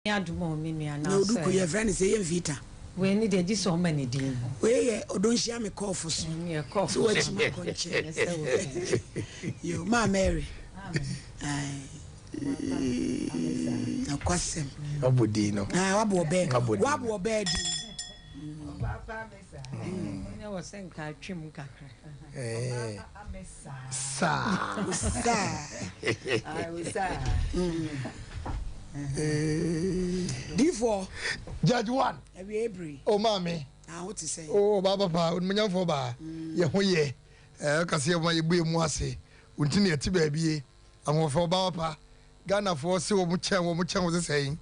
Adom o me nua Na na Oduku sɛ. yɛfrɛ no sɛ yɛ mfita. Wei ne deɛ gye sɛ ɔma ne din. Wei yɛ Odonhyia me kɔɔfo so. Ɛneɛ Sɛ kɔɔfo so. wakyi ma kɔnkyɛ. Ɛnyɛ sɛ wɔ Yo, maa Mary. Aye. Nokwasɛm. Wabɔ din no. Ah, wabɔ ɔbɛɛ. Wabɔ din. Wabɔ ɔbɛɛ din. Ɔnyɛ wɔ sɛ nka atwam kakra. Eh. Saa. Saa. Difoɔ. Judge one. Awie ebiri. O maame. Na ho te sɛ. O ɔbaa papa onimonyamfoɔ baa. Yɛ ho yɛ. Ɛɛ ɔka sɛ yɛ ma yɛbu emu ase. Wonti na yɛte baabi ye. Ahoɔfɛ ɔbaa papa. Ghanafoɔ se wɔn kyɛn wɔn kyɛn wo sesɛn.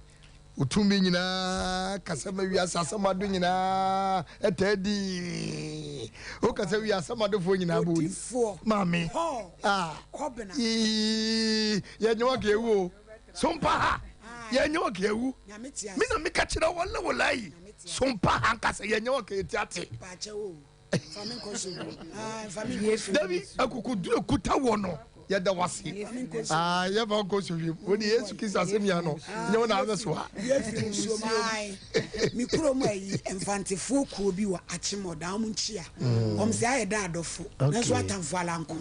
Wo tumi nyinaa kasa ma wiase asɛm ado nyinaa ɛtaa di. Wo kasa wie asɛm adofoɔ nyinaa bɔ Odifoɔ maame. Paul Ah. Kɔbena. Yii yɛnyɛ wɔn ka ewu o. Sompa ha yɛnyɛ wɔn ka ewu. Nyame te Me ase. na meka kyerɛ wɔn le wolayi. Nyame te ase. Sompa ha nkasa yɛnyɛ wɔn ka yɛti ate. Paakyɛ o. Fa me nkɔ so. Ah, fa me nkɔ so. Dabi akokoduro ekuta wɔ no yɛda wase. Fa me nkɔ so. Ah, yɛfa nkɔ so hwim. Wode Yesu Kristo asɛm yɛ no. Nyɛ wo na abɛsoa. Yɛfiri nsuo mu ae. Me kurom ayi mfantefoɔ kuo bi wɔ Akyemmɔda wɔn nkyia. Wɔn sɛ ayɛ dɛ adɔfo. Nanso atamfo alanko.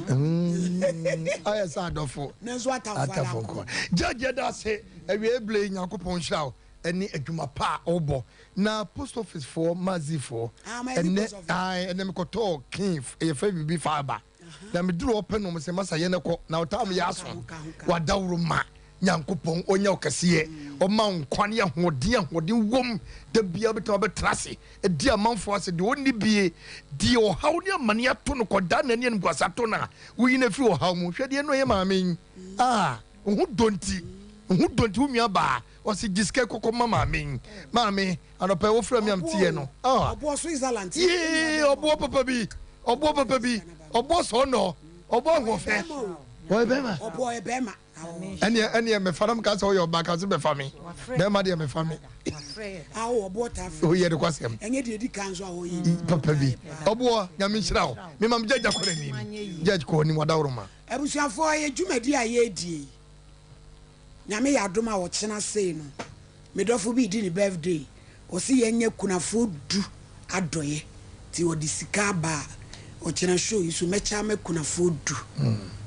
Ayɛ sɛ adɔfo. Nanso atamfo Atamfo alanko. nko. Judge yɛda ase. Awie bere yi Nyankopɔn nhyira wo ɛne adwuma pa a wobɔ. Na post office foɔ Mazi foɔ. Ah, Mazi Ɛnɛ post office. ae ɛnɛ mekɔtɔɔ kin yɛfrɛ biribi fiber. Na meduru hɔ pɛ na wɔn sɛ masa yɛn kɔ na ɔtaa me yɛ aso. Wadaworo ma Nyankopɔn ɔnyɛ wo kɛseɛ. Ɔma wo nkwa ne ahoɔden ahoɔden wom. Da biara wobɛtumi abɛtena ase adi amanfoɔ ase deɛ ɔnni bie deɛ ɔhaw ne amane ato no kɔdaa n'ani animguase ato no a woyi no afiri ɔhaw mu. Hwɛ deɛ ɛno ɛyɛ maame yi a wo ho dɔ nti wo ho dɔ nti wo nua baa ɔse gye sika kɔkɔ ma maame yi maame anɔpa yi wofrɛ me a meteɛ no ah Ɔboɔ Switzerland. yee ɔboɔ papa bi ɔboɔ papa bi ɔboɔ sɔɔnɔ ɔboɔ ahoɔfɛ ɔyɛ bɛrima Ɔboɔ yɛ bɛrima. ɛneɛ ɛneɛ mɛfa na meka sɛ ɔyɛ ɔbaa ka sɛ bɛfa me bɛrima deɛ mɛfa me Awo ɔboɔ taa fɛ. oyɛ de kwasɛm Ɛnyɛ deɛ edi kan nso a ɔyɛ. papa bi ɔboɔ nyame nhyira wo mema me judge akɔ n'anim judge kɔ anim adaworoma Abusuafoɔ yɛ dwumadi a yɛredie yi. Nyame yɛ adom a ɔkyena sei no me dɔfo bi redi ne birthday ɔse yɛnyɛ kunafoɔ du adɔeɛ nti ɔde sika aba a ɔkyena show yi so mɛkyɛ ama kunafoɔ du.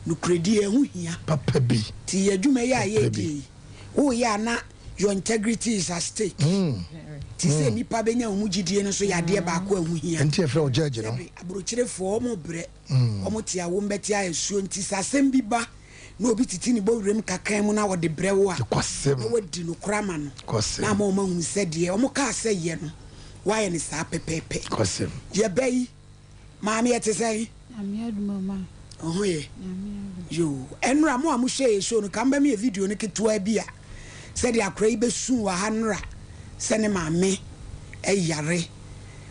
Nokorɛdie ɛho hia. Papa bi. Nti yɛ adwuma yi a Papa yɛredie bi. yi woyɛ a na your integrity is at stake. Nti sɛ nnipa bɛnya wɔn gyidie no nso yɛ adeɛ baako a ɛho hia. Ɛnti yɛfrɛ wo judge no. Sɛbe aburokyerefoɔ wɔn brɛ wɔn te a wɔn bɛte ayɛ suo nti sɛ asɛm bi ba na obi tete ne bɔwerɛm kakra mu na ɔde brɛ wo a, na woadi nokorɛ ama no, na ama wɔahunu sɛ deɛ wɔkaa sɛ yɛ no, woayɛ no saa pɛpɛɛpɛ. Yɛba yi, maame ɛte sɛn? Nyame adom o ma. Wo ho yɛ? Nyame adom. Yoo. Ɛnora mo a mohwɛ yɛ show no, ka mobɛma yɛ video no ketewa bi a, sɛdeɛ akora yi bɛsuu wɔ ha nnora sɛ ne maame yare.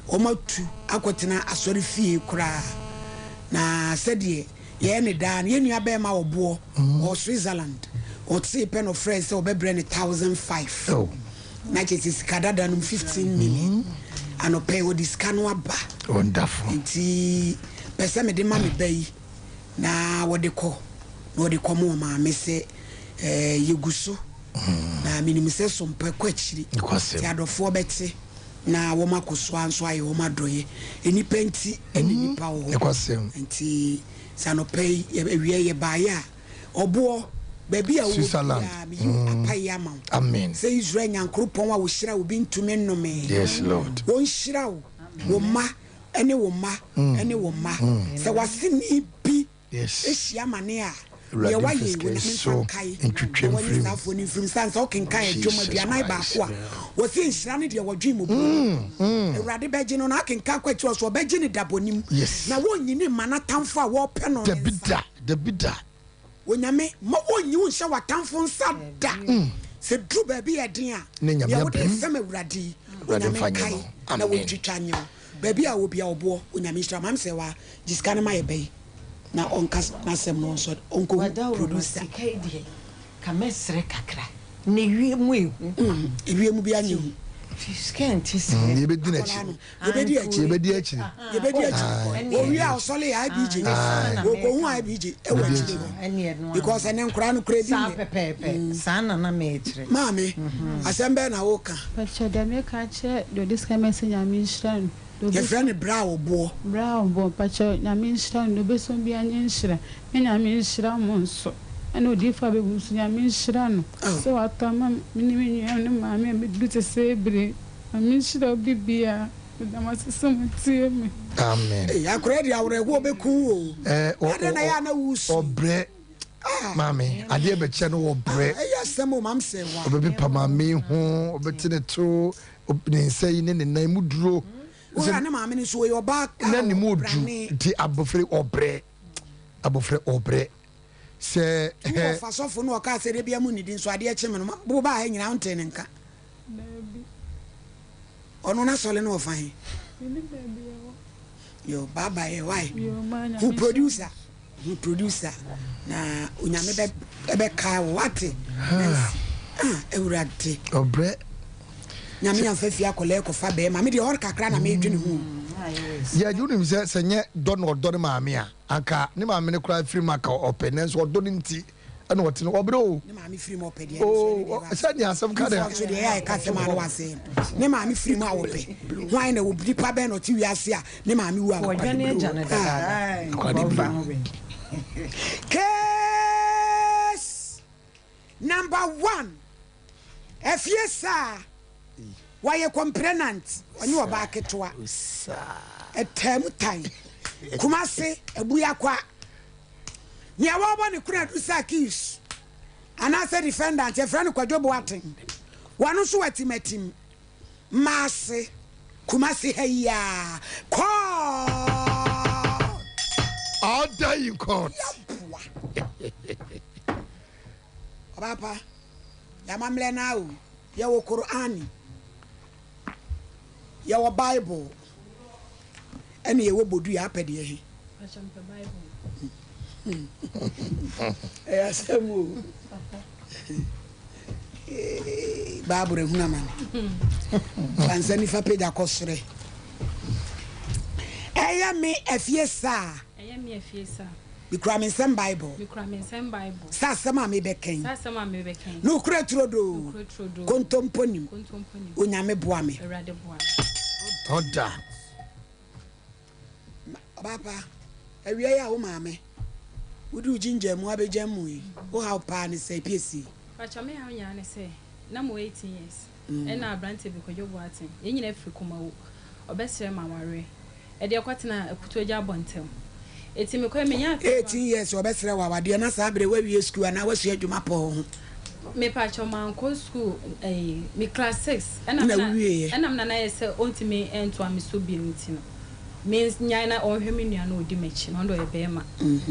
Wɔatu akɔtena asɔrefie koraa. Na sɛdeɛ yɛyɛ no daa no, yɛn nuabarima Ɔboɔ, ɔwɔ Switzerland, ɔtee pɛ na ɔfrɛɛ sɛ ɔbɛbrɛ no 1,005. Na kyerɛ sɛ sika dada nom 15 million. Anɔpa yi ɔde sika no aba. Wonderful. Nti pɛ sɛ mede ma me ba yi na wɔde kɔ na ɔde kɔma ɔmaame sɛ eh, yɛgu so. Na menim sɛ sompa kɔ akyiri. Nokwasɛm. Nti adɔfoɔ bɛte. Na wɔn akosoa nso ayɛ wɔn adɔeɛ. Nnipa nti na nnipa wɔ hɔ. Nokwasɛm. Nti sɛ anɔpa yi, awia yi yɛbaeɛ a, ɔboɔ, baabi a wowɔ Switzerland. biara, meyi wo apaeɛ ama wo. Amen. Sɛ Israel Nyankoropɔn a ɔhyira obi ntumi nnome. Yes, Lord. Ɔnhyira wo, wo mma ne wo mma ne wo mma. Sɛ w'aseni bi Yes. hyia amane a, deɛ Awurade wayɛ mfa yi, sika yi Onyame mfa so nkae ntwitwa na wɔnyi mfiri mu. saa afoɔ no mfiri mu. Sane sɛ wokenkan Dwom Jesus aduanan Christ. baako a, wɔse nhyira ne deɛ wɔdwen mmɔborɔ ho. Awurade bɛgye no, na akenkan kɔ akyiri ɔso ɔbɛgye no da bɔne mu, Yes. na wɔnyi no mma n'atamfo a wɔrepɛ no no Dabi nsa. da, dabi da. Onyame, mma wɔnyi wo nhyɛ w'atamfo nsa da. Sɛ duru baabi yɛ den a, Ne Nyame deɛ wode abam. refɛm Awurade yi, Awurade Onyame mfa nyɛ nkae no. na Amen. wɔntwitwa nye wo. Baabi a ɔwɔ biara ɔboɔ Onyame nhyira wo. Maame Serwaa gye sika no ma yɛ bɛ yi na ɔnka n'asɛm no ɔnsɔ ɔnkɔhu Wadaworo ma producer. sika yi deɛ ka mɛsrɛ kakra na ewiem ehu. Ewiem biara nyɛ hu. Sika nti sɛ. Yɛbɛdi n'akyi. Yɛbɛdi akyi. Yɛbɛdi akyiri. Yɛbɛdi akyiri. Owie a ɔsɔle yɛ IBJ. Wɔkɔhu IBJ ɛwɔ akyire hɔ. Because ɛnɛ nkoraa no koraa bi Saa pɛpɛɛpɛ. Saa na na mekyerɛ. Maame, asɛm bɛn na woka? Pakyɛ deɛ meka akyerɛ deɛ ɔdi sika mɛsɛ Nyame nhyira no. Yɛfrɛ no bra ɔboɔ. Bra ɔboɔ pakyɛ Nyame nhyira no deɛ ɔbɛsɔ biara nyɛ nhyira ne Nyame nhyira mo nso ɛna odiyifoɔ abɛbu nso Nyame nhyira no sɛ watɔ ama me ne me nua ne maame a bɛduru sesei bere Nyame nhyira obi biara meda mo ase sɛ mo tie me. Amen. Ei akora deɛ awerɛhoɔ bɛku wo o. Adɛn na ɛyɛ a na wosu? Ɔbrɛ maame adeɛ bɛkyɛ no ɔbrɛ. Ɛyɛ asɛm o mam sɛ wa. Ɔbɛpepa maame ho ɔbɛte ne to ne nsa yi ne ne nan mu duro. Wohwɛ ne maame no nso ɔyɛ ɔbaa na ne mu du nti abɔfra ɔbrɛ abɔfra ɔbrɛ sɛ. Wowɔ fa sɔfo no ɔkaa sɛ debia mu nnidi nso adeɛ kye me no wo baa ha nyinaa wontee ne nka. Daabi. Ɔno n'asɔre no wɔ fa he? Menim baabi ɛwɔ. Yo, bye bye, why? Yo, ma nyame Hu producer, hu producer. Na onyame bɛ bɛ kae wo wate. Nancy, ah, awurade. Ɔbrɛ. Nyame amfa fie akɔlaa kɔfa bɛɛma. Me deɛ hɔ kakra na medwene ho. Yɛ wonim sɛ sɛ nyɛ dɔ na ɔdɔ ne maame a anka ne maame no koraa firi mu aka ɔpɛ nanso ɔdɔ no nti ɛna ɔte no ɔbrɛ o. Ne maame firi mu ɔpɛ deɛ ɛno nso ɛne deɛ sɛ nea asɛm ka deɛ. Nso deɛ ɛyɛ a ɛka asɛm a na wasɛe no. Ne maame firi mu a ɔpɛ. Hwan na wɔ nipa bɛn na ɔte wiase a ne maame wu a ɔpɛ. Wɔdwane agya no dadaada. Akwade bere. Case number one. Afie saa wɔyɛ complainant ɔne ɔbaa ketewa ɛtaa mu tan Kumase Abuakwa nea wɔbɔ ne kona du sɛ accused anaasɛ defendant yɛfrɛ no Kwadwo Boateng wɔno nso watimatim Maase Kumase ha yi ara court. Order in court. Yɛboa. Ɔbaa pa, yɛamammerɛ no ara o, yɛwɔ Qur'ani, yɛwɔ Bible, ɛne yɛwɔ Bodua, apɛ deɛ he? Ɛyɛ asɛm o. Bible ehunu amane. Fa nsa nifa pagya kɔ soro. Ɛyɛ me afie saa. Ɛyɛ me afie saa. Mekura me nsam Bible. Mekura me nsam Bible. Sɛ asɛm a mebɛka yi. Sɛ asɛm a mebɛka yi. Nokorɛ turodoo. Nokorɛ turodoo. Kontompo nim. Kontompo nim. Onyame boa me. Awurade boa me. Ɔda. Ɔbaa pa, awia yi a wo maame, wode wo ginger mu abɛgya mu yi, wo haw paa ne sɛ, piesie. Pakyɛ me haw nyinaa ne sɛ, na mewɔ 18 years, ɛna abranteɛ bi, Kwadwo Boateng, yɛn nyinaa firi Kumawu, ɔbɛsrɛ me awareɛ. Ɛdeɛ kɔtena Akutuagya abɔntam. Eti mekɔɛ menyaa pɛ 18 years ɔbɛsrɛ wo awadeɛ na saa berɛ woawie sukuu anaa woasua adwuma pɔ wo ho. Mepakyɛw mankɔ sukuu ɛyi me class 6 ɛna Na me na wowieɛ. ɛna me nana yɛ sɛ ɔntumi ntoa me so bio nti no me nyae na ɔnhwɛ me nua no ɔdi m'akyi no ɔno deɛ ɔyɛ bɛɛma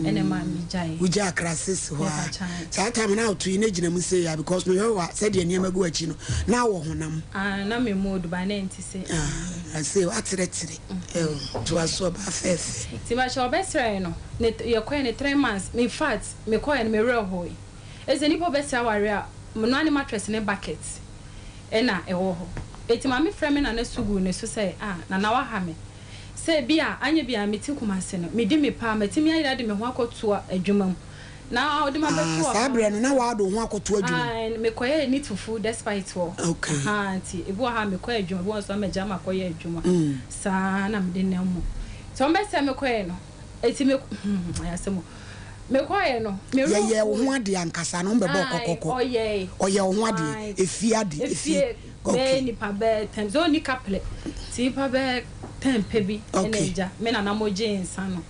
ɛna ɛmaa me gyae. Wogyaa class 6 hɔ a Mepakyɛw. saa time no a woto yi na gyina mu sei a because mehwɛ wo a sɛdeɛ nneɛma gu w'akyi no na wɔ honam. Ah na me mu odu but na ɛnte sɛ. Ah sei woaterɛterɛ. Eww toa so ɔbaa fɛɛfɛ. Nti mepakyɛw ɔbɛsrɛɛ no ne yɛkɔɛ no three months infact mekɔɛ no me werɛ hoe ɛsɛ nipa ɔbɛsrɛ aware a noa ne mattress ne bucket ɛna ɛwɔ hɔ eti maame frɛ me nana su guu ne so sɛ ah nana waha me sɛ bi a anyɛ bi a mete kumase no medi me paa matumi ayera de me ho akɔtoa adwuma mu Na ɔde ma Ah, bɛto saa ɔha. berɛ no na woade wo ho akɔto adwuma mu? Ae, mekɔyɛɛ ne tufu despite hɔ. Okay. Ahaa, nti ebi wɔ ha a mekɔ adwuma, ebi wɔ hɔ nso a magya makɔyɛ adwuma. Saa na mede nam mu. Nti wɔn bɛsɛ mekɔɛ no, eti me, hmm, ayɛ asɛm o. Mekɔɛ no, me werɛ Yɛyɛɛ wo ho hooe. adeɛ ankasa na wɔbɛbɔɔ Ae, kɔkɔkɔ. ɔyɛe. Ɔyɛɛ wo ho adeɛ, Ae. efie ade, efie. Efie bɛyɛ Okay. nipa bɛyɛ tɛn, sɛ ɔnni kaplɛ, nti nipa bɛyɛ tɛn pɛ bi ɛna Okay. agya, me nana mo gyee nsa no.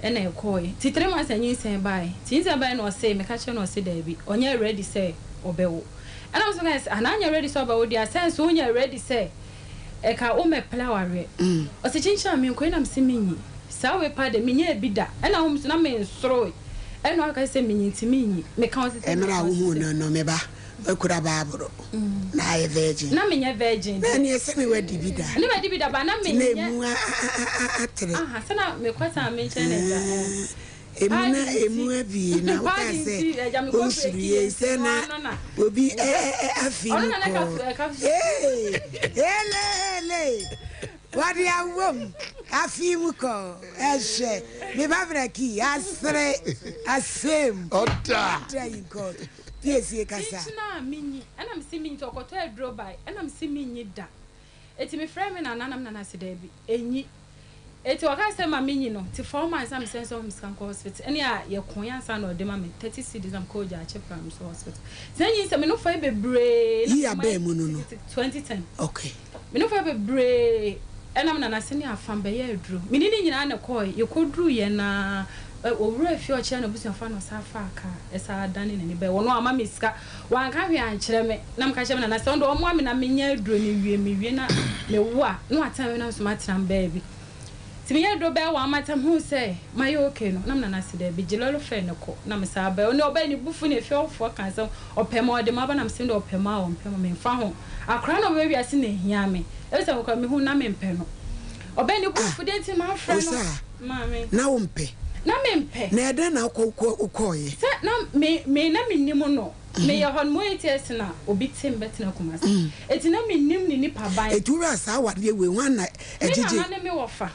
Ɛna ɛkɔɔɛ. Nti three months na nyinsɛn baaɛ. Nti nyinsɛn baaɛ na ɔsee, meka kyerɛ no ɔse daabi, ɔnyɛ ready sɛ ɔbɛwo. Ɛna me nso mekae sɛ, ah na anyɛ ready sɛ ɔbɛwo deɛ a, sɛ nso wonyɛ ready sɛ ɛka wo mɛpla awareɛ. Ɔse kyinkyin a menkɔ yi na mese menyi. Saa wei paa deɛ menyɛɛ bi da. Ɛna hom nso na mensoroe. Ɛna ɔka sɛ menyi nti menyi. Meka ɔse sɛ Mmerɛ a meka ɔse wohuu sɛ. no no, me ba, woakura Bible na ayɛ virgin. Na menyɛ virgin Na deɛ. ɛneɛ sɛ ne wadi bi da. Ne madi bi da but na Nti na menyɛ. ɛmu atere. Aha, sɛ na mekɔ taa me nkyɛn na agya. Emu na emu abie na wokaa sɛ onsuru yei sɛ na obi afi mu kɔɔ ee hele hele wɔde awom afi mu kɔɔ ɛhwɛ me ba brɛki asere asɛm Ɔda. ɔda yi nkɔ piesie kasa. Kyinkyin a menyi ɛna mese menyi nti ɔkɔtɔ aduro bae ɛna mese menyi da eti mefrɛ me nana na me nana se daabi enyi Eti ɔkaa sɛ ma menyi no nti 4 months na mesɛn sɛ ɔma me sika nkɔ hospital ɛne a yɛkoe ansa na ɔde ma me 30 cedis na mekɔɔ Gyaakye Primary so hospital saa nyinsɛn me no fae bebree na Year mema bɛn mu no no? kitikiti 2010 Okay. me no fae bebree ɛna me nana se ne afa bɛyɛ aduro me ne ne nyinaa na ɛkɔɔe yɛkɔduru yɛ na owura fie ɔkyerɛ n'abusuafoɔ na ɔsan faa kaa ɛsan dane n'ani bɛɛ ɔno amma me sika Wanka hwee ankyerɛ me, na meka kyerɛɛ me nana sɛ ɔno deɛ ɔmmoa me na menyɛ aduro no nwie, mewie na mewo a, na watena me na me nso matena me baabi. Nti meyɛɛ aduro bɛyɛ one month a mehuu sɛ mayɛ okay no, na me nana se daabi, gye lɔre fare no kɔ, na mesan bae. Ɔno deɛ ɔbae ne bo fu na efie hɔfoɔ kaa sɛ ɔpɛ me a ɔde m'aba, na mese me deɛ ɔpɛ me a ɔmpɛ me memfa ho, akwadaa no a ɔbɛba wiase na ɛhia me, ɛfiri sɛ me koraa mehu no na mempɛ no. Ɔbae ne bo Ah, fu, deɛ nti mamfrɛ no, Osaa, maame. na wompɛ? Na mempɛ. Na ɛdɛn na wokɔ wokɔ wokɔeɛ? Sɛ na me me na mennim no. Meyɛ hɔ no mo ATS na obi te me bɛtena Kumasi. Eti na mennim ne nipa ban. Eti wura saa awadeɛ wei hwan na Me ɛgyegye? nana ne me wɔfa.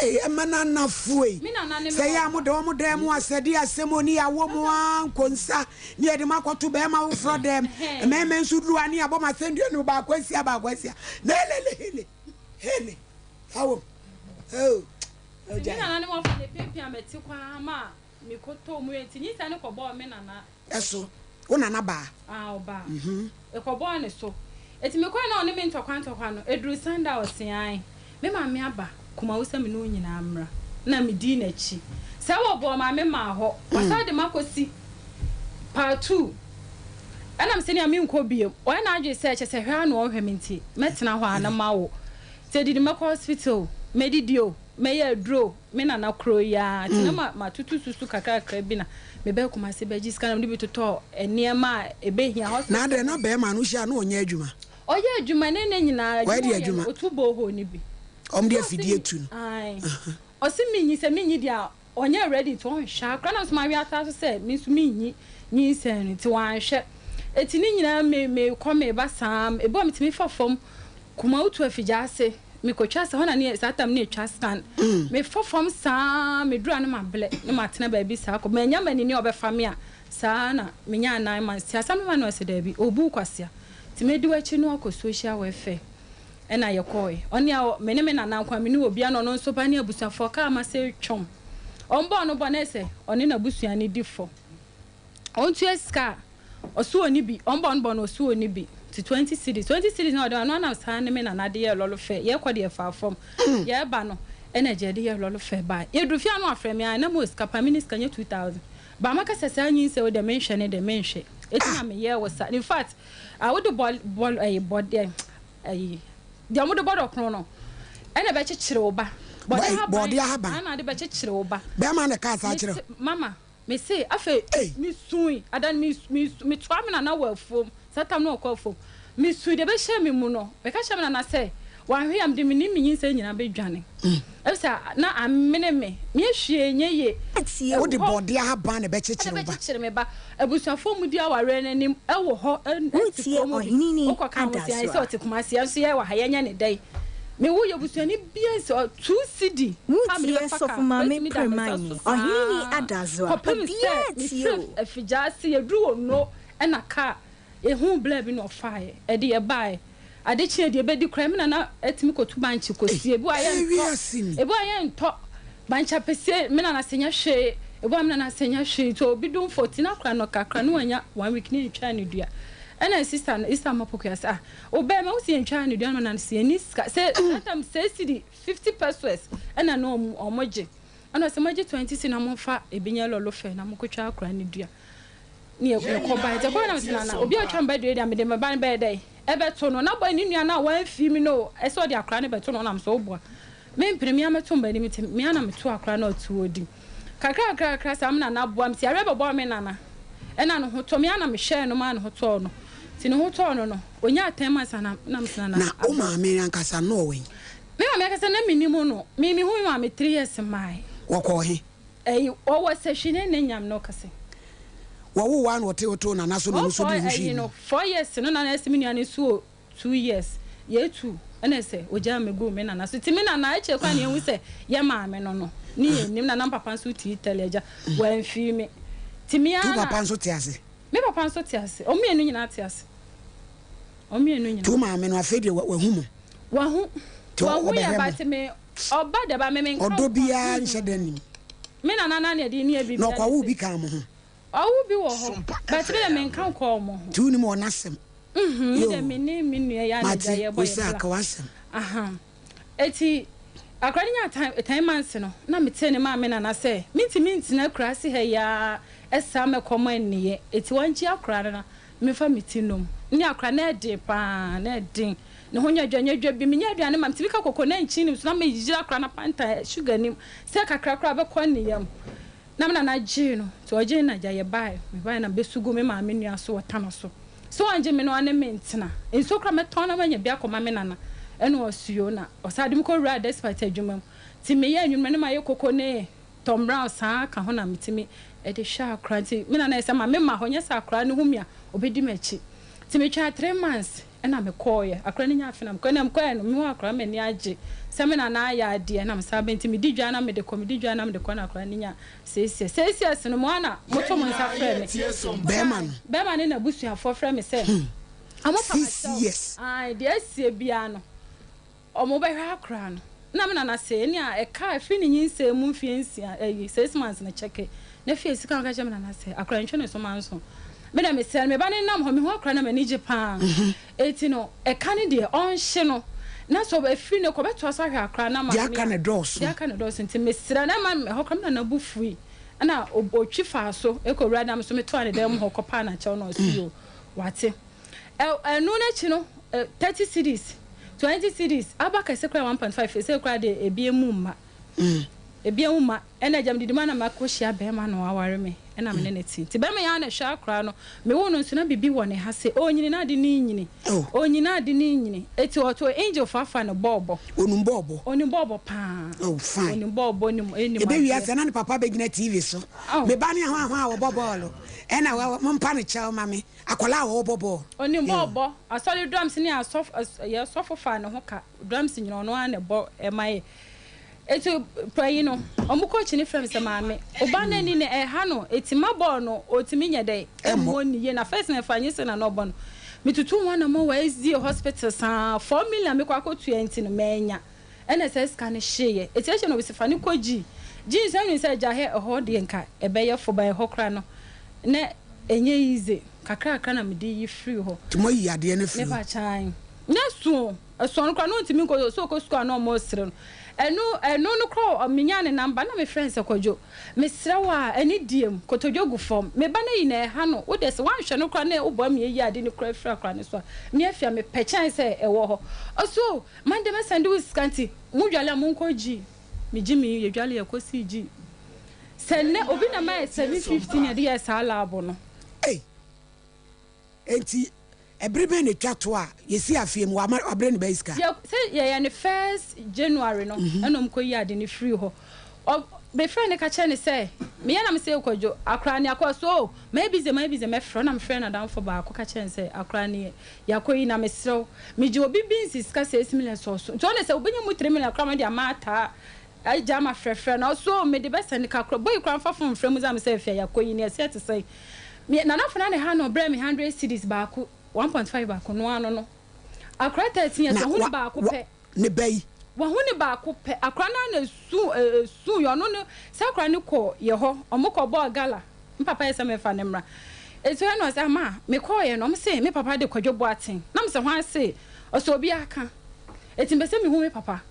Ei ɛma nanafoɔ yi Me nana ne me sɛ yɛ a wɔfa. mo da wɔn dan mu asɛdeɛ asɛm o ne yɛawo mo ara nkonsa ne yɛde mo akɔto bɛrima foforɔ dɛm Ɛhɛn. mmarima nso duru a ne yɛabɔ mo asɛnnua no baako asia baako asia na helele hele hele fa wom oh. Nti me nana ne wɔfa na epiapia me ti koraa ma mekɔtɔɔ mu nti nyinsɛn no kɔbɔɔ me nana so. Wo nana baa? Ah, ɔbaa. Ɛkɔbɔɔ ne so. Enti mekɔe na ɔne me ntɔkwa ntɔkwa no, ɛduruu Sunday a ɔse ae, me maame aba Kumawu sɛ me ne wo nyinaa mmra. Na medii n'akyi. Sɛ wɔbɔɔ maame maa hɔ, wasan de makɔsi part two. Ɛna mese nea menkɔ biom. Wayɛ n'adwene sɛ kyerɛ sɛ hwɛ ara na ɔrehwɛ me nti mɛtena hɔ ara na mawo. Sɛ didi mɛkɔ hospital o, mɛdidi o, mɛyɛ aduro o, me nana koro yi ara nti na ma matoto susu kakrakra bi na mebɛɛ Kumasi bɛgye sika na mede bi totɔɔ nneɛma a ɛbɛhia Na hospital. adɛn na bɛɛma no wohyia no ɔnyɛ adwuma? Ɔyɛ adwuma ne nɛ nyinaa Ɔyɛ adwuma deɛ ɔyɛ no adwuma? ɔtu borehole no bi. Ɔmo de Sɛ ɔse afidie tu no? Ae ɔse menyi sɛ menyi deɛ a Ɔnyɛ ready nti ɔnhwɛ akora na nso mawe ataa so sɛ me nso menyi nyinsɛn no nti wanhwɛ eti ne nyinaa me mekɔ meba saa ebi wɔ metumi fa fam Kumawu to afigya ase mekɔtwa sɛ hɔ na ne saa tam ne etwa scan mefa fam saa meduru a ne mablɛ ne matena baabi saa kɔ manya mani ne ɔbɛfa me a saa na menya 9 months ti asɛm no ma no ɔsɛ daabi obu kwasea nti medi w'akyi no akɔ social welfare Ɛna yɛkɔɔe. Ɔne a me ne me nana nko ara, me ne obiara na ɔno nso ba ne abusuafoɔ kaa ma sɛ twom. Ɔmbɔɔ no bɔ na ɛsɛ ɔne n'abusua no di fɔ. Ɔntua sika a, ɔse ɔnni bi. Ɔmbɔɔ no bɔ no ɔse ɔnni bi. Nti 20 cedis. 20 cedis na ɔde ma no, ɛno ara na saa ne me nana de yɛɛ lɔre fare. Yɛrekɔ deɛ yɛfaa fam. Yɛreba no, ɛna agya de yɛɛ lɔre fare baeɛ. Yɛduru fie a na wafrɛ me, ae na mewɔ sika paa, menni sika nyɛ 2000. But maka sɛ saa nyinsɛn wei deɛ menhwɛ ne deɛ menhwɛ. Eti na meyɛɛ wo saa. In fact, ah wode bɔ bɔ ɛyi bɔdeɛ Ayi, deɛ wɔde bɔ dɔkono no, ɛna ɛbɛkyekyere wo ba. Bɔde ahaban. Bɔde ahaban. Ɛna de bɛkyekyere wo ba. Bɛrima na ɛkaa saa kyerɛ. Mama, me se, afei, me sui, adan me me me toa me nana wɔ afuom, saa tam no ɔkɔ afuom. Me sui deɛ ɛbɛhyɛ me mu no, meka kyerɛ me nana sɛ, wanhwɛ a mede me ne me nyinsɛn nyinaa bɛdwane. Efisɛ na amene me, menyɛ hwee nyɛ yie. Wode bɔɔdeɛ ahaban na ɛbɛkyekyere wo ba. Ɛbɛkyekyere me ba. Abusuafoɔ a wɔdi awareɛ no anim wɔ hɔ te Woretie kurom bi. Ɔheneni Wokɔka ho sɛ, Adasoa. sɛ ɔte Kumasi, yɛn nso yɛwɔ ha, yɛnyɛ no dɛn? Me wo yɛ busuani biara nsi hɔ, 2 cedi a mede Woretie bɛfa Sɔfo kaa, Maame bɛtumi da me nsa Premaini, so Ɔheneni saa Adasoa. kɔpem sɛ Obiara tie mefiri o. afigya ase, yɛduru Ondo ɛna kaa Yɛhuu blɛ bi na ɔfaeɛ ɛde yɛ baeɛ. Ade kyeeɛ deɛ ɛbɛdi koraa me nana tumi kɔtu bankye kɔsie. Ebi wɔ a yɛntɔ, ebi wɔ a yɛntɔ bankye apɛsie me nana se nyɛ hwee, ebi wɔ a me nana se nyɛ hwee. Nti obi dum fo ti na akora no kakra na wanya one week ne yɛntwaa ne dua. Ɛna sister no, Easter Mapokua se ah wo bɛɛma wo se yɛntwaa ne dua na me nana se yɛnni sika. Sɛ that time sɛ cedi 50 pesos ɛna na ɔmo gye. Ɛna ɔse moagye 20 cedi na momfa ebi nyɛ lɔlo fare na monkɔtwa akora no dua. Ne yɛkɔ bae. Nti ɛkɔɔ na mese Nana, obi a ɔtwa me ba dua yi deɛ mede me ba no bɛyɛ dɛn? Ɛbɛto no. Na boy ne nua no a wamfii me no o, ɛsɛ ɔde akwadaa no bɛto no. Na mese woboa. Mempene, me ara mɛto me ba anim nti me ara na meto akwadaa no a ɔte hɔ di. Kakra kakra kakra saa me nana boa me. Nti yareɛ bɛbɔɔ me nana. Ɛna ne ho tɔ me ara na mehwɛɛ no maa ne ho tɔɔ no. Nti ne ho tɔɔ no no, ɔnyaa 10 months a na na mese Nana Na wo abrɛ. maame ankasa na ɔwɔ he? Me maame ankasa na mennim no. Me mehu me maame 3 years mmaeɛ. Wɔkɔɔ he? Ɛyi ɔwɔ sɛhwi ne ne nyam no kɛse. Wɔwoo wo a na ɔte wo too nana so na ɔno nso de ne ho Ɔkɔ hwii ɛyi mu. no 4 years no na na ɛsi me nua no so o 2 years yɛ tu ɛna ɛsɛ ogyaa me guu me nana so ti me nana akyire koraa na yɛhu sɛ yɛ maame no no ne yɛ nim na na me papa nso te Italy agya wamfii me ti me Ti ara wo na papa nso te ase? Me papa nso te ase wɔn mmienu nyinaa te ase wɔn mmienu Ti wo nyinaa. maame no afei deɛ wahu mo? Wahu Ti wahu yɛ ɔbɛhwɛ mo? but me ɔba deɛ ba me menka Ɔdɔ wo biara nhyɛ da nnim. Me nana na na ɛde ne yɛ Na biribiara ɔkɔwoo ne bi se. kaa mo ho? Ɔwo bi wɔ hɔ but me deɛ menka nkɔɔ mo ho. Nti wonim wɔn asɛm? Mhm, me Yoo, deɛ me ne me nua yi a na mate, agya yɛbɔ yɛ Osa, bra. ka w'asɛm. Aha, eti akwadaa no nyaa ten, ten months no, na metee ne maame nana sɛ mentumi ntena akuraase ha yi ara saa mɛkɔ mo nneyɛ, eti wɔngye akwadaa no na memfa me ti nnom. Ne akwadaa no ɛden paa, na ɛden, ne ho nyɛ dwa, nyɛ dwa bi, menyɛ aduane ma, metumi ka koko na nkyen nim so na meyere akwadaa no apantan sugar nim sɛ kakra koraa bɛkɔ ne yam. Na me nana gyee no, nti ɔgyee no na gya yɛbae, mebae na mebesu guu me maame nua so wɔ Tano so sɛ ɔngye me na ɔne me ntena, nsuo koraa mɛtɔn na manya bi akɔma me nana, ɛna ɔse yoo na ɔsan de me kɔwuraa Despite adwuma mu, nti meyɛ anwummerɛ na mayɛ koko ne Tom Brown saa ka ho na metumi de hwɛ akora, nti me nana yɛ sɛ ma memma hɔ nyɛ sɛ akora no hu me a ɔbɛdi m'akyi, nti metwaa 3 months ɛna mekɔɔeɛ, akora no nyaa afe na mekɔɔeɛ, na mekɔɔeɛ no mehu akora no m'ani agye sɛ me nana ayɛ adeɛ na mesan ba nti medi dwa na mede kɔ, medi dwa na mede kɔ na akora no nya seesia, seesia no mo ara na moto mo nsa frɛ me, Bɛɛma no. Bɛɛma ne n'abusuafoɔ frɛ me sɛ ɔmo pa Six m'akyɛw, years. ae deɛ asie biara no Wɔbɛhwɛ akora no. Nna me nana se nea ɛka a ɛfiri ne nyinsɛn mu mfeɛ nsia, ɛyi, six months no kyɛke. Na afei sika no ɔka kyerɛ me nana sɛ, akora ntwe ne so manso. Me deɛ mesrɛ no, me ba no nam hɔ, mehu akora no a m'ani gye pa ara. Enti no, ɛka no deɛ, ɔnhye no. Na sɛ ɛfiri no kɔ, ɔbɛtoa so ahwɛ akora no ama Deɛ me aka a, no dɔɔso. Deɛ aka no dɔɔso. Nti mesrɛ no, ɛma ɛhɔ koraa me nana bo fui. Ɛna ɔtwi faa so kɔwuraa dan mu so, metoaa ne dan mu hɔ kɔpaa no akyɛw na ɔse yoo, wate. Ɛno no akyi no, 30 cedis, 20 cedis, aba kɛse koraa 1.5, seesei koraa deɛ ebi emu mma. Ebi emu mma. Ɛna agya medidi mu a na makɔhyia bɛrima na waware me, ɛna me ne no te. Nti bɛrima yi ara na ɛhwɛ akwadaa no. Mewoo no nso na biribi wɔ ne ha se, ɔrenyini na ade no renyini. Ɔrenyini na ade no renyini. Eti ɔtoo angel fafa no bɔɔlbɔ. Ɔnim bɔɔlbɔ? Ɔnim bɔɔlbɔ paa. Oh, fine. Ɔnim bɔɔlbɔ, ɔnim, ɔnim adeɛ. Ɛbɛwie ase na ne papa bɛgyina TV so. Oh. Me ba ne ahwahwa a wɔbɔ bɔɔlo. Ɛna mompa no kyɛw ma me. Akwadaa a ɔrebɔ bɔɔl. Onim bɔɔl bɔ. Asɔre drums ne asɔfo yɛ sɔfo faa ne ho ka drums nyina ɔno ara na ɛbɔ ɛma yɛ. Eti payi no ɔmo coach no frɛ me sɛ maame oba no ani no ɛha no eti ma bɔɔl no otumi nyɛ dɛn ɛmmɔ ne yie na first na ɛfa nye sɛ na na ɔbɔ no. Me tutu ho anamɔ wɔ SDA hospital saa 4 million mekɔ akɔtua nti no manya. Ɛna saa sika no hyeeɛ. Eti akyire no ɔse fa no kɔ G. G nso ɛnwene sɛ agya hɛ ɛhɔ deɛ nka ɛbɛyɛ fo but ɛhɔ koraa no na ɛnyɛ easy. Kakrakra na mede yi firii hɔ. Nti moayi adeɛ no afiri hɔ? Mepa kyan. Nyɛ so o. Ɛsoɔ no koraa na ɔntumi nkɔ sɛ ɔkɔ sukuu a na ɔmo resere no. Ɛno ɛno no koraa menyaa ne number na mefrɛ no sɛ Kwadwo mesrɛ wo a ɛne diem kotodwe gu fam. Me ba no ayi na ɛha no wo deɛ sɛ woanhwɛ no koraa na woboa me ayi ade no koraa afiri akwadaa no so a me afie a mepɛ kyɛn sɛ ɛwɔ hɔ. Ɔse oh Monday mɛ sɛnde wo sika nti mo dwale a monkɔ gyi me gyi me yɛ dwale yɛ kɔ sii gyi sɛ nnɛ obi na ma yɛ 750 na yɛde yɛ saa lab no. Ei enti ɛbere bɛn na etwa to a yɛsi afie mu wama wabrɛ ne ba yi sika. Yɛ sɛ yɛyɛ no first January no ɛna ɔmo kɔ yi ade no firi hɔ ɔ me frɛ no ka kyerɛ no sɛ meyɛ na me sɛ Kwadwo akora ne akɔ so oh mayɛ busy mayɛ busy mɛfrɛ na me frɛ nadamfo baako ka kyerɛ no sɛ akora ne Yɛakɔ yi na mesrɛ wo, megye obi beans sika six million sɛ ɔso nti ɔne sɛ wobɛnya mu three million koraa ma de ama ataa agya ama frɛfrɛ na ɔso o mede bɛsɛne ka korɔ boy koraa mfa phone mfrɛ mu dza me sɛ afia yɛakɔ yi ne ɛsɛ ɛte sɛn me nana fana ne ha na ɔbrɛ me hundred cedis baako one point five baako no ano no akora 13 years Na ɔho ne wa baako wa pɛ ne ba yi. Wahu ne baako pɛ akora no ara na esu esu yɛ ɔno ne sɛ akora no kɔ yɛ hɔ ɔmo kɔ bɔɔ gala me papa yɛ sɛ me fa no mmra eti hɔ na ɔsɛ ama me kɔɔ yɛ no ɔmo se me papa de kwadwo boaten na me sɛ hwan se ɔsɛ obi aka eti mpɛ sɛ me hu me papa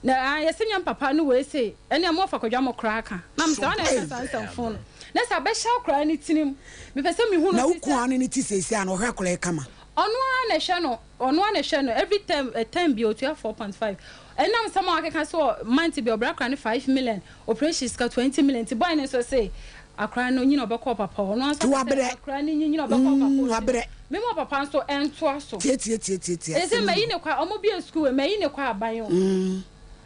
na ah yɛ sɛ nyɛ me papa no wei se ɛne ɛmo ɔfa kwadwo amo koraa ka na me sɛ ɔna ɛka saa nsɛm fon no na sɛ abɛhyɛ akora no tirim me pɛ sɛ me hu no Na wo ti kun sɛ a ɔne no te seesei a na ɔhwɛ akora yi kama. Ɔno ara na ɛhwɛ no ɔno ara na ɛhwɛ no every term term bia otua 4.5 ɛnam nsɛm a wakeka sɛ month bia ɔbrɛ akora no 5 million operation sika 20 million nti boy no nso se akora no nyina ɔbɛkɔ ɔpapa hɔ ɔno ara Nti nso aka sɛ wabrɛ akora no nyinyina ɔbɛkɔ ɔpapa mm hɔ nti no wabrɛ. mema ɔpapa nso ɛntoa so Tietietie ɛsɛ asɛm mayi yi. ne kɔ ɔmo bie school wei mayi ne kɔ aban o.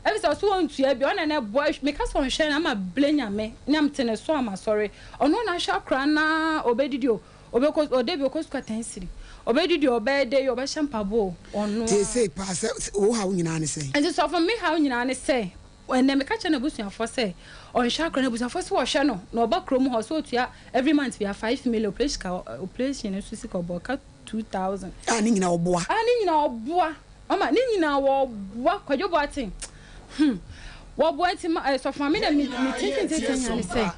Efisɛ ɔse ɔntua bi, ɔna na ɛboa, meka sɛ ɔnhwɛ no ama blɛ Nyame, na mete ne so a masɔre, ɔno na ahwɛ akora no ara, ɔbɛdidi o, ɔbɛkɔ, ɔda bi ɔkɔ sukuu a ten cedi, ɔbɛdidi o, ɔbɛyɛ dɛ yi o, ɔbɛhyɛ mpaboa o, ɔno ara. Seesei paa sɛ wo haw nyinaa ne sɛn? Nti sɔfo me haw nyinaa ne sɛ, ɛnɛ meka kyerɛ n'abusuafoɔ sɛ ɔnhwɛ akora no, abusuafoɔ se wɔhwɛ no, na ɔba kurom hɔ ɔse ɔtua every month biara 5 million, operation ka, operation nso sika ɔbɔ ka 2000. A ne nyinaa ɔboa. A ne nyinaa ɔboa. Mama ne nyinaa wɔboa Kwadwo Boateng hmm wɔboa nti ma eh, sɔfo maame na me me tentententen nyinaa ne sɛ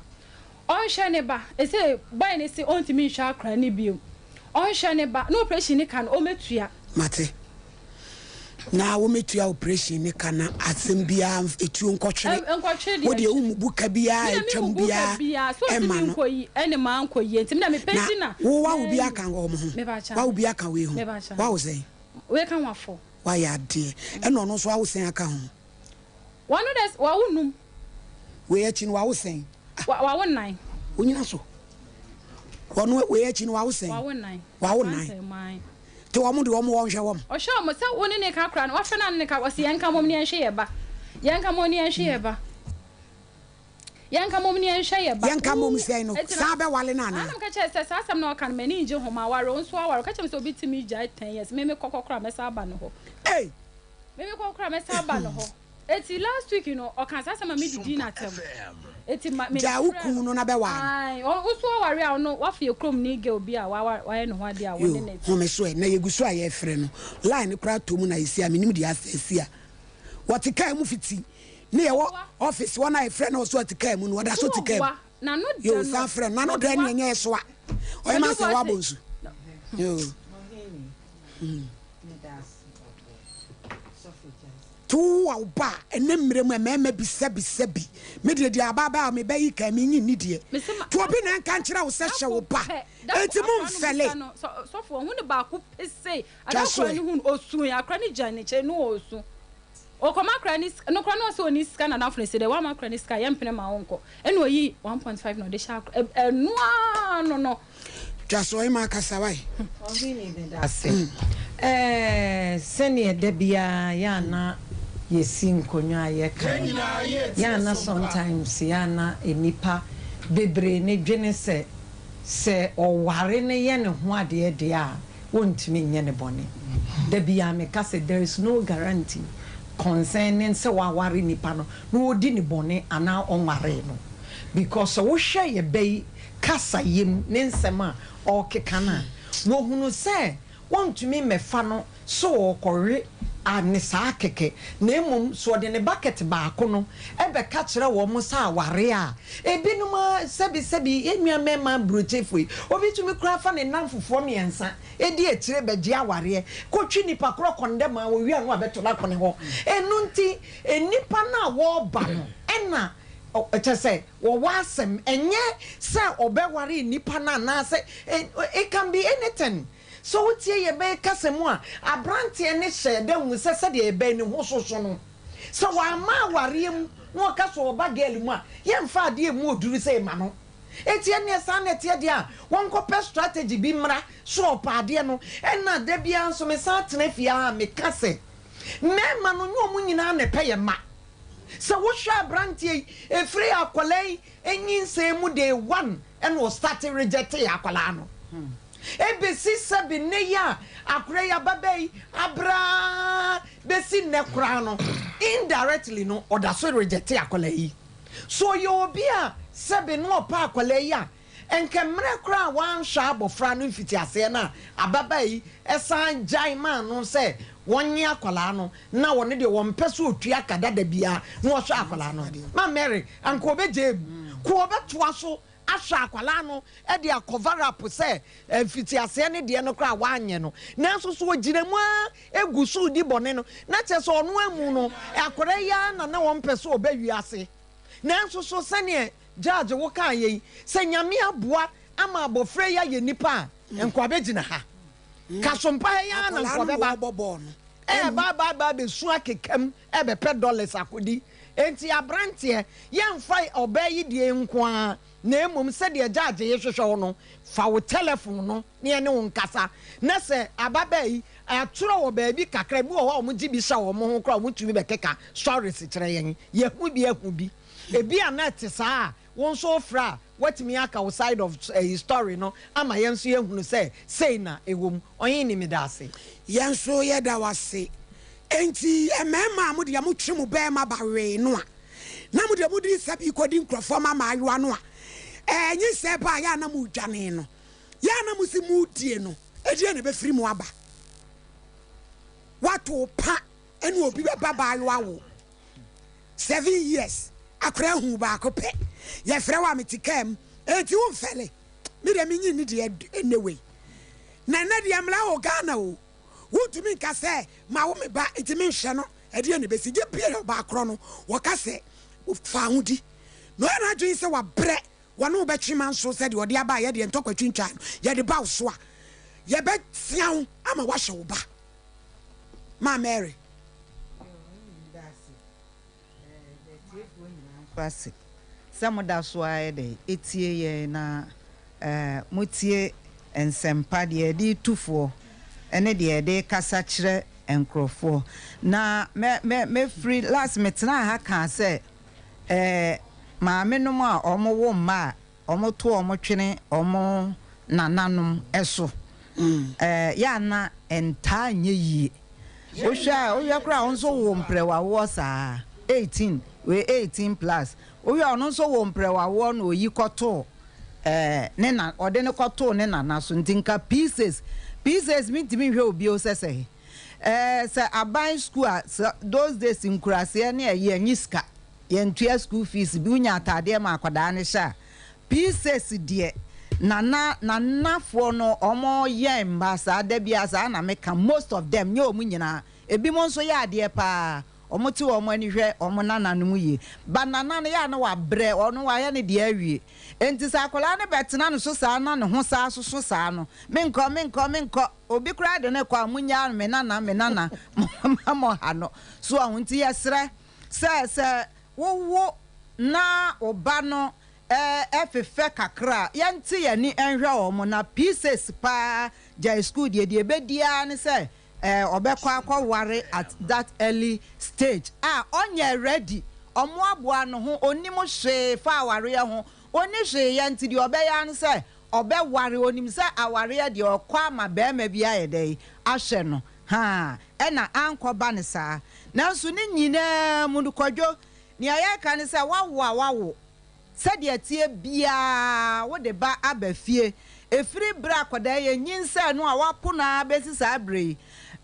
ɔnhwɛ ne ba ɛsɛ boy ne se ɔntumi nhwɛ akora ne bio ɔnhwɛ ne ba na operation ne ka no ɔmɛtua. Mate. Na wɔmɛtua operation ne ka na asɛm biara etuo nkɔtwere. Nkɔtwere deɛ. Wo deɛ wo mubu ka biara Me na me atwam mubu ka biara biara so ɛma ɔntumi no. nkɔ yi ɛne maa nkɔ yie nti me na me pɛ Na nti na wo wawo bi aka wɔn ho. Meba kyɛ. Wawo bi aka wei ho. Meba kyɛ. Wawo sɛn? Wei ka ho afɔ. Wayɛ adeɛ. Ɛna ɔno nso awo sɛn aka ho? Wɔno dɛ wawo num. Wei akyi no wawo sɛn? Wawo nan. Onyina so. Ɔno wei akyi no wawo sɛn? Wawo nan. Wawo nan. Te wɔn de wɔn wɔnhwɛ wɔn. Ɔhwɛ wɔn sɛ wo ne ne ka koraa no wafrɛ no a ne ne ka ɔsi yɛn nka mom ne yɛn hwɛ yɛ ba. Yɛn nka mom ne yɛn hwɛ yɛ ba. Yɛnka mmom ne yɛnhwɛ yɛ ba. Yɛnka mmom sɛn no, saa bɛwale no anaa? Ana meka kyerɛɛ sɛ saa asɛm no a ɔka no m'ani ngye ho, maware, wo nso woaware, ɔka kyerɛɛ me sɛ obi tumi gyae ten years, me mekɔ kɔ koraa mɛsan aba ne hɔ. Ei! Me mekɔ koraa mɛsan aba ne hɔ. Eti last week no ɔkaa saa asɛm a me didii no atɛm. Eti ma me Gyaa wo frɛɛ kun no. no na bɛware no. Ae, wo nso woaware a ɔno wafa yɛ kurom ni girl bi a waware wayɛ ne ho adeɛ a wo Yoo, ne no te. home so ɛ, na yɛgu so a yɛrefrɛ no, line no koraa tɔ mu na yɛsi a mennim deɛ asɛ asi a. Wɔte kaa mu fiti ne yɛwɔ office hɔ na yɛfrɛ no ɔso ɔte kaa mu no ɔda so te kaa mu yoo san frɛ no n'ano dɛ ne ɛnyɛ ɛsoa ɔyɛ ma sɛ wabɔ nsu yoo to wo a woba a ɛnɛ mmerɛ mu mmarima bi sɛbi sɛbi me deɛ deɛ abaabaa a mebɛyi kaa menyi nni deɛ to obi na nka nkyerɛ wo sɛ hyɛ wo ba enti mo mfɛle sɔfo ɔhu ne baako pese adakora ne hu osu akora ne gya ne kyɛ no osu Ɔkɔma akora ne sika, nokora no ɔsɛ ɔni sika na n'afo no si dɛ wama akora ne sika a yɛmpene ma wo nkɔ, ɛna ɔyi 1.5 na ɔde hyɛ akora, ɛno ara no no. Twa so ɔhemaa kasa wae. Ɔhene meda ase. Ɛɛ sɛdeɛ da biara yɛ a na yɛsi nkonnwa a yɛka no, yɛ a na sometimes yɛ a na nnipa bebree no dwene sɛ, sɛ ɔware no yɛ ne ho adeɛ deɛ a, wontumi nyɛ no bɔne. Da biara meka sɛ there is no guarantee concerning sɛ waware nipa no na ɔdi no bɔne anaa ɔnwaree no because sɛ wohwɛ yɛ ba yi kasayɛ mu ne nsɛm a ɔrekeka no a, wɔhunu sɛ wontumi mmɛfa no sɛ ɔrekɔwe a ne saa kɛkɛ na mmom sɛ ɔde ne bucket baako no bɛka kyerɛ wɔn sɛ aware a, ebinom ara, sɛbi sɛbi, yɛn nua mmarima aburokyefo yi, obi tumi koraa fa ne nnamfofoɔ mmiɛnsa di akyire bɛgye awareɛ kɔtwi nipa korɔ kɔndɛm a ɔwie a na wabɛto no akɔne hɔ. Ɛno nti nnipa no a wɔreba no na kyerɛ sɛ wɔwɔ asɛm, ɛnyɛ sɛ ɔbɛware nnipa no anaasɛ, it can be anything. Sɛ wotie yɛn bɛ yi kasa mu a, aberanteɛ no hyɛɛ da huu sɛ sɛdeɛ yɛn bɛ yi ne ho soso no, sɛ wamma awareɛ mu na ɔka sɛ ɔreba girl mu a, yɛmfa adeɛ a ɛmu ɔduru sɛ ma no. Enti ɛnneɛ saa na ɛteɛ deɛ a, wɔnkɔpɛ strategy bi mmra sɛ ɔpɛ adeɛ no. Ɛna da biara nso mesan tena fie ara a meka sɛ, mmarima no, nyɛ wɔn nyinaa na ɛpɛ yɛn mma. Sɛ wohwɛ aberanteɛ yi, ɛfiri akwadaa yi nyinsɛn mu day one ɛna ɔstarte rejectee akwadaa no. Ebesi sɛbe nnɛ yi a akora yi ababaa yi abrɛ ara besi nnɛ koraa no, indirectly no ɔda so rejecte akwadaa yi. So ɔyɛ obi a sɛbe na ɔpɛ akwadaa yi a, nka mmerɛ koraa a wanhwɛ abɔfra no mfitiaseɛ no a ababaa yi san gyae maa no sɛ wɔnye akwadaa no na ɔno deɛ ɔmpɛ sɛ ɔtua ka dada biara na ɔhwɛ akwadaa no. Ma Mary, anka ɔbɛgyae mu, ko ɔbɛtoa so ahwɛ akwadaa no de a cover up sɛ mfitiaseɛ no deɛ no koraa wanyɛ no, nanso so ɔgyina mu ara gu so redi bɔne no, na kyerɛ sɛ ɔno amu no, akwadaa yi ara na na ɔmpɛ sɛ ɔba wiase. Nanso so sɛdeɛ Judge wo kaeɛ yi, sɛ Nyame aboa ama abɔfra yi ayɛ nipa a, nka ɔbɛgyina ha. Kasompa ha yi ara na nka ɔbɛba. Ɛɛba aba aba abɛsu akekam ɛbɛpɛ dollars akɔdi. Enti abranteɛ, yɛmfa ɔbaa yi deɛ nko ara. Na mmom sɛdeɛ judge yi hwehwɛ wo no, fa wo telephone no na yɛne wo nkasa. Na sɛ ababaa yi, atwerɛ wɔ baabi kakra, ebi wɔ hɔ a wɔgye bi hyɛ wɔn ho koraa a wɔtumi bɛkeka stories kyerɛ yɛn. Yɛahu bi ahu bi. Ebi a na ɛte saa a, wo nso wofrɛ a, woatumi aka wo side of ɛyi story no ama yɛn nso yɛahunu sɛ sei na ɛwɔ mu. Ɔhene meda ase. Yɛn nso yɛda wo ase. Enti mmarima a mo deɛ motwe mo barima ba wee no a, na mo deɛ mode nsa bi kɔdi nkurɔfoɔ mma mmaayewa no a, ɛɛ nyinsɛn ba a, yɛ a na modwane no, yɛ a na mose modie no, ɛdeɛn na ɛbɛfiri mu aba? Woato wo pa ne obi bɛba baayewa wo 7 years akora ahu baako pɛ, yɛfrɛ wo a mete kaa mu, enti womfɛle. Me deɛ menyi nni deɛ ɛnnɛ wei. Na ɛnnɛ deɛ mmara wɔ Ghana o. Wontumi nka sɛ mawo me ba nti menhwɛ no, ɛdeɛn na ɛbɛsi? Gye pie ɔbaa korɔ no, wɔka sɛ fa ho di. Na ɔyɛ n'adwene sɛ wabrɛ, wɔne wo bɛtwe manso sɛ deɛ ɔde aba a yɛdeɛ ntɔkwa twintwan no, yɛde ba wo so a, yɛbɛtea wo ama woahwɛ wo ba. Ma Mary. Yɛda atiefoɔ nyinaa nso ase sɛ moda so ara yɛ dɛn tie yɛn na motie nsɛmpa, deɛ yɛde retu foɔ ne deɛ yɛde rekasa kyerɛ nkurɔfoɔ. Na mɛ mɛ mɛfiri last metenaa ha kaa sɛ ɛɛ maamenom a wɔwo mma a wɔto wɔn twene wɔn nananom so ɛɛ yɛ a na ɛntaa nyɛ yie. Wohwɛ a wohwɛ koraa a wo nso wo mprɛwawoɔ saa 18 wei 18 plus wohwɛ a ɔno nso wo mprɛwawoɔ na oyi kɔtoo ɛɛ ne na ɔde no kɔtoo ne nana so nti nka pieces pieces mentumi nhwɛ obi o sɛ sɛ ɛɛ sɛ aban school a sɛ those days nkuraseɛ ne ɛyɛ anyi sika yɛntua school fees bi wonya ataadeɛ ma akwadaa no hyɛ a pieces deɛ nana nanafoɔ no ɔmo yɛn mma saa da bi a saa na meka. Most of them, nyɛ ɔmo nyinaa, ebi mo nso yɛ adeɛ paa, ɔmo te wɔn ani hwɛ ɔmo nananom yie ba nana no yɛ a na wabrɛ, ɔno wayɛ ne deɛ awie. Nti sɛ akwadaa no bɛtena ne so saa na ne ho saa soso saa no, menkɔ menkɔ menkɔ obi koraa de ne kɔ a munyaa no, me nana me nana mo mo ha no so ɔho. Nti yɛsrɛ sɛ sɛ wowo na wo ba no ɛfefɛ kakra a, yɛnte yɛni nhwɛ wɔn na pieces paa gyae school deɛ deɛ ɛbɛdi ne sɛ ɔbɛkɔ akɔware at that early stage a ɔnyɛ ready, ɔmoaboa no ho, onim hwee fa awareɛ ho, ɔni hwee yɛ. Nti deɛ ɔbɛyɛ ne sɛ ɔbɛware, onim sɛ awareɛ deɛ ɔkɔ ama bɛrima bi ayɛ dɛ ahwɛ no ha ɛna ankɔba ne saa. Nanso ne nyinaa mu no, Kwadwo, nea yɛreka ne sɛ wawo a wawo sɛdeɛ tie biara wode ba aba fie, ɛfiri berɛ akwadaa yɛ nyinsɛn no a wapo no ara bɛsi saa berɛ yi,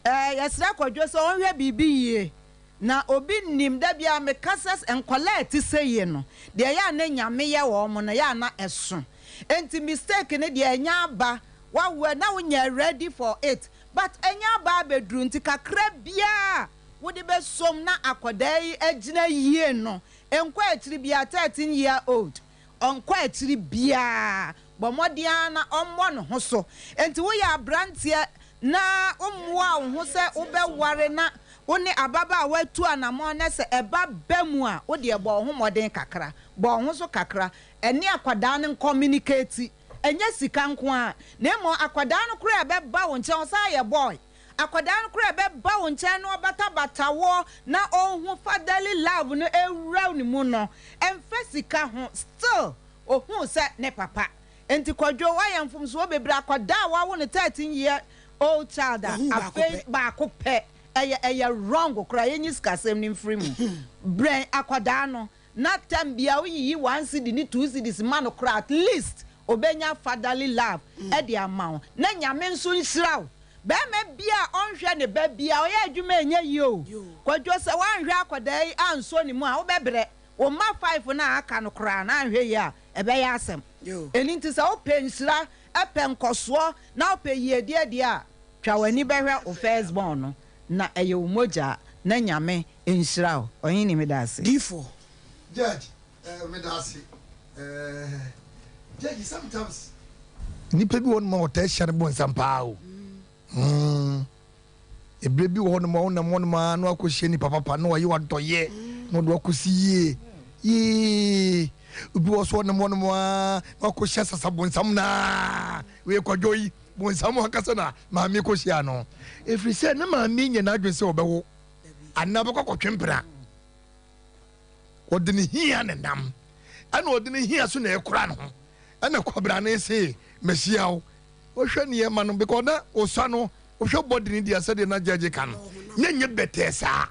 yɛsrɛ Kwadwo sɛ ɔnhwɛ biribi yie na obi nim da bia meka sɛ nkɔlaa ɛte sɛ yie no deɛ ɛyɛ a na Nyame yɛ wɔn mo no ɛyɛ a na ɛso. Enti mistake no deɛ ɛnyɛ aba wawo na wonyɛ ready for it, but ɛnyɛ aba abɛduru. Nti kakra biara wode bɛsom na akwadaa yi agyina yie no, nkɔ akyiri biara, 13 year old ɔnkɔ akyiri biara, bɔ mmɔden ara na ɔmmɔ ne ho so. Nti woyɛ aberanteɛ na wommoa wo ho sɛ wobɛware na wo ne ababaawa atu anammɔn na sɛ ɛba bɛ mu a, wodeɛ bɔ wo ho mmɔden kakra, bɔ wo ho so kakra, ɛne akwadaa no ncommunicate. Ɛnyɛ sika nko a, na mmom akwadaa no koraa ɛbɛba wo nkyɛn, ɔsan yɛ boy, akwadaa no koraa ɛbɛba wo nkyɛn na ɔbatabata wɔ na ɔnhu fatherly love no ewura ne mu no, ɛmfa sika ho, still ohun sɛ ne papa. Nti Kwadwo, wayɛ mfomsoɔ bebree. Akwadaa a wawo no, 13 year old child a afei baako pɛ, ɛyɛ wrong koraa. Yɛnyi sikasɛm no mfiri mu brɛn akwadaa no na time bia woyiyi 1 cedi ne 2 cedis ma no koraa, at least obenya fatherly love ɛde ama wo. Na Nyame nso nhyira wo. Bɛrima bi a ɔnhwɛ ne ba bi a ɔyɛ adwuma ɛnyɛ yie o. Kwadwo, sɛ woanhwɛ akwadaa yi ansɔ ne mu a, wobɛbrɛ. Wo mma five no a aka no koraa na anhwɛ yie a, ɛbɛyɛ asɛm. Ɛno nti sɛ wopɛ nhyira, ɛpɛ nkɔsoɔ na wopɛ yiedie deɛ a, twa w'ani bɛhwɛ wo first born no na ɛyɛ wo mogya. Na Nyame nhyira wo. Ɔhene, meda ase. Difoɔ. Judge, meda ase. Judge, sometimes nipa bi wɔ nom a wɔtaa hyia no bɔ nsam paa o. Ebire bi wɔ hɔ nom a wonam hɔ nom a na wakɔhyia nipa papa na wayɛ wadɔyɛ na ɔde wakɔsi yie yee. Obi wɔ so ɔnam hɔnom ara na wakɔhyia sasabonsam no ara. Wei Kwadwo yi, bonsam ankasa na maame kɔhyia no. Ɛfiri sɛ na maame nyɛ n'adwene sɛ ɔbɛwo anaa ɔbɛkɔ akɔtwe mpena. Ɔde ne hia na nam, ɛna ɔde ne hia so na ɛkora ne ho. Ɛna kwabrane se, mahyia wo. Wohwɛ nneɛma no, because na ɔsua no, wohwɛ body no deɛ sɛdeɛ na gyɛgye ka no, na ɛnyɛ bɛtɛɛ saa.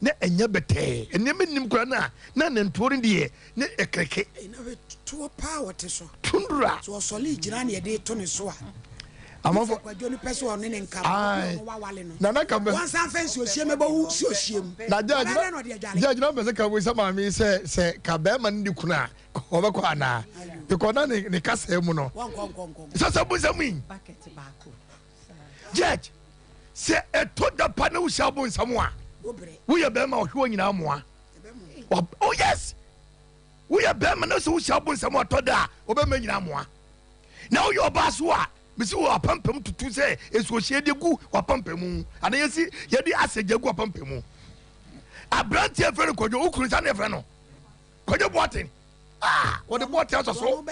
Na ɛnyɛ bɛtɛɛ. Nneɛma nnim koraa na na ne ntoɔ no deɛ ne ɛkreke. Ɛna hwɛ toɔ paa ɔte so. Tundra. So ɔsɔle gyina na yɛde to ne so a. Amanfo. Sɛ kwadwo no pɛ sɛ ɔne ne nka no, ɔno wawale no. Nana ka bɛ. Wɔnsan fɛ nsuo hyia mɛbɔ wo nsuo hyia mu. Na judge na judge na mpɛ sɛ ka bisa maame yi sɛ sɛ ka bɛrima no di kunu a ɔbɛkɔ anaa because na ne ne kasa mu no. Sɛ sɛ bu nsɛm yi. Judge sɛ ɛtɔ da pa na wohyia abonsam a woyɛ bɛrima ɔhwɛ wɔ nyinaa mmoa. Oh yes. Woyɛ bɛrima na sɛ wohyia abonsam a ɔtɔ da a ɔbɛma nyinaa mmoa. Na woyɛ ɔbaa so a mesi wɔ apampam tutu sɛ nsuohyɛ de gu w'apampam anaa yɛsi yɛde asɛgya gu apampam. Aberanteɛ fɛ no Kwadwo, wo kunu sa ne yɛfrɛ no Kwadwo Boateng. Ah, wɔde Boateng asɔ so.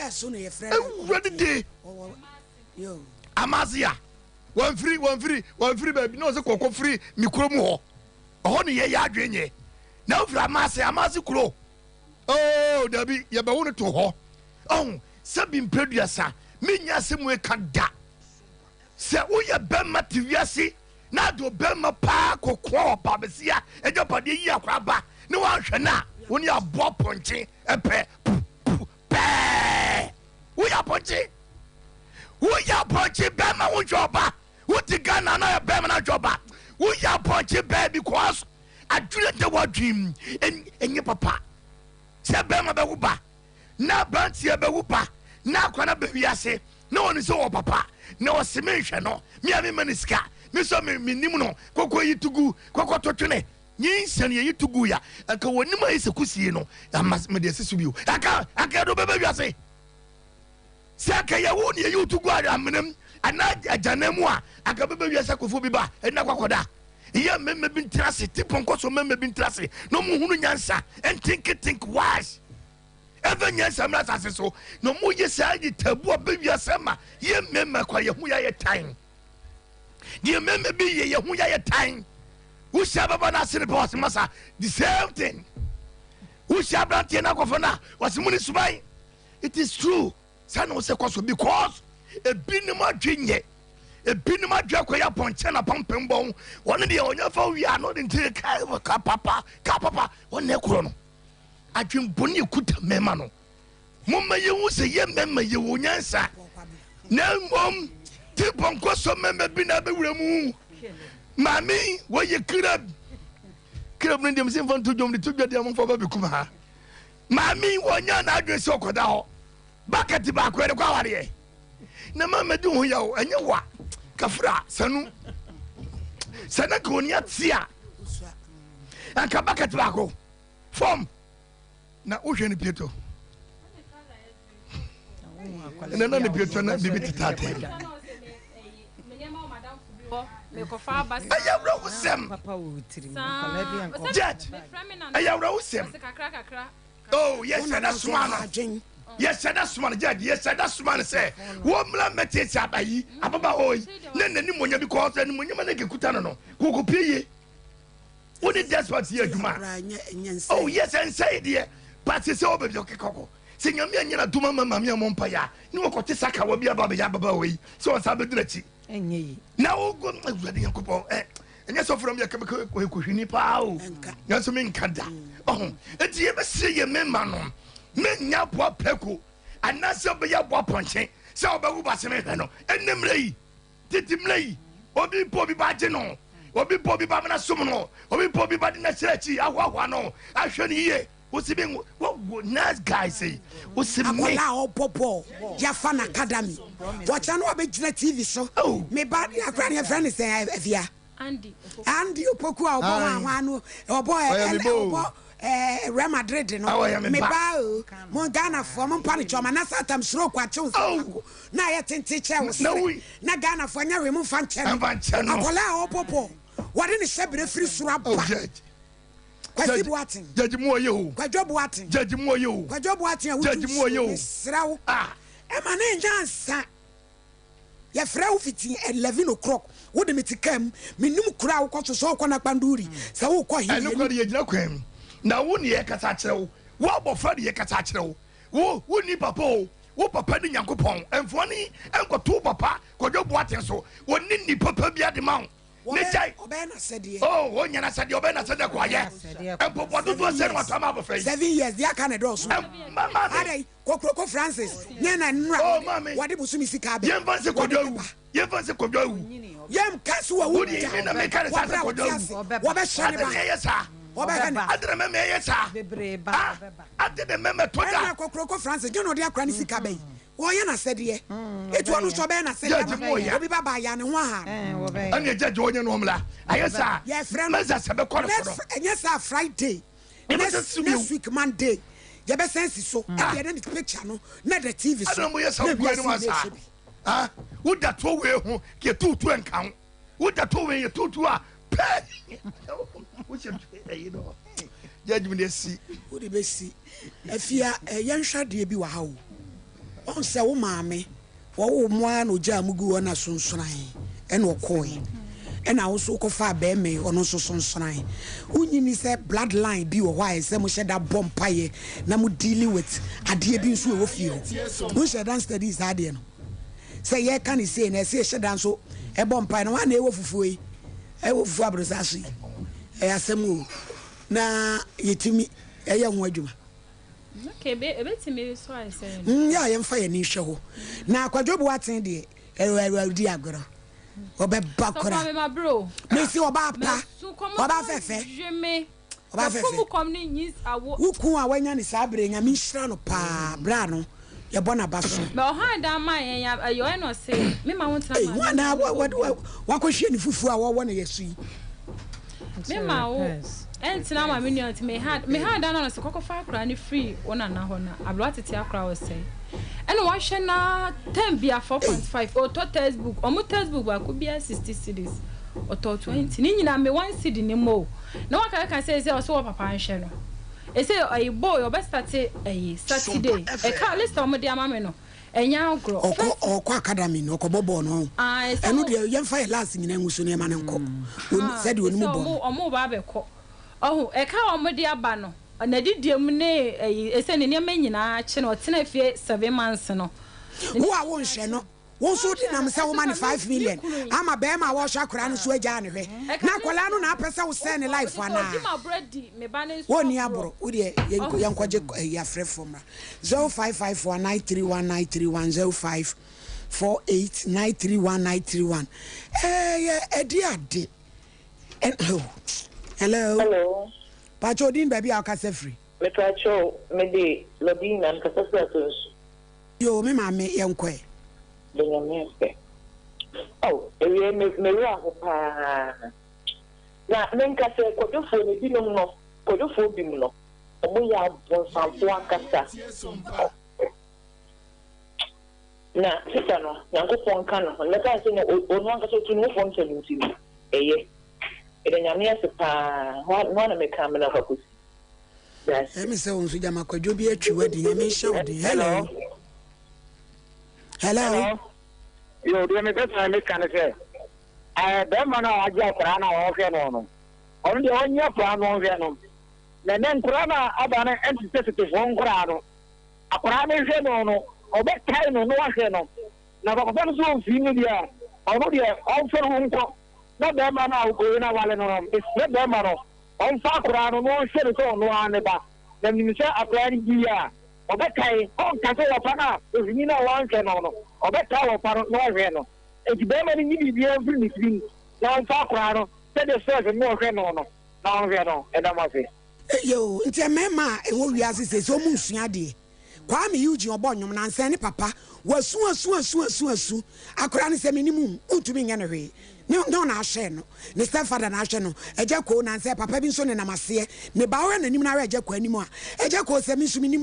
Ewura dede. Amazia wɔnfiri wɔnfiri wɔnfiri baabi na ɔsɛ kɔkɔ firi me kuro mu hɔ. Ɔhɔ ne yɛyɛ adwene nyɛ. Na wofiri Amase, Amase kuro. Oh, dabi, yɛbɛwo no to hɔ. Ɔho, sɛbi mprɛduasa, mennya asɛm wei ka da. Sɛ woyɛ bɛrima te wiase na ade ɔbɛrima paa kɔkoa ɔbaa bɛsia agyapadeɛ yi akora ba ne woanhwɛ no a, wo ne aboa pɔnkye pɛ pu pu pɛɛ. Woyɛ apɔnkye. Woyɛ apɔnkye bɛrima wonhwɛ ɔba. Wote Ghana na yɛ bɛrima na nhwɛ ɔba. Woyɛ apɔnkye bɛɛ because adwene da w'adwene mu ɛnyɛ papa. Sɛ bɛrima bɛwo ba na aberanteɛ bɛwo ba na akora no aba wiase na ɔnim sɛ ɔwɔ papa na ɔse menhwɛ no, me a memma no sika, me nso mennim no, kɔkɔ yi to gu, kɔkɔ to twene. Nyinsɛn yɛyi to gu ya, anka wɔnim ayɛ sɛ kusie no, ama mede asi so bio, anka anka yɛde wobɛba wiase. Sɛ anka yɛwo ne yɛyi wo to gu amena mu anaa agyanan mu a, anka bɛba wiase akɔfo bi ba ɛna akɔkɔda. Yɛ mmarima bi ntena ase, ti pɔnkɔ so mmarima bi ntena ase na wɔn hunu nyansa, and think think wise. Ɛfɛ nyansa mmra asase so na wɔn yɛ saa yi tabu a bɛ wiase ma yɛ mmarima kɔ yɛ ho yɛ ayɛ tan. Deɛ mmarima bi yɛ yɛ ho yɛ ayɛ tan. Wohyia bɛba no ase ne pɛ wɔse masa the same thing. Wohyia aberanteɛ no akɔfo no a wɔse mu ne suban. It is true. Saa na wɔsɛ kɔ so because ebinom adwe nyɛ ebinom adwe akɔyɛ apɔnkyɛ na pampam bɔn wɔn deɛ ɔnyɛ fa wia no de ntiri ka ka papa ka papa wɔn na ɛkorɔ no adwembɔne ekuta mmarima no momma yɛhu sɛ yɛ mmarima yɛ wɔ nyansa na mmom ti pɔnkɔ so mmarima bi na abɛwura mu maame wɔyɛ kirab kirab no deɛ mesɛ mfa nto dwom de to dwa deɛ momfa ba bɛkum ha Maame yi wɔnyaa n'adwene sɛ ɔkɔda hɔ bucket baako yɛde kɔ awareɛ na maama di ho yaw ɛnyɛ wa kafra sanu sɛ na nka oni ate a anka bucket baako fam na wohwɛ no pieto ɛnɛ na ne pieto na biribi tetaatee ɛyɛ awerɛhosɛm judge ɛyɛ awerɛhosɛm oh yɛhyɛ da soma no yɛhyɛ da soma no judge yɛhyɛ da soma no sɛ wɔmmra mmɛtietie aba yi ababaawa yi ne n'animonyam because animonyam no kekuta no no kɔkɔpie yie wo ne despot yɛ adwuma oh yes ɛnsɛe deɛ but sɛ wɔ baabi ɔkeka kɔ sɛ nyame anyɛ no adom ama maame ammɔ mpaeɛ a ne wɔkɔte sakawa bi aba bɛyɛ ababaawa yi sɛ ɔnsa bɛdi n'akyi na wogo awurade nyankopɔn ɛ ɛnyɛ sɔfo na meyɛ kɔhwini paa o nanso menka da ɔho enti yɛbɛsrɛ yɛ mema no menya aboa prɛko anaasɛ wobɛyɛ aboa pɔnkye sɛ wobɛwo ba sɛ mehwɛ no ɛnɛ mmerɛ yi Tete mmerɛ yi, obi mpo obi ba agye no, obi mpo obi ba mena som no, obi mpo obi ba de n'akyerɛ akyi ahoahoa no, ahwɛ no yie. Wosi bi wo nice guy sei. Wosi me. Akwadaa a ɔbɔ bɔɔl yafa no academy wɔkyɛ no wabɛgyina TV so Oh. me ba akora no yɛfrɛ no sɛn afia Andy Opoku. Andy Opoku a ɔbɔ Aye. hwan hwan no ɔbɔ Ɔyɛ me ɛ ba o. ɔbɔ ɛɛ Real Madrid no Ah, ɔyɛ me me ba. ba o mo Ghana foɔ mo mpa no kyɛw ma na Satan stroke akye wo Oh. sɛ baako na ayɛ tenten kyɛn wo Na serɛ wui. na Ghana foɔ nyɛ hwee mo mfa nkyɛ no Ɛmfa nkyɛ no. akwadaa a ɔbɔ bɔɔl wɔde ne hyɛ berɛ firi soro Oh, aba judge. Kwasi Boateng. Judge mu ɔyɛ o. Kwadwo Boateng. Judge mu ɔyɛ o. Kwadwo Boateng a wotu Judge mu ɔyɛ o. Mesrɛ wo. Ah. Ɛma ne nyɛ ansa. Yɛfrɛ wo fiti 11 o'clock. Wode me te kaa mu. Menim kuro a wokɔ so sɛ wokɔ Nakpanduri. Sɛ wokɔ he. Ɛno kora de yɛgyina kwan mu. Na wo ne yɛkasa akyerɛ wo. Wo abɔfra de yɛkasa akyerɛ wo. Wo wonni papa o. Wo papa ne Nyankopɔn. Mfoa ne nkɔto wo papa Kwadwo Boateng so. Wɔne nni papa bi ade ma wo. Ne gyae. Ɔbɛyɛ n'asɛdeɛ. Oh, ɔnyɛ n'asɛdeɛ, ɔbɛyɛ n'asɛdeɛ kɔ ayɛ. Mpɔboa dodoɔ sɛ na watɔ ama abɔfra yi. 7 years deɛ aka na ɛdɔɔso. Mama me. Adɛn, Kokroko Francis, nyɛ na nnora Oh, maame. wɔde bosome sika abɛ. Yɛmfa nsɛ Kwadwo awu. Yɛmfa nsɛ Kwadwo awu. Yɛmka so wawu Wo deɛ da. me na meka ne saa sɛ Wɔbrɛ a Kwadwo wɔte awu. ase. Wɔbɛhyɛ ne Ade na ba. ɛyɛ saa. Wɔbɛhwɛ ne. Ade na mɛmɛ ɛyɛ saa. Bebree ba, Ah, ɔbɛba. ade na mɛmɛ tɔ da. Ɛna Kokroko Francis, nyɛ na ɔde akora ne sika bɛyi. Wɔyɛ n'asɛdeɛ. Etu ɔno nso ɔbɛyɛ n'asɛdeɛ Judge mu ɔya. Obi ba ba ya ne ho aha no. Wɔbɛyɛ. Ɛne ɛgya gye ɔnyɛ no ɔmla. Ayɛ saa. Yɛfrɛ no. Mɛsa sɛ bɛkɔ ne so no. Next, ɛnyɛ saa Friday. Yɛbɛsɛ Next, si bio. next week Monday. Yɛbɛsɛn si so. Ɛdeɛ na ne picture no na the TV so. Adana mo yɛ sa Na wo wiase anim asa. nyinaa ɛhwɛ bi. Ah, woda to wei ho, yɛ tutu nka ho. Woda to wei yɛ tutu a pɛ. Wohyɛ ɛyi no. Judge mi de si. Wode bɛsi afia yɛnhwɛ adeɛ bi wɔ ha o. Ɔn sɛ wo maame wɔwo mo ara na ogyaa mo gu hɔ na sonsoran ɛna ɔkɔe. Ɛna wo nso wokɔfaa bɛrima yi ɔno nso sonsoran. Wonyini sɛ bloodline bi wɔ hɔ a ɛsɛ mo hyɛ da bɔ mpaeɛ na mo dealing with adeɛ bi nso ɛwɔ fie hɔ. Wonhyɛ da study saa adeɛ no. Sɛ yɛka ne sei na ɛsɛ yɛhyɛ da nso ɛbɔ mpaeɛ na wɔn a na ɛwɔ fufuo yi ɛwɔ fufuo aborosa so yi ɛyɛ asɛm o na yɛtumi ɛyɛ ho adwuma. Okay, ebetumi so ayɛ sɛ. Yɛ a yɛmfa yɛn ani nhwɛ hɔ na Kwadwo Boateng deɛ ɛwɔ di agorɔ ɔbɛba kora Sɔfo ma bro. mesi ɔbaa pa Mɛsu kɔm ɔbaa fɛfɛ me. ɔbaa Fɛfɛ. fɛfɛ Kɔm ne nyis awo. wo kun a wanya ne saa bere Nyame nhyira no paa bra no yɛbɔ n'aba so. Mɛ ɔhan dan ma yɛn ya ɛyɛ ɔyɛ na ɔse me ma wo ntena Ei, ma. wɔn na wakɔhwie ne fufuo a wɔwɔ no yɛ so yi. Me ma wo ɛntena ma me nua nti me ha dan na ɔse kɔkɔfa akora ne free wo nana hɔ na abla tete akora ɔsɛe. Ɛna wahwɛ na term bia 4.5 ɔtɔ textbook ɔmo textbook baako bia 60 cedis ɔtɔ 20 ne nyinaa me 1 cedi ne mo na waka ka sɛ sɛ ɔsɛ wɔ papa nhwɛ no ɛsɛ ɛyi boy ɔbɛ start ɛyi Saturday ɛka list a ɔmo de ama me no ɛnyɛ agorɔ. Ɔkɔ academy no ɔkɔbɔ bɔɔl no. Ah, ɛsɛ ɛno ɔmo- deɛ yɛmfa yɛ last nyinaa ngu so nneɛma no nkɔ sɛdeɛ onimu ɛsɛ bɔ no. ɔmo ba abɛkɔ ɔho ɛka a ɔmo de aba no n'adidie mu ne ɛyi ɛsɛ ne nneɛma nyinaa akyi no ɔtena fie 7 months no. Wo a wonhwɛ no wo nso wode nam sɛ woma ne 5 million ama bɛrima a wɔhwɛ akwaraa no so agyaa ne hwɛ na akwaraa no na apɛ sɛ wosɛe ne life anaa? Ɔdi ma aborɔ di me ba ne nso Wonni aborɔ. aborɔ wodeɛ yɛnkɔgye ɛyi afrɛfoɔ mmra 0554 931 931 05 48 931 931 ɛyɛ ɛde ade. Oh. Hello. Hello. Pakyɛ odin baabi a wokasa firi? Mepakyɛw, mede Lɔdina, mekasa firi Atonsu. Yo, me maame, yɛnkɔɛ. Da Nyame ase. Oh, ewie me me werɛ aho paa. Na menka sɛ kwadwofoɔ no ebinom no, kwadwofoɔ bi mu no, ɔmo yɛ abonsamfoɔ ankasa. Na sista no, Nyankopɔn nka ne ho. Mɛka sɛ ɔno ankasa otu ne ho fo ntɛm nti no, ɛyɛ. Meda Nyame ase paa. Hɔ ara na meka amena kɔ akɔsi. Ɛmi sɛ wo nso gyama kwadwo bi atwi wadi. Nyame nhyɛ wo den. Hello. Hello. Yo, deɛ mepɛ sɛ meka ne sɛ, bɛrima no a wagye akwaraa no a ɔhwɛ no no, ɔno deɛ ɔnyɛ akwaraa no ɔnhwɛ no. Na ɛnɛ nkoraa no a aba no ɛnte sɛ tetefoɔ nkoraa no. Akwaraa no hwɛ no no, ɔbɛkae no na wahwɛ no. Na papa no nso ɔmfii no deɛ a, ɔno deɛ ɔmfa no ho nkɔ. Na bɛrima no a ɔkɔyi no awale no no, mesrɛ bɛrima no, ɔmfa akwaraa no na ɔnhwɛ no sɛ ɔno ara ne ba. Na menim sɛ akwaraa no di a, ɔbɛkae. Ɔnka sɛ wɔfa no a, ohwini no a wanhwɛ no no, ɔbɛkae wɔfa no na wahwɛ no. Enti bɛrima no nyi biribiara mfiri ne tirim na ɔmfa akwaraa no sɛdeɛ sɛs no na ɔhwɛ no no, na ɔnhwɛ no. Ɛda mo ase. Eye o, nti mmarima a ɛwɔ wiase seesei ɔmo nsua adeɛ. Kwame Eugene ɔbɔ nnwom nansa ne papa wasu asu asu asu asu akwadaa no sɛ menim wo wontumi nyɛ no hwee ne ne ɔna ahwɛ no ne stepfather na ahwɛ no Agya Koo nansa papa bi nso nenam aseɛ ne ba wohwɛ n'anim na ahwɛ Agya Koo anim a Agya Koo sɛ me nso menim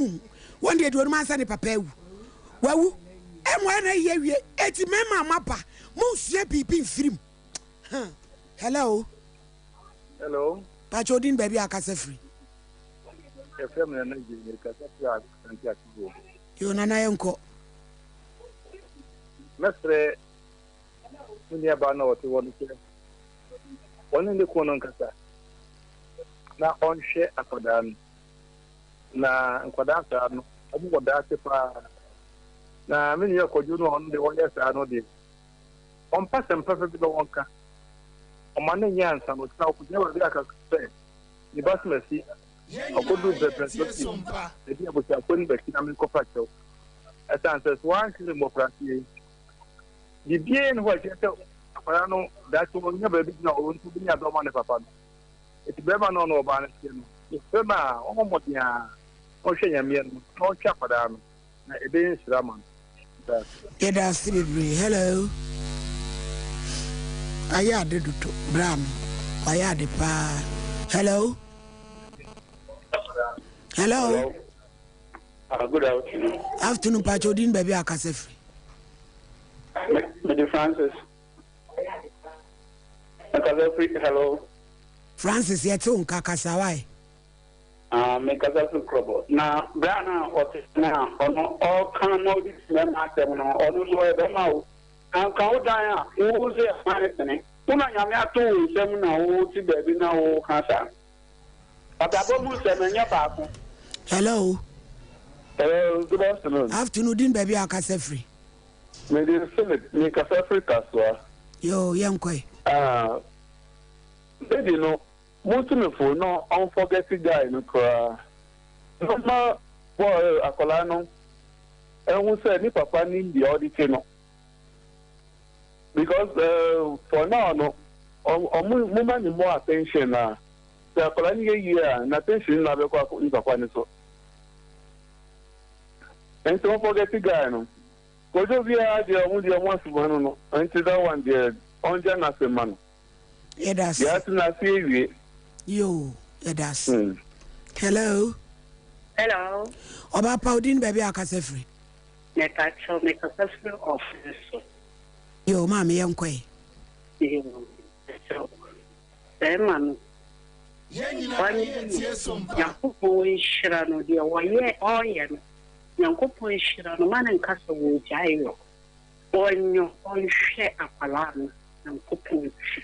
wo wɔn deɛ deɛ onim ansa ne papa awu wawu ɛmo ɛna ayi awie eti mmarima a moaba monsua biribi mfiri mu. Huh. Hello. Hello. Pacho odin baabi a akasa firi? Yɛfrɛ me Nana Gyei, mekasa firi Asante Akyem. Yoo Nana yɛnkɔ. Mɛsrɛ me nuabaa no a ɔte hɔ no sɛ ɔne ne kunu no nkasa na ɔnhwɛ akwadaa no. Na nkwadaa saa no, wɔn wɔ daakye paa. Na me nua Kwadwo no a ɔno deɛ ɔyɛ saa no deɛ, ɔmpɛ asɛm papa bi na ɔnka. Ɔma no nyɛ ansa na ɔkyena ɔkɔgyina baabi aka sɛ ne ba som asi. Ɔkɔduru mprɛmprɛnsoɔ pii, ebi abusuafoɔ no bɛkyi na menkɔfa kyɛw. Ɛsiane sɛ so wanhwere mmɔfraseɛ yi, biribiara nni hɔ a ɛkyerɛ sɛ akwadaa no daakye ɔnya baabi gyina ɔno nso bɛnya dɔ ama ne papa no. Enti barima no a ɔne ɔbaa no teɛ no, mesrɛ no a ɔmmɔ mmɔden ara na ɔnhwɛ Nyame anim na ɔnhwɛ akwadaa no na ɛbɛyɛ nhyira ama no. Meda ase. Yɛda ase bebree. Hello. Ayɛ ade dodo bra no. Wayɛ ade paa. Hello. Hello. Hello. Good afternoon. Afternoon, Pacho Odin baby akasa firi. Me, me de Francis. Mekasa firi hello. Francis yɛte wo nka kasa wae. Ah, mekasa firi Krɔbɔ. Na bra no a ɔte no a ɔno ɔka na ɔde di mmarima asɛm no ɔno nso ɔyɛ bɛrima o. Anka wo dan a wo sɛ ɛkwan sene. Wo na Nyame ato wo nsam na wo te baabi na wo ka saa. Abrabɔ mu nsɛm ɛnyɛ baako. Hello. Hello, good afternoon. Afternoon, din baabi a wakasa firi. Me din Philip, me kasa firi Kasoa. Yoo, yɛn kɔ yi. Ah, lady no, mo ntu no fo na ɔnfɔgɛti guy no koraa. Na ɔma boy, akwadaa no, ɛhu sɛ ne papa nim deɛ ɔde te no. Because eh, for now no, ɔmo mo ma ne more attention a, sɛ akwadaa no yɛ yie a, n'attention nyinaa bɛkɔ ne papa no so. Nti wɔn forget guy no. Kojo biara deɛ ɔmo deɛ ɔmo asoma no no, nti that one deɛ ɔngya n'asɛm ma no. Yɛda ase. Deɛ ate n'ase awie. Yoo, yɛda ase. Hello. Hello. Ɔbaa pa, wo din ne baabi a wakasa firi? Mepakyɛw mekasa firi ɔfon so. Yoo maame yɛn kɔ ɛ. Yoo mepakyɛw bɛɛma no wanyɛ no Nyankopɔn nhyira no deɛ ɔyɛ ɔyɛ no Nyankopɔn nhyira no ma no nka sɛ ɔgyae yɔ ɔnyɔ ɔnhwɛ akwadaa no Nyankopɔn nti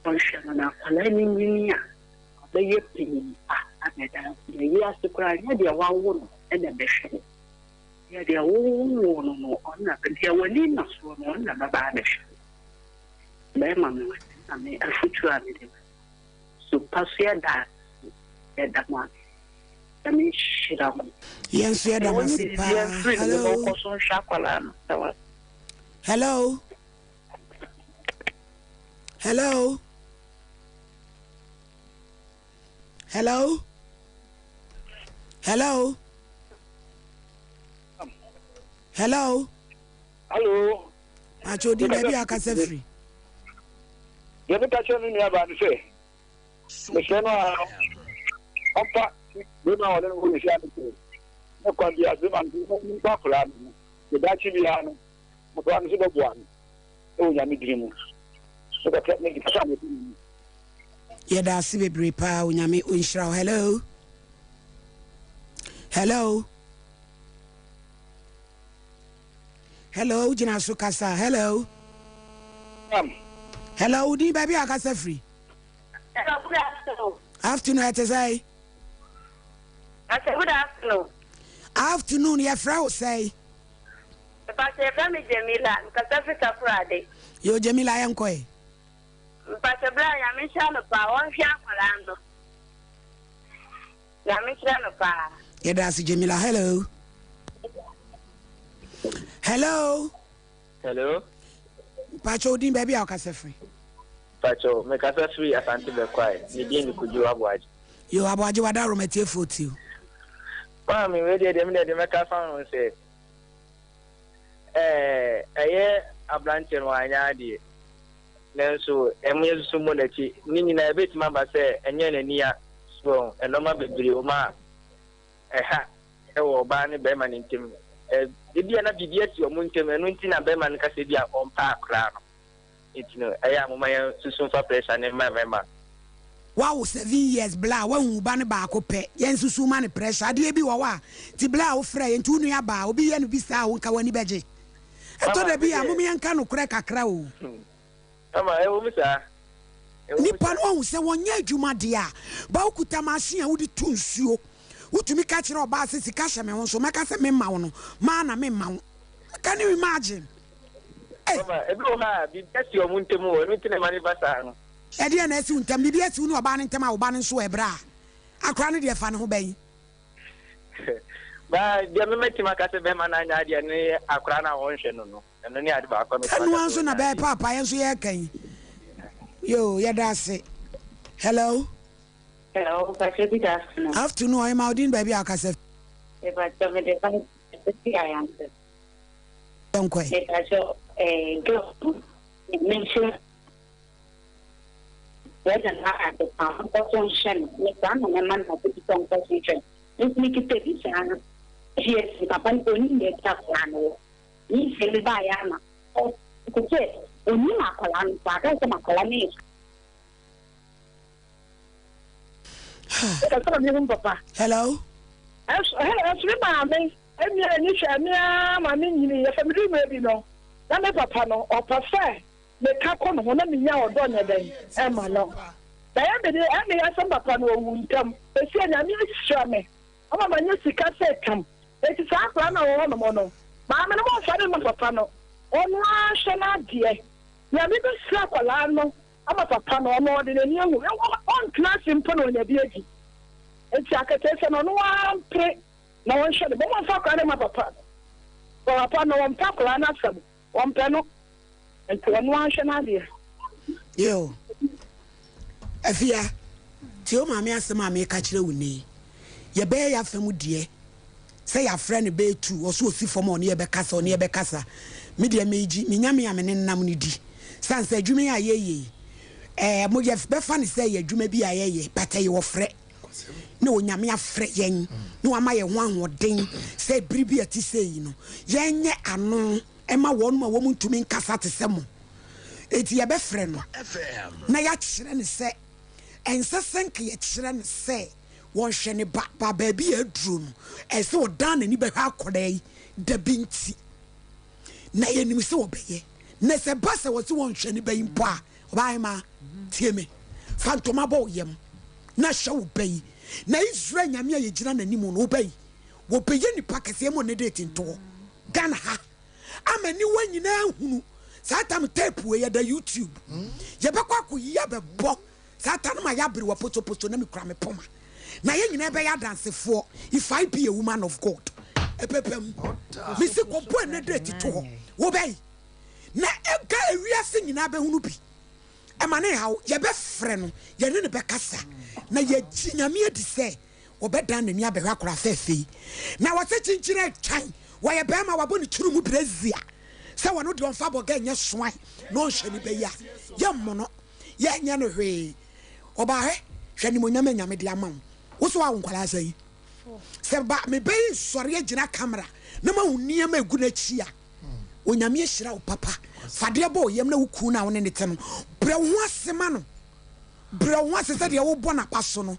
ɔnhwɛ no na akwadaa no nyini a ɔbɛyɛ panyin pa abɛda na wiase koraa nyɛ deɛ wawo no ɛna ɛbɛhwɛ no. Deɛ deɛ wowoo no no, ɔno na deɛ w'ani nna soɔ no, ɔno na bɛba abɛhwɛ wo. Bɛrima no, na me afotuo a mede ma. So pa so yɛda ase, yɛda mo ase. Nyame nhyira mo. Yɛn nso yɛda mo ase paa. Hello. Hello. Hello. Hello. Hello. Hello. Hello. Pacho di baabi a akasa firi. Deɛ meka kyerɛ me nuabaa no sɛ mesrɛ no a ɔmfa bɛma a ɔne no wɔ nhyia no sɛ ne kwan bi ase ma no nkɔ akwadaa no ho ne daakye biara no akwadaa no nso bɛboa no ɛwɔ nyame dini mu mekasa mete mu. Yɛda ase bebree paa onyame onhyira wo. Hello. Hello. Hello, wogyina so kasa. Hello. Hello, wodin baabi a akasa firi? Hello, good afternoon. Afternoon, ɛte sɛn? Ase, good afternoon. Afternoon, yɛfrɛ wo sɛn? Mpakyɛ yɛfrɛ me Jamila, mekasa firi Takoradi. Yo, Jamila, yɛnkɔ ɛ. Mpakyɛ bra Nyame nhyira no paa ɔnhwɛ akwadaa no Nyame nhyira no paa. Yɛda ase Jamila. Hello. Hello. Hello. Mpakyɛ odin baabi a ɔkasa firi. Mpakyɛ mekasa firi Asante Bɛkwae. Me din de Kojo Aboagye. Yo Aboagye wada Roma tiefoɔ tio. Maame wei deɛ deɛ me deɛ deɛ mɛka fa ho sɛ ɛɛ ɛyɛ aberanteɛ no wanyɛ adeɛ. Nanso ɛmo yɛsusu mmɔ n'akyi. Ne nyinaa ebetumi aba sɛ ɛnyɛ n'ani a so nneɛma bebree wom a ɛha wɔ ɔbaa ne barima no ntam. Ebia na biribi asi wɔn ntam, ɛno nti na barima no ka sɛ ebia ɔmpɛ akwadaa no. Nti no, ɛyɛ a momma yɛnsusu mfa pressure no mma mmarima no. Woawo 7 years bla a woahu wo ba no baako pɛ, yɛnsusu ma no pressure. Adeɛ bi wɔ hɔ a, nti bla a wofrɛ yɛ nti wo nua baa, obi yɛ no bi saa a wo nka w'ani bɛgye? Ɛtɔ da bi a mom yɛnka nokorɛ kakra o. Mama, ɛwɔ mu saa. Nipa no wahu sɛ wɔnyɛ adwuma deɛ a, ba wokuta machine a wode tu nsuo. Wotumi ka kyerɛ ɔbaa sɛ sika hyɛ me ho nso mɛka sɛ memma wo no, maa na memma wo. Can you imagine? Hey. Mama, ebi wɔ hɔ a biribi asi wɔn ntam o, ɛno nti na ɛma no ba saa no. Ɛdeɛn na asi wo ntam? Biribi asi wo ne ɔbaa no ntam a wo ba no nso ɛ bra a, akora no deɛ fa ne ho bɛn? Ba, deɛ me mɛtumi aka sɛ bɛrima no anyɛ adeɛ no yɛ akora no a wɔnhwɛ no no. Ɛno ne ade baako a mɛtumi aka sɛ Ɛnoa nso na bɛyɛ paapa yɛn nso yɛreka yi. Yoo, yɛda ase. Hello. Hello, Pacho, good afternoon. Afternoon, ɔyɛ ma odin baabi a ɔkasa fi. Mepacho, mede ba si ayanse. Yɛnkɔ. Mepacho, eh, girl, me nso, brother na ade pa nkɔ so nhyɛ no, me saa na mɛma no ade bi sɛ nkɔ so nhyɛ no. Nti mekita bi saa no, yes, papa no onim baabi akwadaa no wɔ. Ne mfe no baeɛ ama ɔte sɛ onim akwadaa no koraa, aka sɛ akwadaa no yɛ. Ɛsɛ mi hu papa. Hello. Ɛso hello ɛso mi maame emia ani hwɛ mi ara ma mi nyini yɛ fɛ mi du mmerɛ bi no na mi papa no ɔpɛ sɛ mi ka kɔ ne ho na mi nya ɔdɔ nyɛ dɛn ɛma no na yɛ mi de ɛmi yɛ asɛm papa no owu ntɛm esi ɛnyame ahyira mi ama ma nya sika sɛ tam eti saa akwadaa na ɔwɔ hɔ nom no maame no mo nfa ne ma papa no ɔno ara hwɛ n'adeɛ nyame bɛ hyira akwadaa no. Ama papa no, ɔno ɔde n'ani ahu. Ɔntena ase mpo na wanya bi adi. Enti akataasia no, ɔno ara mpere na ɔnhwɛ ne ba. Momfa akwadaa no mma papa no. Papa no, ɔmpɛ akwadaa no asɛm. Ɔmpɛ no. Enti ɔno ara nhwɛ n'adeɛ. Yo, Afia, tie wo maame asɛm a meka kyerɛ wo nnɛ yi. Yɛbɛyɛ yɛn afa mu deɛ sɛ yɛafrɛ no bɛyɛ tu, ɔso ɔsi fam a ɔne yɛbɛkasa, ɔne yɛbɛkasa. Me deɛ megye me Nyame a me ne nam no di. Sane sɛ adwuma yi a yɛyɛ yi, ɛɛ mo yɛbɛfa no sɛ ɛyɛ adwuma bi a yɛyɛ, but ɛyɛ ɔfrɛ. Na Onyame afrɛ yɛn na wama yɛn ho ahoɔden sɛ bere bi a ɛte sei yi no, yɛnyɛ ano mma wɔnom a wɔn ntumi nkasa te sɛ mo. Enti yɛbɛfrɛ no na yɛakyerɛ no sɛ ɛnsɛ sɛ nka yɛkyerɛ no sɛ wɔnhwɛ ne ba, ba baabi a aduro no, ɛsɛ sɛ ɔdan n'ani bɛhwɛ akwadaa yi da bi nti. Na yɛnim sɛ ɔbɛyɛ. Na sɛ ɛba sɛ wɔse wɔnhwɛ ne ba yi mpo a, ɔbaahemaa, tie me, fa ntoma bɔ wo yam na hwɛ wo ba yi. Na Israel Nyame a yɛgyina n'anim no, wo ba yi, wɔbɛyɛ nipa kɛseɛ ma ɔne date ntoɔ Ghana ha ama aniwa nyinaa ahunu. Saa tam tape wei ɛda YouTube. Yɛbɛkɔ akɔyi abɛbɔ saa ta no ma yɛaberewa posoposo na mekura me poma. Na yɛn nyinaa bɛyɛ adansefoɔ if I be a woman of God. Ɛpɛpɛ mu. Mesi kɔbɔ ɛnɛ date to hɔ. Wo bɛyi. Na ɛka ewiase nyinaa bɛhunu bi. Ɛma ne haw. Yɛbɛfrɛ no. Yɛne no bɛkasa. Na yɛgye Nyame adi sɛ wɔbɛdan n'ani abɛhwɛ akwadaa fɛɛfɛ yi. Na wɔsɛ kyinkyin atwan. Wɔyɛ bɛrima wabɔ ne tiri mu brazier. Sɛ wɔno deɛ ɔmfa bɔgɛ nyɛ soan na ɔnhyɛ ne bɛyi a. Yɛmmono. Yɛnyɛ no hwee. Ɔbaa hɛ, hwɛ animuonyam a Nyame de ama wo. Wo so woawo nkwadaa sɛn? Sɛ ba me ba yi sɔre agyina camera na mahu nneɛma egu n'akyi a, Onyame ahyira wo papa. Fa adeɛ bɔ wo yam na wo kunu no a wo ne no te no, brɛ wo ho ase ma no. Brɛ wo ho ase sɛdeɛ wobɔ n'aba so no.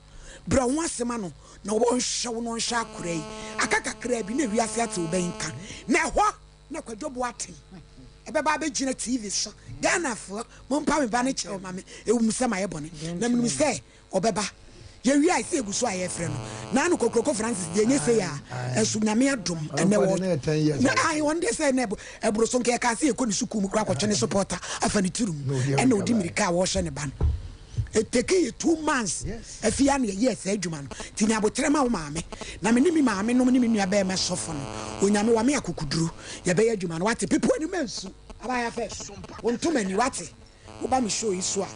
Brɛ wo ho ase ma no na ɔnhwɛ wo na ɔnhwɛ akwadaa yi. Aka kakraa bi na wiase ate wo bɛn nka. Na ɛhɔ na Kwadwo Boateng ɛbɛba abɛgyina TV so. Ghanafoɔ, mompa me ba no kyɛw ma me. Ɛwom sɛ mayɛ bɔne, na menim sɛ ɔbɛba. Yɛwie a, ɛsɛ yɛgu so a yɛfrɛ no. Naano Kokroko Francis deɛ ɛnyɛ sei a, ɛso Nyame adom ɛnɛ wɔ na ahe ɔno deɛ sɛ ɛnɛ ɛboro so nka yɛkaa sɛ yɛkɔ ne sukuu mu koraa kɔtwe ne supporter afa ne tirim ɛna ɔdi mmirika a wɔhyɛ ne ba no. Ɛtake yɛ 2 months afei a na yɛyɛɛ saa adwuma no. Nti nya aboterɛ ma wo maame. Na me ne me maame nom ne me nua bɛɛma sɔfo no, Onyame wame akokoduro, yɛbɛyɛ adwuma no. Wate? Pepe w'anim ansu. Abaayewa fɛɛfɛ, wo ntoma ni, wate? Woba me show yi so a,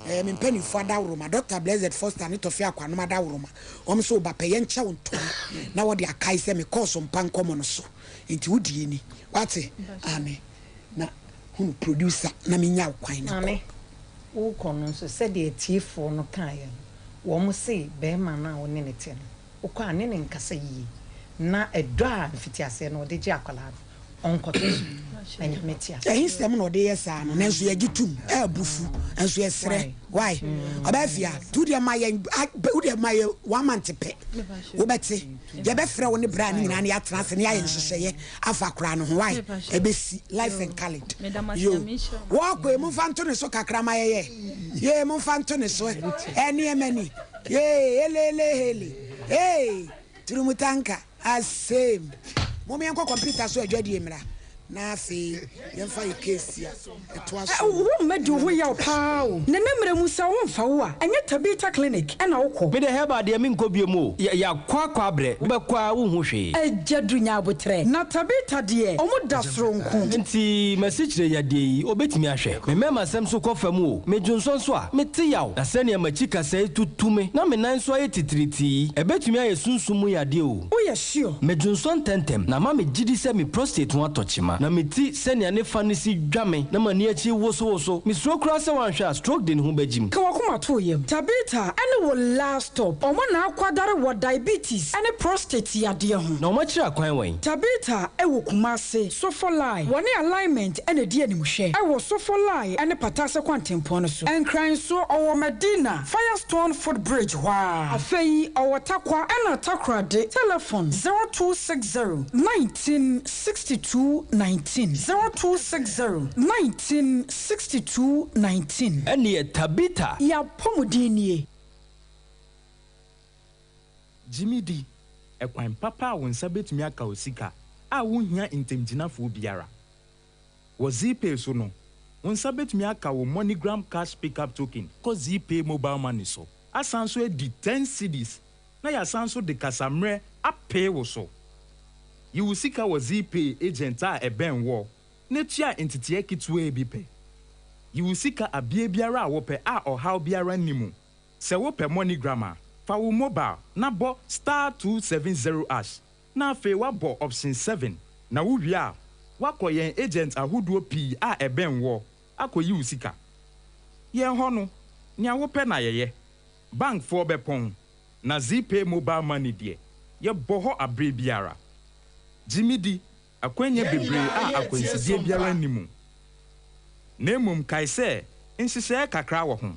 ɛɛ me mpanimfoɔ adaworoma, Doctor Blessed Foster ne Tɔfe Akwanom adaworoma, wɔn nso woba pɛ, yɛnkyɛ wo ntoma na wɔde akae sɛ mekɔɔ so mpa nkɔmmɔ no so. Nti wo deɛ ni. Wate? Aane. Na hunu producer na menya wo kwan na kɔ. Maame, worekɔ no nso, sɛdeɛ atiefoɔ no kaeɛ no, wɔn se barima no a wo ne no te no, wokɔ a ne no nkasa yie, na ɛdɔ a mfitiaseɛ no ɔde gye akwadaa no, ɔnkɔto so. Na Nyame te ase. Ɛhe sɛm na ɔde yɛ saa no nanso yɛgye tom ɛɛbo fu nso yɛsrɛ why ɔbaa fie a nti wodeɛ ma yɛn wodeɛ ma yɛ one month pɛ wobɛte yɛbɛfrɛ wo ne bra ne nyinaa ne yɛatena ase ne yɛayɛ nhyehyɛeɛ afa koraa no ho why ɛbɛsi life and colored yo wɔkɔ yi momfa nto ne so kakra ma yɛyɛ yee momfa nto ne so ɛneɛma ni yee elele hele hey turumutanka Asem. Mom yɛnkɔ computer so adwadie mmra na afei yɛmfa yɛ case a ɛtoa so no Wo mma di wo ho yaw paa o. Nana mmerɛ mu sɛ wo nfa wo a, ɛnyɛ Tabitha clinic ɛna wo kɔ. Me deɛ herbal deɛ menkɔ biom o, yɛakɔ akɔ abrɛ, wobɛkɔ a wonhu hwee. Agya du nya aboterɛ. Na Tabitha deɛ ɔmo da soronko. Nti m'asikyire yadeɛ yi obɛtumi ahwɛ? Me mɛma sɛm so kɔ fam o, me dwonsɔ nso a, mete yaw. Na sɛnea m'akyi kasɛe tutu me na me nan nso ayɛ titiritii yi, ɛbɛtumi ayɛ sunsum mu yadeɛ o. Woyɛ sure? Medwonsɔ ntɛmntɛm, na ama me gyidi sɛ me prostate ho atɔ kyema. Na me ti sɛnea ne fa no si dwa me na m'ani akyi wosowoso. Mesuro koraa sɛ wanhwɛ a stroke de ne ho bɛgyim. Ka w'akoma to wo yam. Tabitha ne wo last stop. Wɔn na akwadare wɔ diabetes ne prostate yadeɛ ho. Na wɔakyerɛ akwan wɛn? Tabitha wɔ Kumasi, Sofolai. Wɔne Alignment na ɛdi animhwɛ wɔ Sofolai ne Patase kwantempɔn no so. Nkran nso, ɔwɔ Madina, Firestone foot bridge hɔ ara. Afei ɔwɔ Tarkwa ɛna Takoradi. Telefon, 0260 19 62 19, 0260 19 62 19. Ɛnneɛ Tabitha. Y'apɔmuden nie. Gye me di, ɛkwan papa a wo nsa betumi aka wo sika a wunhia ntamgyinafoɔ biara. Wɔ Zeepay so no, wo nsa betumi aka wo MoneyGram Cash Pickup Token kɔ Zeepay Mobile Money so, asan nso adi ten cedis na yɛasan nso de kasammerɛ apee wo so. Yi wo sika wɔ Zeepay agent a ɛbɛn woɔ na tua nteteɛ ketewaa bi pɛ. Yi wo sika abea biara a wopɛ a ɔhaw biara nni mu. Sɛ wopɛ MoneyGram a, fa wo mobile na bɔ star 270 ash na afei woabɔ option 7 na wowie a, woakɔ yɛn agent ahodoɔ pii a ɛbɛn woɔ akɔyi wo sika. Yɛn hɔ no, nea wopɛ na yɛyɛ. Bankfoɔ bɛpɔn, na Zeepay mobile money deɛ, yɛbɔ hɔ aberɛ biara. Gye me di, akwannya bebree a akwansideɛ biara nni mu. Na mmom kae sɛ nhyehyɛeɛ kakra wɔ ho.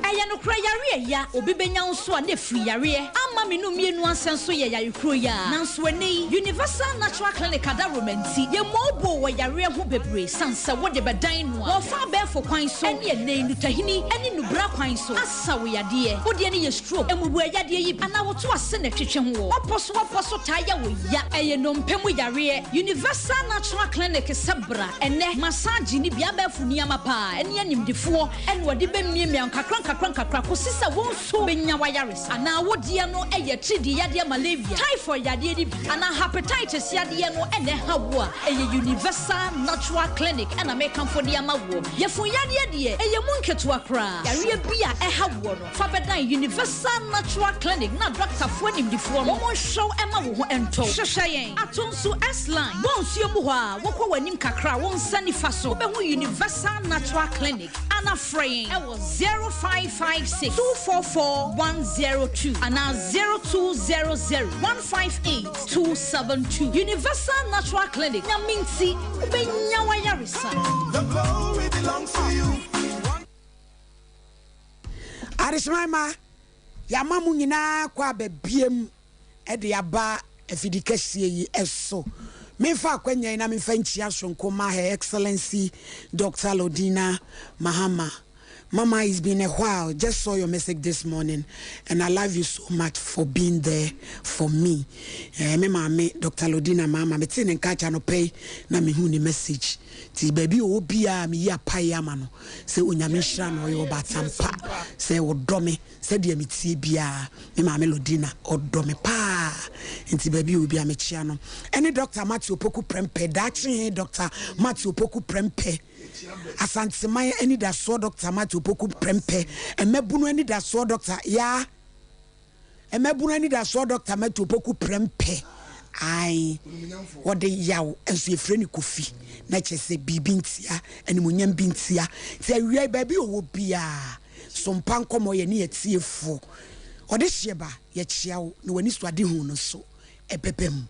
Ɛyɛ nokorɛ yareɛ ya obi bɛnya wo nso a na ɛfiri yareɛ ama me no mmienu ansɛ nso yɛ yare kuro yi ara nanso ɛnnɛ yi Universal Natural Clinic adaworoma nti yɛmmɔɔboo wɔ yareɛ ho bebree sane sɛ wode bɛdan no a wɔfa abɛɛfo kwan so ɛne ɛnnɛ yi nnutahini ɛne nnubra kwan so asa wo yadeɛ wo deɛ no yɛ stroke mmubuo yadeɛ yi bi anaa woto ase na ɛtwetwe ho wɔ ɔpɔ so ɔpɔ so taa yɛ wo ya ɛyɛ nnompe mu yareɛ Universal Natural Clinic sɛ bra ɛnnɛ massage ne bi abɛɛfo nneɛma paa ɛne animdefoɔ ɛna ɔde bɛmiamia nkakra nkakra nkakra kɔsi sɛ wo nso bɛnya w'ayaresa anaa wo deɛ no ɛyɛ tiridii yadeɛ malaria typhoid yadeɛ no bi anaa hepatitis yadeɛ no ɛna ɛha wo a ɛyɛ Universal Natural Clinic ɛna mekamfo de ama woɔ yafunu yadeɛ deɛ ɛyɛ mu nketewa koraa yareɛ bi a ɛha woɔ no fa bɛdan Universal Natural Clinic na dɔktafoɔ animdefoɔ no wɔn nhwɛ wo ɛma wo ho ɛntɔ wo. Hwehwɛ yɛn ato nso S-line bɔ nsuo mu hɔ a wokɔ w'anim kakra wo nsa nifa so wobɛhu Universal Natural Clinic ana frɛ yɛn ɛwɔ 0556 244 102 anaa 0200 158 272. Universal Natural Clinic, Nyame nti wobɛnya w'ayaresa. The glory belongs to you. Adehyema mma, yɛama mo nyinaa kɔ aba biam de aba afidi kɛseɛ yi so. Memfa akwanya yi na memfa nkyia soronko mma Her Excellency Doctor Lordina Mahama. Mama, it's been a while, just saw your message this morning and I love you so much for being there for me. Eh, me maame Dr. Lordina Mahama, metee ne nka akyɛ anɔpa yi na mehu ne message. Nti baabi a ɔwɔ biara meyi apaeɛ ama no sɛ Onyame nhyira no, ɔyɛ ɔbaatan pa, sɛ ɔdɔ me sɛdeɛ metie biara. Me maame Lordina, ɔdɔ me paa. Nti baabi a ɔwɔ biara mekyea no. Ɛne Dr. Matthew Opoku Prempeh, daakye he Dr. Matthew Opoku Prempeh. Asanteman anidasoɔ Dɔkta Matthew Opoku Prempeh, Mmabunu anidasoɔ Dɔkta Yaa, Mmabunu anidasoɔ Dɔkta Matthew Opoku Prempeh, ae, wɔde yaw nso yɛfrɛ no Kofi, na kyerɛ sɛ biribi ntia, animuonyam bi ntia. Nti awia yi baabi ɔwɔ biara. Sompa nkɔmmɔ yɛne atiefoɔ. Ɔdehyeɛ ba, yɛkyea wo na w'anisoadehu no nso ɛbɛba mu.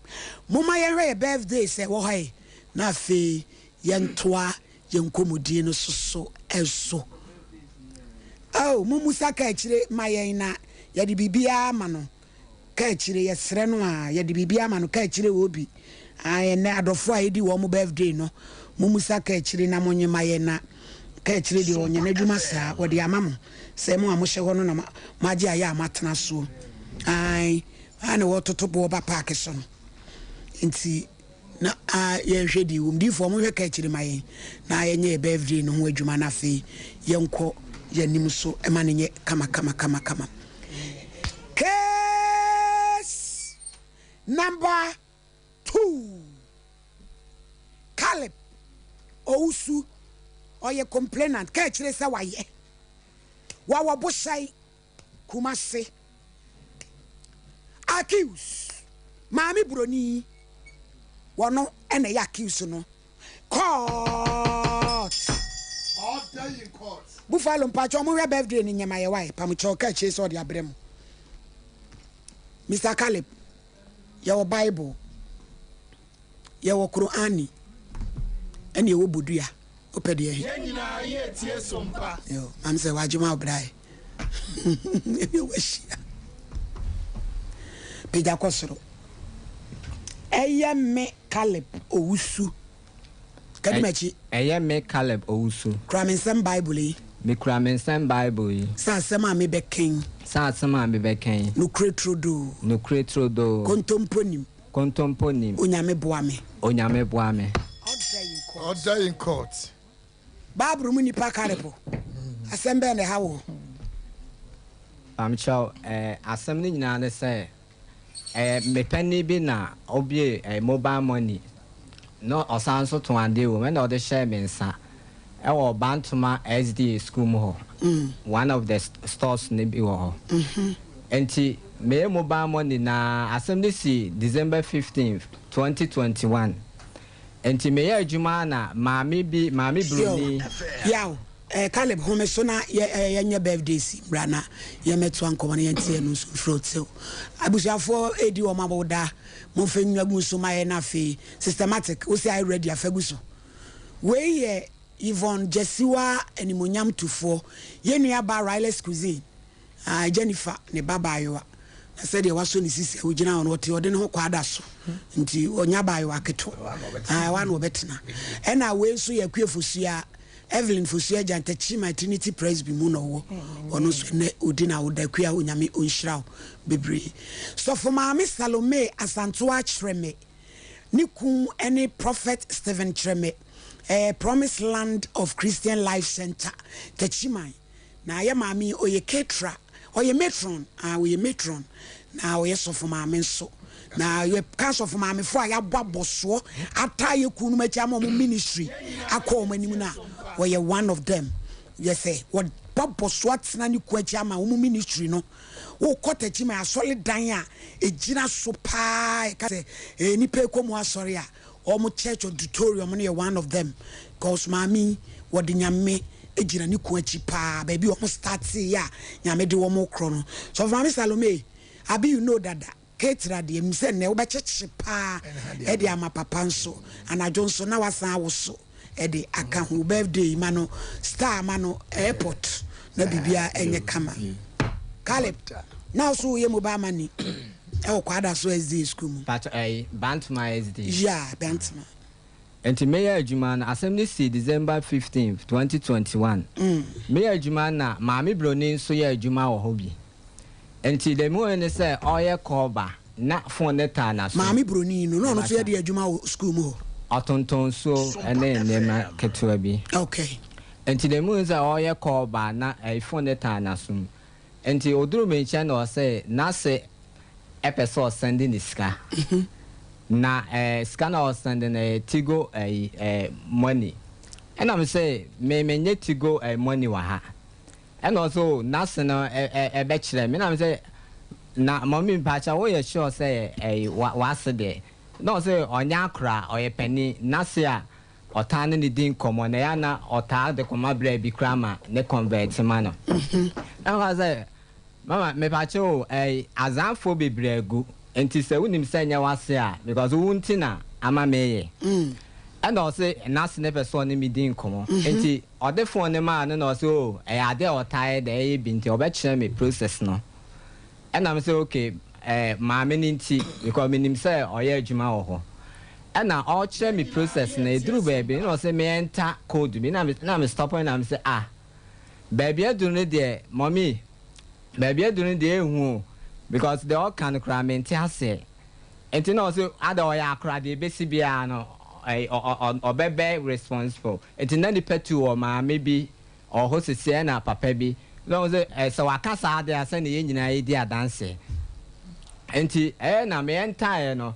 Momma yɛnhwɛ yɛn birthdays a ɛwɔ ha yi na afei yɛntoa yɛn nkɔmmɔdie no so so so. Oh, mommusa kaakyire ma yɛn na yɛde biribiara ama no. Kaakyire, yɛsrɛ no a, yɛde biribiara ama no. Kaakyire wɔ bi. Ah, ɛnnɛ adɔfoɔ a ɛredi wɔn birthday no, mommusa kaakyire na monye ma yɛn na kaakyire deɛ ɔnyɛ n'adwuma saa, wɔde ama mo. Sɛ mo a mohyɛ hɔ no na moagye ayɛ a moatena soɔ. Ae, a na wɔtoto boɔ ba paake so no. Nti na a yɛnhwɛ deɛ ɛwom. Diifoɔ monhwɛ ka akyire ma yɛn na yɛnyɛ yɛ birthday no ho adwuma na afei yɛnkɔ yɛn anim so ma no nyɛ kama kama kama kama. Case number 2. Caleb Owusu ɔyɛ complainant ka akyire sɛ wayɛ wawɔ bohyɛn Kumasi. Accuse, Maame Buroni, wɔno na ɛyɛ accuse no. Court. Order in court. Buffalo mpakyɛw mo hwɛ birthday no nyɛ ma yɛ wae pamokyɛw ka akyire sɛ ɔde abrɛ mo. Mister Caleb yɛwɔ bible yɛwɔ Qur'ani ɛne yɛwɔ bodua wopɛ deɛ he. Yɛn nyinaa yɛ tie so mpa. Yo, maame sɛ wagye ma wo brae. Ɛne wahyia. Pagya kɔ soro. Ɛyɛ me Caleb Owusu. Kadi m'akyi. Ɛyɛ me Caleb Owusu. Kura me nsam Bible yi. Mekura me nsam Bible yi. Sɛ asɛm a mebɛka yi. Sɛ asɛm a mebɛka yi. Nokorɛ turodoo. Nokorɛ turodoo. Kontompo nim. Kontompo nim. Onyame boa me. Onyame boa me. Order in court. Bible mu nnipa kare po. Asɛm bɛn na ɛha wo? Pamkyɛw, eh, asɛm no nyinaa ne sɛ, eh, me panin bi na ɔbue eh, mobile money na ɔsan nso tɔn adeɛ wɔ mu ɛna ɔde hyɛɛ me nsa ɛwɔ Bantoma SDA school mu hɔ, one of the stores no bi wɔ hɔ. Nti meyɛ mobile money na asɛm no sii December 15th, 2021. Enti meyɛ adwuma na maame bi, maame Yo, broni. yaw, eh, Caleb home so na yɛ eh, yɛnyɛ birthday si mbra na yɛmmɛtoa nkɔmmɔ no yɛnte ɛno nso mfiri ɔtew. Abusuafoɔ ɛredi wɔn awoda, momfa nnwa gu nso ma yɛn na afei systematic, wo sɛ ayɛ ready a fa gu so. Wei yɛ Yvonne Gyasiwa Animuonyam Tufoɔ, yɛn nua baa Riley's Cuisine. Ah, Jennifer, ne ba baayewa, na sɛdeɛ wasɔ ne sisi a ɔgyina hɔ no, ɔte ɔde ne ho kɔ ada so, nti ɔnya baayewa ketewa. Ah, ɛhɔ a na ɔbɛtena. Ɛna wei nso yɛ Akua Fosuaa, Evelyn Fosuaa agya, Ntakyima Trinity Presby mu na ɔwɔ. Ɔno nso ɛnnɛ ɔdi n'awoda. Akua, Onyame ɔnhyira wo bebree. Sɔfo Maame Salome Asantewaa Kyerɛmɛ, ne kun ne Prophet Stephen Kyerɛmɛ, ɛɛ Promise Land of Christian Life Centre, Takyiman. Na yɛ maame yi ɔyɛ caterer, ɔyɛ matron, ah ɔyɛ matron, na ɔyɛ sɔfo maame nso. Na yɛ ka sɔfo maame fo a yɛabɔ abɔsoɔ ataa yɛ kuo no mu akyi ama wɔn ministry akɔ wɔn anim no a, ɔyɛ one of them. Yɛ sɛ wɔbɔ abɔsoɔ atena ne kuo akyi ama wɔn ministry no. Wokɔ Techiman asɔredan a ɛgyina so paa, yɛka sɛ eh, nnipa ɛkɔ mu asɔre a, Wɔn church auditorium no yɛ one of them cos maame yi wɔde Nyame gyina ne kun akyi paa baabi a wɔn startee yɛ a Nyame de wɔn rekorɔ no. Sɔfo Maame Salome abi you know dada Ketra deɛ menim sɛ nnɛ wobɛkyekye paa de ama papa nso anadwo nso na wasan awoso de aka ho. Wo birthday yi ma no star ma no airport na biribiara ɛnyɛ kama. Caleb na wo so woyɛ mobile money ɛwɔ Kwadaso SDA school mu. Pacho ɛyi Bantama SDA. Yeah Bantama. Nti meyɛ adwuma no asɛm no sii December 15th 2021 meyɛ adwuma na maame broni nso yɛ adwuma wɔ hɔ bi Nti deɛ mehuiɛ ne sɛ ɔreyɛ call ba na phone no taa n'aso. Maame broni no, na ɔno nso yɛ de adwuma wɔ sukuu mu hɔ? Ɔtontɔn nsuo ne nneɛma ketewa bi. Okay. Nti deɛ mehui sɛ ɔreyɛ call ba na ɛyi phone no taa n'aso. Nti ɔduruu me nkyɛn na ɔse n'ase pɛ sɛ ɔsɛnde ne sika. Na ɛɛ sika no a ɔsɛnde no ɛyɛ Tigo ɛyi ɛɛ money. Ɛna mese me menyɛ Tigo ɛɛ money wɔ ha. Ɛna ɔse oh nase no ɛbɛkyerɛ me na mese na mummy mpakyɛw woyɛ sure sɛ ɛyi w'ase deɛ na ɔse ɔnyɛ akora ɔyɛ panin nase a ɔtaa ne no di nkɔmmɔ na ɛyɛ a na ɔtaa de kɔma berɛ bi koraa ma ne convert ma no. Na meka sɛ, Mama, mepakyɛ o, ɛy, Azanfoɔ bebree agu, nti sɛ wonim sɛ ɛnyɛ w'ase a, because wo nti na ama meyɛ. Ɛna ɔse n'ase no pɛ sɛ ɔne me di nkɔmmɔ, nti ɔde phone no maa no na ɔse oh, ɛyɛ adeɛ a ɔtaa yɛ dɛ, ɛyɛ bi nti ɔbɛkyerɛ me process no. Ɛna mese okay, eh, maame no nti, because menim sɛ ɔyɛ adwuma wɔ hɔ. Ɛna ɔrekyerɛ me process no, ɛduru baabi na ɔse me enter code bi, na me, na me stop no na mese ah, Baabi aduru no deɛ mummy baabi aduru no deɛ ehu o because deɛ ɔka no koraa mente aseɛ nti na ɔse ada ɔyɛ akora deɛ ebesi biara no ɔbɛbɛ responsible nti na nipa tu wɔ maame bi ɔwɔ hɔ sisi ɛna papa bi na ɔse sɛ waka saa deɛ a sɛnea yɛn nyinaa yɛdi adanseɛ nti ɛyɛ na me ɛntaeɛ no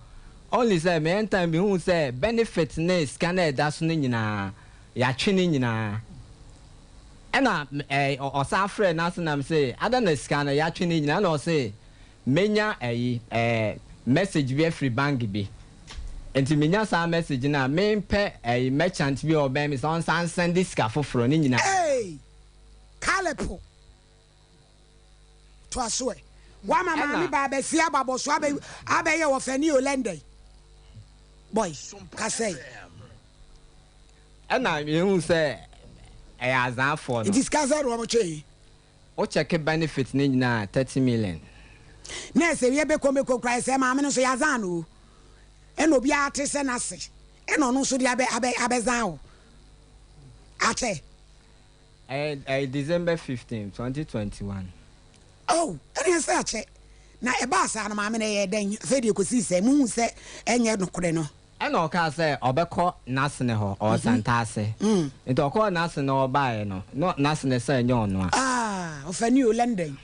only sɛ me ɛntaeɛ mehu sɛ benefit ne sika no a ɛda so no nyinaa yɛatwe ne nyinaa. Ɛna ɔsan frɛɛ n'ase na mese adɛn na sika no yɛatwe ne nyinaa ɛna ɔse menya ɛyi ɛɛ message bi afiri bank bi nti menya saa message no a mempɛ ɛyi merchant bi a ɔbɛn me sɛ ɔnsan nsɛnde sika foforɔ ne nyinaa. Hey! Kalepo! Toa so ɛ. Woama maame Ɛna. baa bɛsi aba bɔso abɛ abɛyɛ ɔfani o Lɛndɛn. Boy, kasa yi. Ɛna yɛhuu sɛ ɛyɛ azaafoɔ no. Nti sika sɛn na wɔn twee? Wo check benefit no nyinaa a, 30 million. Na ɛsɛ yɛ bɛkɔ mɛkɔ koraa ɛsɛ maame no nso yazan no o. Ɛna obiara te sɛ n'ase ɛna ɔno nso de abɛ abɛ abɛzan wo. Akyɛ. Ɛyɛ ɛyɛ December 15, 2021. Oh, ɛne ɛsɛ akyɛ. Na ɛbaa saa no maame no ɛyɛɛ dɛn? Afei deɛ ɛkɔsii sɛ mohuu sɛ ɛnyɛ nokorɛ no. Ɛna ɔkaa sɛ ɔbɛkɔ n'asene hɔ, ɔwɔ Santase. Nti ɔkɔɔ n'asene hɔ baeɛ no, na n'asene sɛ ɛnyɛ ɔno a. Ah, ɔfani o, London.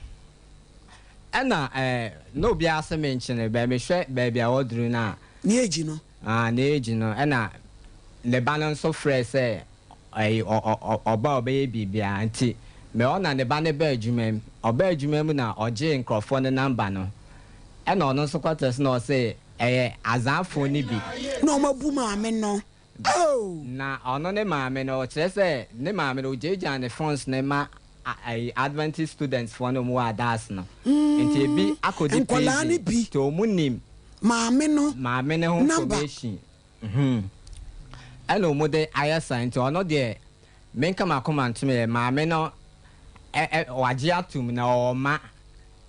Ɛna eh, na obiara se menkyene, bɛ mehwɛ baabi a waduru no a. Ne age no. Ah, ne age no, ɛna ne ba no nso frɛɛ sɛ ɛyi, ɔ, ɔ, ɔ, ɔba a ɔbɛyɛ biribiara. Nti me ɔna ne ba no baa adwuma mu, ɔbaa adwuma mu na ɔgyee nkorɔfoɔ no number no. Ɛna ɔno nso kɔtɛs na ɔse Ɛyɛ Azaafoɔ no bi. Na wɔn abu maame no oh. Na ɔno ne maame no, ɔkyerɛ sɛ ne maame no ɔgyaagyaa ne phones no ma ayi Adventist students foɔ no a wɔn wɔ Adaase no. Nti ebi akɔdi Nkwadaa no prison, bi. nti wɔn nim Maame no maame no ho number. information. Hmm. Ɛna wɔn de ayɛ saa, nti ɔno deɛ menka m'akoma ntom yɛ, maame no ɛ ɛ wagye atom na ɔwɔ mma.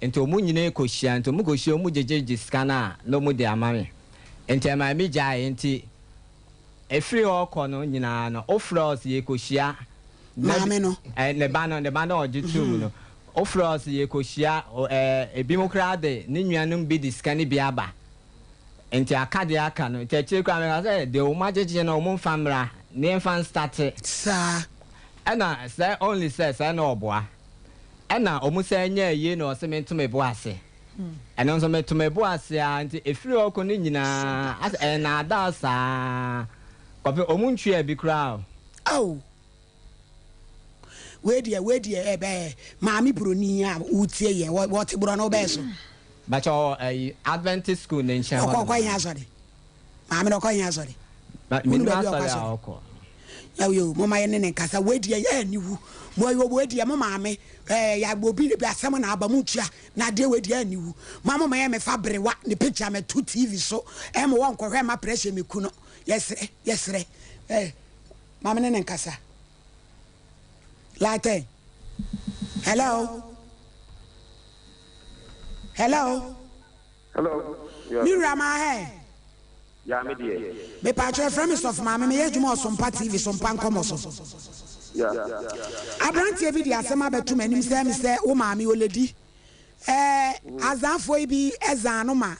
Nti ɔmo nyinaa kɔ hyia nti ɔmo kɔ hyia ɔmo gyegyegye sika no a na ɔmo de ama me nti ɛmaa me gyaee nti ɛfiri hɔ kɔ no nyinaa no wo frɛ ɔse yɛ kɔ hyia na Maame no. ɛ ne ba no ne ba no a ɔgye too mu no wo frɛ ɔse yɛ kɔ hyia ɛ ebi mo koraa de ne nuanom bi de sika no bi aba nti aka deɛ aka no nti akyire koraa meka sɛ deɛ ɔmo agyegye no ɔmo nfa mmra na yɛnfa nstate Saa. ɛna sɛ only sɛ sɛ na ɔboa. Ɛna ɔmo san nyaa yie na ɔse mento me bo ase. Ɛno nso meto me bo ase aa nti ɛfiri hɔ kɔ no nyinaa asɛ ɛyɛ naadaa saa kɔpem ɔmo ntweaa bi koraa o. Ao wei deɛ wei deɛ ɛbɛɛ maame broni a wotie yɛ wɔte borɔ no wobɛɛ so. Bɛkyɛ ɔwɔ ɛyi Adventist school ne nkyɛn hɔ nom. Ɔkɔ ɔkɔ he asɔre? Maame no ɔkɔ he asɔre? Wonu baabi a ɔkɔ asɔre? Yaw yo, moma yɛne ne nkasa. Wei deɛ yɛ aniwu. Mo ayo wei deɛ mo maame ɛɛ ya obi de bi asɛm na aba mo ntua na adeɛ wei deɛ aniwu. Ma mo ma yɛ mefa berewa ne picture mɛ to TV so ɛmo wɔ nkɔhwɛ ma pressure me ku no. Yɛsrɛ yɛsrɛ ɛɛ maame ne ne nkasa. Latin. Hello. Hello. Hello. Me wura maa hɛ. Ya me deɛ. Mepatwɔ yɛfrɛ me sɔfo maame meyɛ adwuma wɔ Sompa TV Sompa nkɔmɔ so. Ya. Abranteɛ bi de asɛm abɛto m'anim sɛ me sɛ wo maame oledi ɛɛ azanfoɔ yi bi ɛzan no ma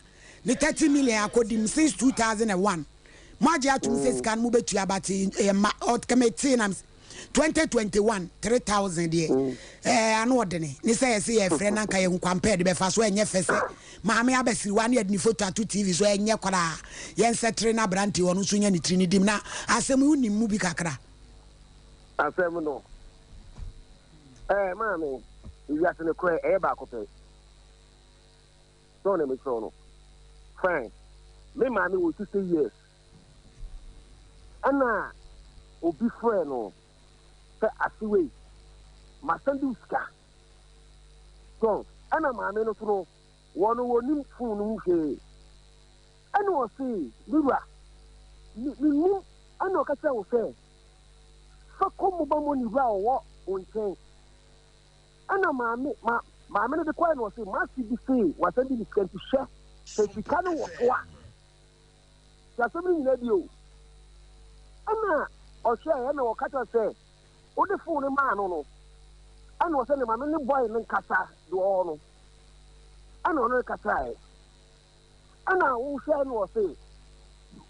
ne 30 million akɔdim since 2001 mo agye atom sɛ sika no mobɛtua but ɛmma ɔka metee na 2021 3000 deɛ ɛɛ ano ɔdene ne sɛ yɛse yɛfrɛ na nka yɛhu kwampɛ de bɛfa so ɛnyɛ fɛ sɛ maame abasiriwa ne yɛde ne foto ato tv so ɛnyɛ koraa yɛnsɛtere no aberante ɔno nso nya ne tiri ne dim na asɛm yi wonim mu bi kakra. Asɛm no ɛɛ maame ewiase no korɛ ɛyɛ baako pɛ sɛ ɔna mekyerɛw no fine me maame wɔ 60 years ɛna. obi frɛɛ no sɛ ase wei masɛnde wo sika. So ɛna maame no so no wɔn no wɔnim fon no mu hwee. Ɛna ɔse me wura me mennim ɛna ɔka kyerɛ wo sɛ fa kɔ mobile money wura a ɔwɔ wo nkyɛn. Ɛna maame ma maame no de kɔɛ na ɔse mase bi se wasɛnde me sika nti hwɛ sɛ sika no wɔ so a. Te asɛm no nyinaa bio. Ɛna ɔhwɛɛ ɛna ɔka kyerɛ sɛ wode fon no maa no no ɛna ɔsɛ ne maame ne bɔe no nkasa deɛ ɔwɔ no ɛna ɔno no kasaeɛ ɛna wohwɛ no ɔse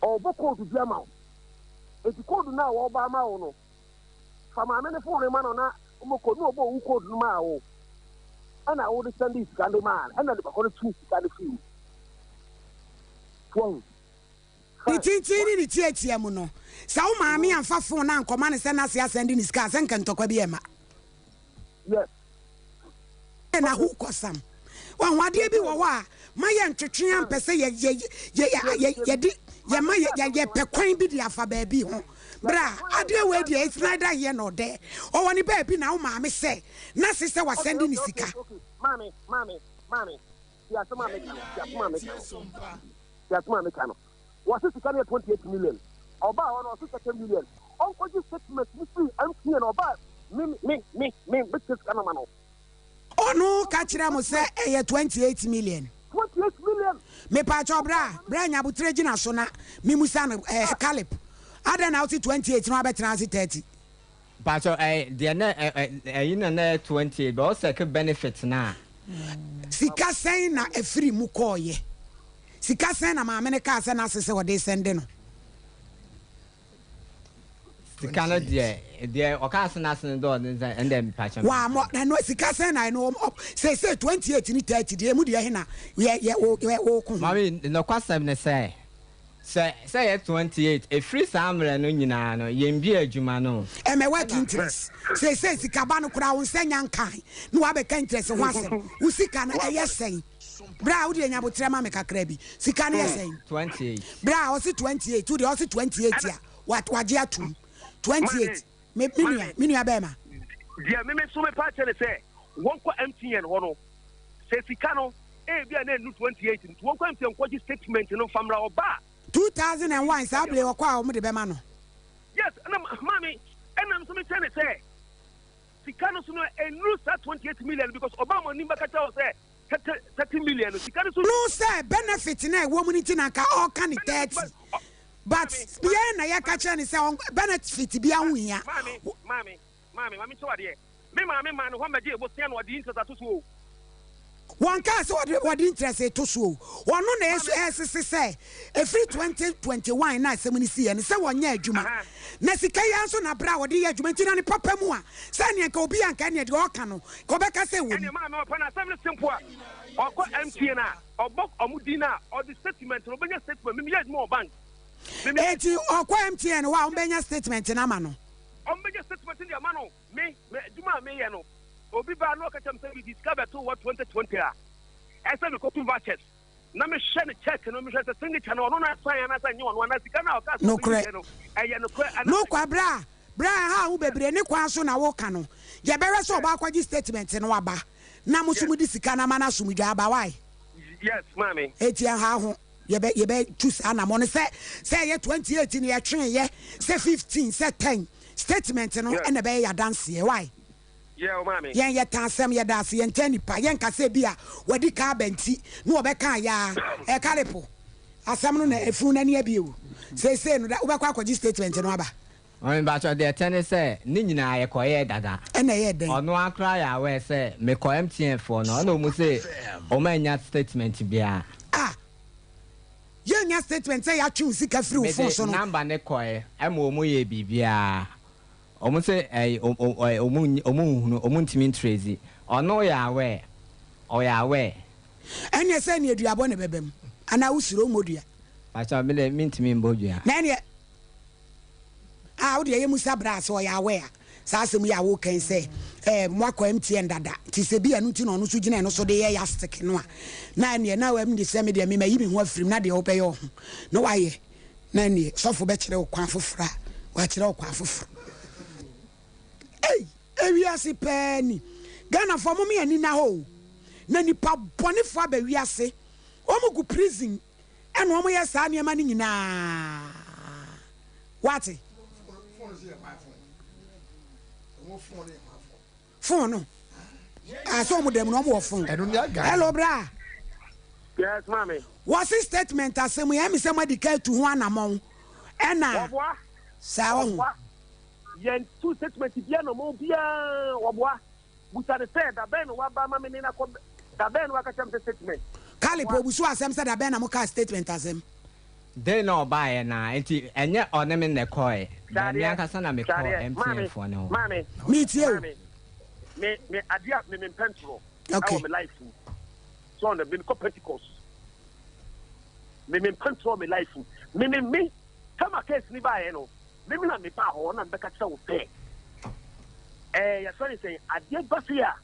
ɔbɔ koodu bi ama wo eti koodu no a wɔbɔ ama wo no fa maame no fon no ma no na ɔmɔ koodu na ɔbɔ wo koodu no maa wo ɛna wode sɛnde sika no maa no ɛna nipa kɔ no twe sika no firi wo so Ne tenten ne ne tiatia mu no, sɛ wo maame amfa fon no ankɔma no sɛ n'ase asan de ne sika a, sɛ nka ntɔkwa bi remma. Yes. Na ho kɔsam. Wahu adeɛ bi wɔ hɔ a, ma yɛ ntwetwe ampɛ sɛ yɛ yɛ yɛ yɛ yɛde yɛma yɛ yɛpɛ kwan bi de afa baabi ho. Bra, adeɛ wei deɛ it's neither here nor there. Ɔwɔ ne baabi na wo maame sɛ n'ase sɛ wasɛnde ne sika. Okay, okay, okay. Maame, maame, maame. Ti asɛm a meka no, ti asɛm a meka no. Ti asɛm a meka no. Wɔse sika no yɛ 28 million. Ɔbaa hɔ no ɔse 30 million. Ɔnkɔgye statement no firi MTN ɔbaa me me me me metua sika no ama no. Ɔno ka kyerɛ mo sɛ ɛyɛ 28 million. 28 million. Mepaakyɛw bra bra nya aboterɛ gyina so na memusa no eh, Caleb adɛn na wote 28 na wabɛtena ase 30? Mpakyɛw ɛɛ deɛ na ɛ ɛ ɛyi na na ɛyɛ 28 but ɔsɛke benefit no a. Sika sɛn na ɛfiri mu kɔɔeɛ? Sika sɛn na maame no kaa sɛ n'ase sɛ ɔde resɛnde no? Sika no deɛ deɛ ɔkaa sɛ n'ase no dɔɔ ne sɛ ɛnde mpakyɛw. Wammɔ ɛno sika sɛn na ɛno ɔ seesei 28 ne 30 deɛ emu deɛ he na yɛ yɛ wo yɛ woko ho? Maame nokwasɛm ne sɛ Sɛ sɛ yɛ 28, ɛfiri saa mmerɛ no nyinaa no yɛn bie adwuma no o. Ɛmɛ work interest seesei sika ba no koraa wo nsa nya nkae na wabɛka interest ho asɛm wo sika no ɛyɛ sɛn bra wo deɛ nya aboterɛ ma me kakra bi sika no yɛ sɛn 28. Bra ɔse 28 wo deɛ ɔse 28 a wagye atum 28 me me nua me nua bɛɛma. Deɛ me me nso mepa akyɛ ne sɛ wɔnkɔ MTN hɔ no sɛ sika no Ebia na ennu 28 nti wɔnkɔ MTN nkɔgye statement no mfa mmra ɔba a. 2001 saa bere ɔkɔ a wɔn de bɛma no. Yes ɛna maame ɛna nso me kyerɛ ne sɛ sika no so no ennuru saa 28 million because ɔbaa mo anim bɛka kyerɛ wɔ sɛ 30 30 million no sika no so. No sɛ benefit no a ɛwɔ mu no nti na nka ɔreka ne 30 but yɛn na yɛka kyerɛ no sɛ benefit biara ho nhia. Maame maame maame maame nkyɛ wo adeɛ. Me maame maa ne hɔ mmɛgyee bosea na ɔde interest ato so o. Wɔnkaa sɛ wɔde wɔde interest reto so o. Ɔno na ɛsu ɛresese sɛ ɛfiri 2021 na asɛm no siiɛ no sɛ wɔnyɛ adwuma. Na sika yi ara nso na berɛ a wɔde yɛ adwuma nti na ne papa mu a sɛ ɛneɛ nka obi a nka ɛneɛ deɛ ɔreka no nka ɔbɛka sɛ ɛwɔ mu. Ɛneɛ maame ɔpɛ no asɛm no simple a ɔkɔ MTN a ɔbɔ ɔmo din a ɔde statement no ɔbɛnya statement me meyɛ adwuma wɔ bank me meyɛ. Enti ɔkɔ MTN hɔ a wɔbɛnya statement no ama no. Ɔmo bɛnya statement no de ama no. Me, me adwuma a meyɛ no, obi ba na ɔka kyerɛ me sɛ mede sika bɛto hɔ 2020 a, ɛsɛ sɛ mekɔto vouchers na mehwɛ ne check no, mehwɛ sɛ signature no ɔno na sign anaasɛ ɛnyɛ ɔno anaa sika no a ɔka sɛ Nokorɛ. ɔbɛyi no ɛyɛ nokorɛ anaasɛ. Nokwa, berɛ a, berɛ a ɛha wo bebree ne kwan so na woka no, yɛbɛhwɛ sɛ ɔbɔ akɔgye statement no aba na mo nso mode sika no ama no asomdwoeɛ aba, wai? Yes, maame. Enti ɛnha ho. Yɛbɛ, yɛbɛtu saa anammɔn no sɛ, sɛ ɛyɛ 28 na yɛtweeɛ, sɛ 15, sɛ 10. Statement no na ɛbɛyɛ yɛn adanseɛ. Wai? Yɛn yɛtaa asɛm, yɛda ase, yɛntaa nipa, yɛnka sɛ ebia wadi kan aba nti na wɔbɛka yaa. Ɛkare po. Asɛm no na efunu no ani abue o. Seesei no da wobɛkɔ akɔgye statement no aba. Maame mpakyɛw deɛ ɛtɛ ne sɛ ne nyinaa yɛkɔyɛɛ dada. Ɛna ɛyɛɛ dɛn? Ɔno ara koraa yɛ aware sɛ mekɔ MTN foɔ no ɛna ɔmo se ɔmo annya statement biara. Ah! Yɛnnya statement sɛ yɛatwe wo sika firi wo phone so no. Mede number no kɔɛ ɛma ɔmo yɛɛ biribiara. Ɔmo se ɛyi ɔmo ɔmo nhunu ɔmo ntumi ntrezi. Ɔno yɛ aware ɔyɛ aware. Ɛneɛ sɛ ɛneɛ duabɔ na ɛbɛba mu anaa wo suro wommɔ dua? Pakyɛw me deɛ mentumi mbɔ dua. Na ɛneɛ Ah wo deɛ yɛ musa bra sɛ ɔyɛ aware a saa asɛm yi a woka yi sɛ eh moakɔ MTN dada nti sɛ bi ɛno nti na ɔno nso gyina ɛno so de yɛ yastic no a na ɛneɛ na ɛm de sɛ me deɛ me mayi me ho afirim na deɛ wobɛyɛ ɔho na wayɛ na ɛneɛ sɔfo bɛkyerɛ wo kwan foforɔ a Wakyerɛ wo kwan foforo. Ei, ewiase pɛɛ ni. Ghanafoɔ mom yɛn ani nna hɔ o. Na nipa bɔnefoɔ aba wiase. Wɔn gu prison ɛna wɔn yɛ saa nneɛma no nyinaa. Wate? Phone no. Ah, sɛ wɔn dɛm no wɔn wɔ phone. Hello, bra. Yes, maame. Wɔsi statement asɛm yi ɛmi sɛ mo adi ka atu ho anamɔn. Ɛna saa wɔn. Yɛn tu statement bia na ɔmo biara wɔboa. Busa ne sɛ dabɛn na waba ama me ne nakɔ dabɛn na waka kyerɛ me sɛ statement. Caleb obusu asɛm sɛ dabɛn na mo kaa statement asɛm. Day na ɔbaeɛ no ara nti ɛnyɛ ɔne me na ɛkɔeɛ but me ankasa na mekɔɔ MTN foɔ no hɔ. Maame, Metie o. maame, me me adeɛ a me me mpɛ ntorɔ Okay. ɛwɔ me life mu. So ɔno me kɔ Pentecost. Me me mpɛ ntorɔ me life mu. Me me me kama case ni baeɛ no me me na me baa hɔ na me bɛka kyerɛ wo sɛ ɛɛ yɛfrɛ ne sɛn adeɛ ba se a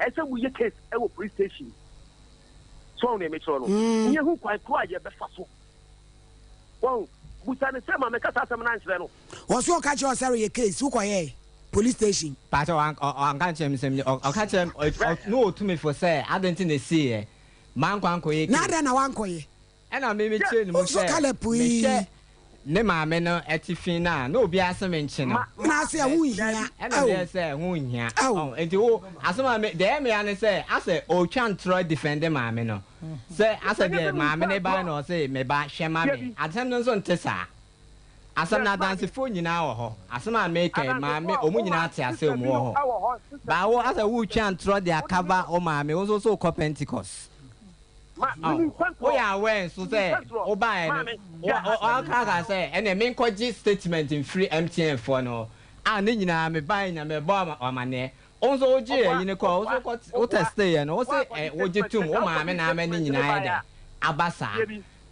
ɛsɛ mo yɛ case ɛwɔ police station. So ɔno deɛ mekyerɛ no. Mm. Ne yɛhu kwan koro a yɛbɛfa so. Wɔn busa ne sɛ ma meka saa asɛm no ankyerɛ no. Wɔ so ɔka kyerɛ ɔsɛ reyɛ case wokɔyɛɛ police station. Pakyɛ wanka nkyerɛ me sɛ ɔka kyerɛ me na ɔtu me fo sɛ adɛn nti na ɛsiiɛ mankɔ ankɔyɛ case. Na adɛn na wankɔyɛ? Ɛna me me kyerɛ no mu sɛ mehwɛ ne maame no atifi no a na obiara se me nkye no. Na ase ɛho nhia. Ɛna meyɛ sɛ ɛho nhia. Nti wo asɛm a me deɛ ɛyɛ me ya ne sɛ asɛ ɔretwa ntorɔ defend maame no sɛ asɛ deɛ maame no bae na ɔse me ba hwɛ ma me. Asɛm no nso nte saa. Asɛm no adansefoɔ nyinaa wɔ hɔ. Asɛm a meka yi maame wɔn nyinaa te ase wɔn wɔ hɔ. But wo asɛ woretwa ntorɔ de akava wo maame wo nso so wokɔ Pentecost. Woyɛ aware nso sɛ wobaeɛ no woaka sɛ ɛneɛ menkɔgye statement mfiri MTN foɔ no hɔ a ne nyinaa mebaeɛ nyinaa mebɔ wo amaneɛ. Wo nso wogyee ayi no kɔɔ wo nso wokɔ wo testeeɛ no wo se wogye tom wo maame na ama ne nyinaa ayɛ dɛn aba saa.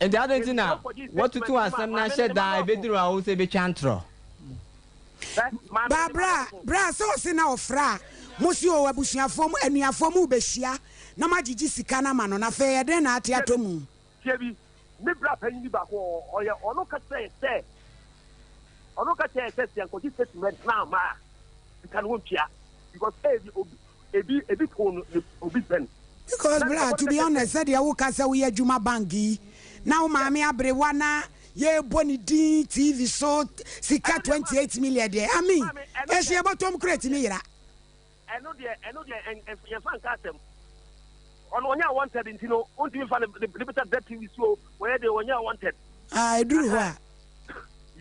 Nti adɛn nti na woatutu asɛm no ahyɛ da a ɛbɛduru a wo sɛ bɛtwa ntorɔ? Ba bra bra sɛ ɔse na ɔfrɛ a mo se oo abusuafoɔ mo anuafoɔ mo rebɛhyia na mo agyegye sika no ama no na afei ɛdɛn na ate atɔ mu. Tie bi, me bra panyin bi baako wɔ hɔ, ɔyɛ ɔno ka kyerɛ yɛ sɛ ɔno ka kyerɛ yɛ sɛ sɛ yɛnkɔgye statement no amma a sika no wɔntua because ebi obi ebi ebi too no ne obi pɛn. Because bra to be honest sɛdeɛ wo ka sɛ woyɛ adwuma bank yi na wo maame aberewa na yɛbɔ ne din TV so sika 28 million deɛ I mean ɛhye yɛbɔtɔm kora ɛtumi yera. Ɛno deɛ ɛno deɛ yɛnfa nka asɛm ɔno ɔnyɛ wanted nti no wontumi nfa ne ne bɛta da TV so wɔyɛ deɛ ɔnyɛ wanted. Ah ɛduru hɔ a.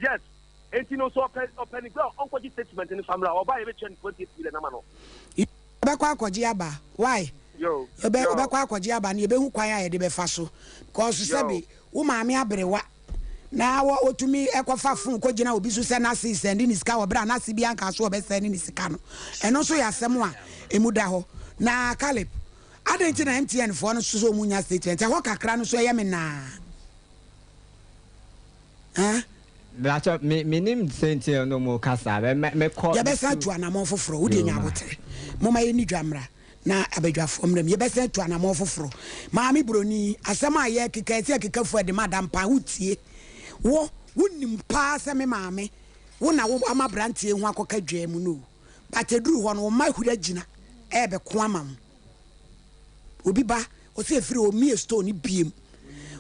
Yes nti no so ɔpɛ ɔpɛ ne gua ɔnkɔgye statement no fa mmra ɔba yɛbɛtua ne 28 million ama no. Ɔbɛkɔ akɔgye aba why? Ɔbɛ ɔbɛkɔ akɔgye aba no yɛbɛhu kwan a yɛde bɛfa so because sɛbi wo maame aberewa na wɔ ɔtumi kɔfa phone kɔgyina obi so sɛ n'ase sɛnde ne sika wɔ berɛ a n'ase bi anka so ɔbɛsɛnde ne sika no ɛno nso yɛ asɛm a ɛmu da hɔ na Caleb adɛn nti na MTN foɔ no so sɛ ɔmu nya statement ɛhɔ kakra no so ɛyɛ me naa eh? Brakyɛ me menim sɛnti a na ɔmo ka saa bɛ mɛ mekɔ. Yɛbɛsan atu anamɔn foforɔ wo deɛ nya abotere moma yɛnni dwa mmra na abadwafoɔ mmra mu yɛbɛsan atu anamɔn foforɔ maame broni asɛm a yɛkeka ɛsɛ yɛkeka fua de ma adampan wotie wo wonim paa sɛ me maame wo na wo ama abranteɛ ho akɔka dwaa mu no but ɛduru hɔ no wo mma ahuri agyina ɛɛbɛko ama wo Obi ba, ɔse ɛfiri hɔ ɔmmie store no biem.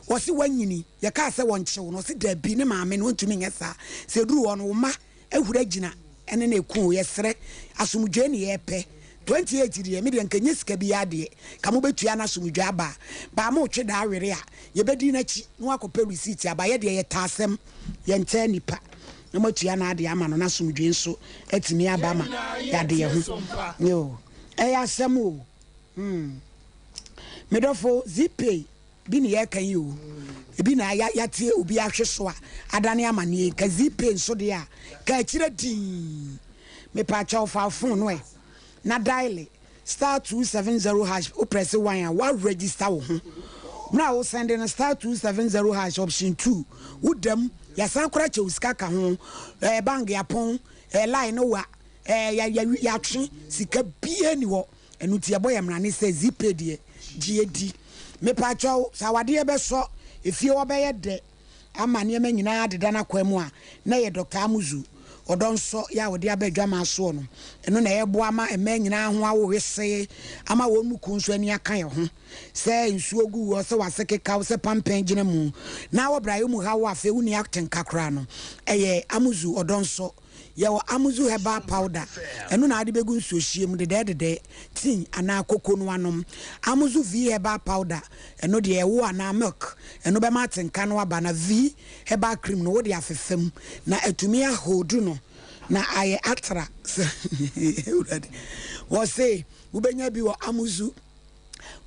Ɔse wanyini, yɛkaa sɛ wɔnkyew no, ɔse dabi ne maame no ɔntumi nyɛ saa. Sɛ ɛduru hɔ no wo mma ahuri agyina ɛne no ɛko o, yɛsrɛ, asomdwoe ne yɛpɛ. 28 deɛ, me deɛ nka ɛnyɛ sika biara deɛ, nka mobɛtua na asomdwoe aba a, baa motwe daa were a, yɛbɛdi n'akyi na wakɔpɛ receipt aba, yɛdeɛ yɛtaa asɛm, yɛntaa nnipa, na moatua n'adeɛ ama no na asomdwoe nso atumi aba ma yɛade yɛn ho. Yoo. Ɛyɛ asɛm o hmm. Me dɔfo Zipay bi ne yɛreka yi o. Ebi na ya yɛate obi ahwe so a adane amaneɛ yi. Ka Zipay nso deɛ a, ka akyire dinn. Mepaakyɛw fa wo phone no ɛ na diale star 270 hash wo press 1 a wa register wo ho. Mmerɛ a wo send no star 270 hash option 2 wo da mu yɛasan koraa kyɛ wo sika ka ho. Ɛɛ bank yapɔn ɛɛ line no wa Ɛɛ yɛ yɛ yɛatwe sika biaa nni hɔ ɛno nti yɛbɔ yɛ mmrane sɛ zipay deɛ gye di. Mepakyɛw sɛ awadeɛ bɛsɔ efie hɔ bɛyɛ dɛ ama nneɛma nyinaa adeda n'akwan mu a na ɛyɛ Doctor Amuzu. Ɔdɔ nsɔ yɛ a wɔde aba adwamaa soɔ no, ɛno na ɛreboa ma mmaa nyinaa ho awo wesee ama wɔn mu kuo nso ani aka yɛn ho. Sɛ nsuo gu woɔ, sɛ w'ase keka wo, sɛ pampɛn gyina mu, na wɔ brayɛ mu haw wo afei wonni atenka koraa no, ɛyɛ Amuzu ɔdɔ nsɔ. Yɛwɔ Amuzu herbal powder, ɛno na wode bɛgu nsuohyeɛ mu dedɛɛdedɛɛ, tea anaa koko no anom. Amuzu V herbal powder, ɛno deɛ ɛwo anaa milk, ɛno bɛma atenka no aba na V herbal cream no wode afefa mu na atumi aholdu no na ayɛ atra sɛ Awurade. Wɔse wobɛnya bi wɔ Amuzu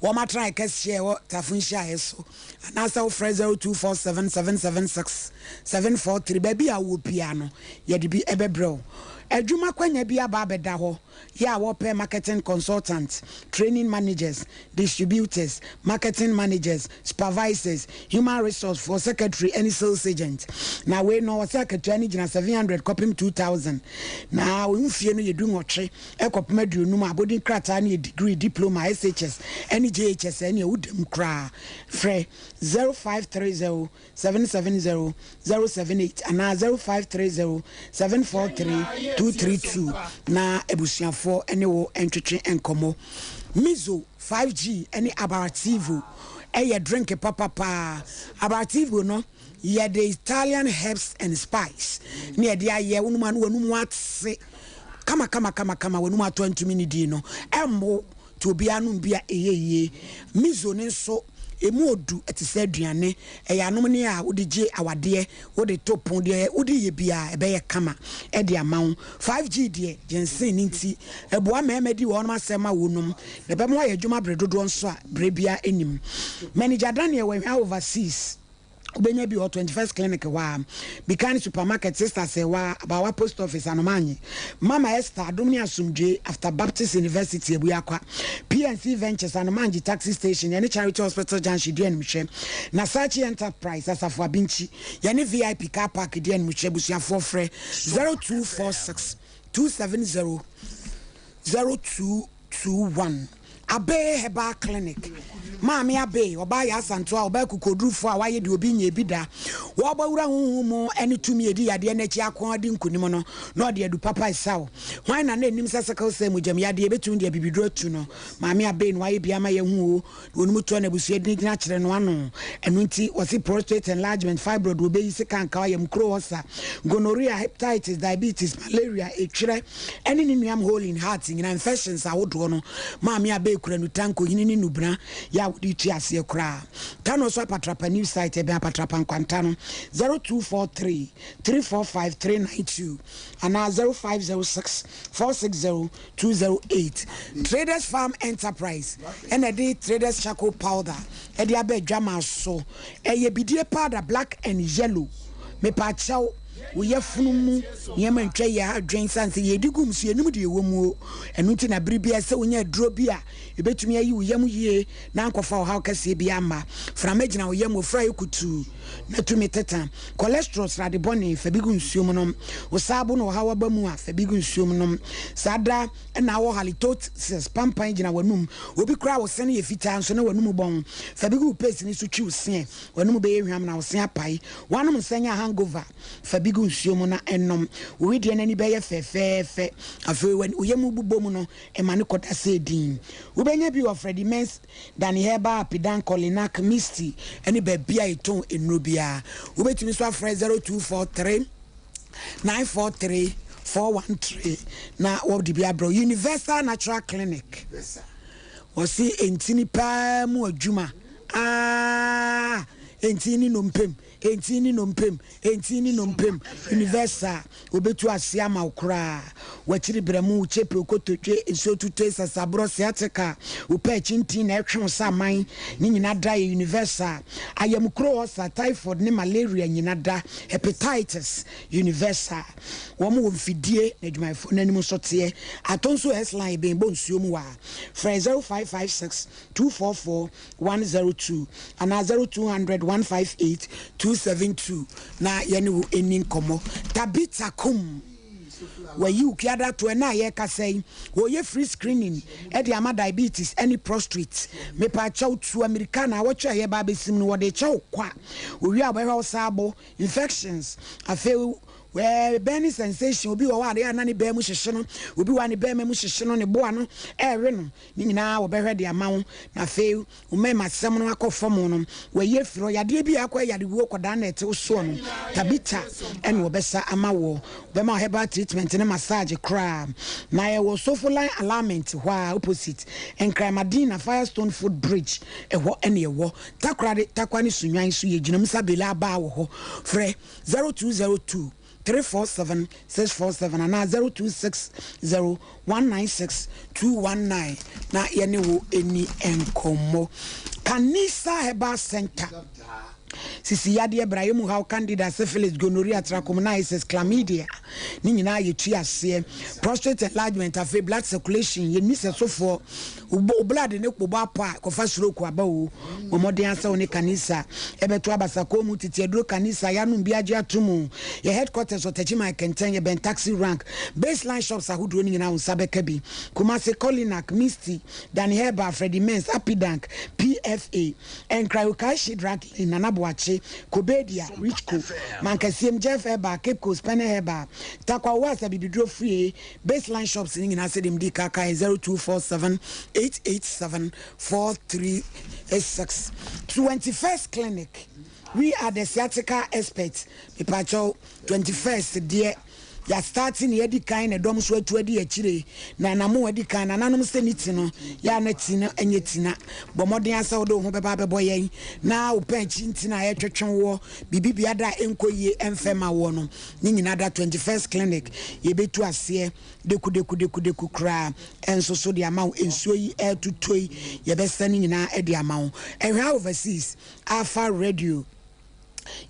wɔn atrae kɛseɛ ɛwɔ Tafo nhyiaeɛ so anaasɛ wofrɛ 0247 776 743 baabi a wowɔ biara no yɛde bi ɛbɛbrɛ wo. Adwuma kwanya bi aba abɛda hɔ yɛ a wɔpɛ marketing consultant, training managers, distributors, marketing managers, supervisors, human resource foɔ, secretary ɛne sales agent. Na wei no wɔsɛ akatua no gyina 700 kɔpem 2000 na wo mfie no yɛ du nwɔtwe kɔpem aduonum a abɔdin krataa no yɛ degree, diploma, SHS ɛne JHS a ɛneɛ woda mu koraa. Frɛ 0530 770 078 anaa 0530 743 232 na abusuafoɔ ne wo ntwetwe nkɔmmɔ. Mizo 5G ne Abarativo yɛ drink papa paa. Abarativo no yɛde Italian herbs and spice ne yɛde ayɛ, wonom a na w'anum ate kama kama kama kama, w'anum atɔ antumi ne di no ɛmmo. Nti obiara nom bi a ɛyɛ yie. Miso no nso, ɛmu ɔdu te sɛ aduane. Ɛyɛ anomne a wode gye awadeɛ, wode to pon, deɛ wode yɛ biara ɛbɛyɛ kama de ama wo. 5G deɛ, ginseng no nti, ɛboa mmarima di wɔn asɛm ma wɔnom, na ɛbɛma wɔayɛ adwuma bere dodoɔ nso a berɛ biara nnim. Manager Daniel Wahwia Overseas. Wobɛnya bi wɔ 21st Clinic hɔ ara, Bikani Supermarket, Sister Serwaa, Abawa Post Office, Anomanye, Mama Esther, Adom ne Asomdwoe, After Baptist University, Abuakwa, PNC Ventures, Anomangye Taxi Station, yɛne Charity Hospital Junction di animhwɛ, Nasachi Enterprise, Asafo Abinkyi, yɛne VIP Car Park di animhwɛ, Abusuafoɔ frɛ 0246 270 02. 21 Abee Herbal Clinic, Maame Abee, ɔbaa yɛ Asantewa, ɔbaa kukodurufo a wayɛ deɛ obi nyɛɛ bi da. Wɔrebɔ wura honhom mu ne tumi a ɛdi yadeɛ no akyi ako adi nkonim no, na ɔde adu papa resaw. Hwan na na ɛnim sɛ sickle cell mogyam yadeɛ bɛtumi de abibiduro atu no? Maame Abee na wayɛ bi ama yɛahu o. Na wɔn mu toa n'abusua din gyina kyerɛ no ano. Ɛno nti, wɔse prostate enlargement, fibroid, wɔbɛyi, sekankaw, ayamkuro, ulcer, gonorrhea, heptitis, diabetes, malaria, etwerɛ, ɛne ne nuam hole in heart nyinaa, infections ahodoɔ no. Maame Abey kura nuta, nkohini ne nubena yɛ a wɔde tu aseɛ koraa. Kano so Apatrapa new site, ɛbɛn Apatrapa nkwanta no, 0243 345 392 anaa 0506 460 208. Traders Farm Enterprise na ɛde Traders Charcoal Powder de aba adwamaa so. Ɛyɛ bidie powder black and yellow. Mepaakyɛw, wo yafunu mu nneɛma ntwa yɛ adwen sane sɛ yɛdi gu mu so yɛnim deɛ ɛwɔ mu o. Ɛno nti na bere biara sɛ wonya aduro bi a ɛbɛtumi ayi wo yam yie na ankɔfa ɔhaw kɛseɛ bi amma. Frama gyina wo yam, ofura yɛ kutuu na tumi teta. Cholesterol, srade bɔne, fa bi gu nsuo mu nom. Wo saabo na ɔhaw aba mu a, fa bi gu nsuo mu nom. Saa da na awɔ halitosis, pampan gyina w'anum. Obi koraa wo se no yɛ fitaa nso na w'anum bɔn. Fa bi gu wo paste no so twi wo seɛ. W'anum bɛyɛ hwam na wo se apae. Woanom nsa nya hangover, fa bi gu nsuo mu na nom. Wo wedeɛ no ani bɛyɛ fɛfɛɛfɛ. Afei wo yam bobɔ mu no, ma no kɔda sɛ din. Wobɛnya bi wɔ Freddie Mens Dani Herbal, Apidan, Kolinak, Misty ne baabi a yɛtɔn nnuro biara. Wobɛtumi nso afrɛ 0243 943 413 na wɔde bi abrɛ wo. Universal Natural Clinic, wɔse ntini paa mu adwuma aa ntini ne nnompem, ntini ne nnompem. Enti ne nnompe mu, Universal, wobetu ase ama wo koraa. W'akyiri berɛmo, wo kyepe, wo kotodwe, nsuo tutue, sasaborɔ, sciatica, wo pɛ akyintin na ɛtwe wo sɛ aman, ne nyina da yɛ Universal. Ayamkuro, ulcer, typhoid ne malaria nyina da, hepatitis, Universal. Wɔn wɔ mfidie na adwumayɛfoɔ no anim nso teɛ. Atɔ nsuo S-line ben bɔ nsuo mu waa. Frɛ 0556 244 102 anaa 0200 158 272 na yɛne wo nni nkɔmmɔ. Tabitha Kum, Wayi wo kuada to ɛnnɛ a yɛrekasa yi, wɔreyɛ free screening de ama diabetes ne prostrate. Mepaakyɛw tu amirika naawɔtwe a yɛreba abɛsim no wɔde rekyɛ wo kwa. Wowie a wɔbɛhwɛ wo saabo, infections, afei. Ɛɛ burning sensation, obi wɔ hɔ a ɛyɛ a na ne bɛn mu hyehye no, obi wɔ hɔ a ne bɛrima mu hyehye no, ne boa no ɛrewe no, ne nyinaa wɔbɛhwɛ de ama wo. Na afei wo mmarimasɛm no akɔ fam no, wɔayi afiri hɔ. Yadeɛ bi a akɔyɛ yarewuo kɔdaa na ɛte wo soɔ no, Tabitha ɛna wɔbɛsa ama woɔ. Wɔbɛma wo herbal treatment ne massage koraa. Na yɛwɔ Sofoline Alignment hɔ ara opposite Nkran Madina Firestone Foot Bridge, ɛhɔ ɛna yɛwɔ. Takoradi, Tarkwa ne Sunyani nso yɛgyina mu sa Bela Abaa wɔ hɔ. Frɛ 0202 347 647 anaa 0260 196 219 na yɛne wo nni nkɔmmɔ. Kanisa Herbal Center, Sisi yadeɛ, brayɛ mu haw, candida, syphilis, gonorrhea, trachomoniasis, chlamydia, ne nyinaa yɛtu aseɛ. Prostate enlargement, afei blood circulation, yɛnni sɛsofoɔ. Wo blood ne bobɔ apɔ a, kɔfa stroke aba o. Bɔ mmɔden ara sɛ wo ne Kanisa ɛbɛto abasakɔn mu. Tete aduro Kanisa, yɛanom bi agye atom o. Yɛ headquarters wɔ Techiman Kɛntɛn, yɛbɛn taxi rank. Baseline shops ahodoɔ no nyinaa wo nsa bɛka bi. Kumasi, Kolinak, Misty, Danny Herbal, Freddie Mens, Apidank, PFA, Nkran, Okaishie Drug Lane, Nana Boakye, Kobedia, Richco, Mankesiem, Jeff Herbal, Cape Coast, Pene Herbal, Tarkwa Owasa Bibiduro Fie, Baseline shops no nyinaa sɛdeɛ medii ka kaeɛ 0247 887 436 21st clinic we are the sciatica experts mepakyɛw 21st deɛ yɛastarte ne yɛadi kan na ɛdɔm nso atu adi akyire na anamo adi kan nananom sɛ ne ti no yɛ a na ti no nyɛ ti na bɔ mmɔden asɛ wode wo ho bɛba abɛbɔ yɛn na wo pɛn akyi nti na yɛtwetwe woɔ biribi biada a ɛnkɔ yie ɛmfɛ ma woɔ no Ne nyinaa da 21st clinic yɛbɛtu aseɛ dekudekudekudeku koraa nso so de ama wo nsuo yi ɛretotɔ yi yɛbɛsa ne nyinaa de ama wo ɛhwɛ overseas Alpha radio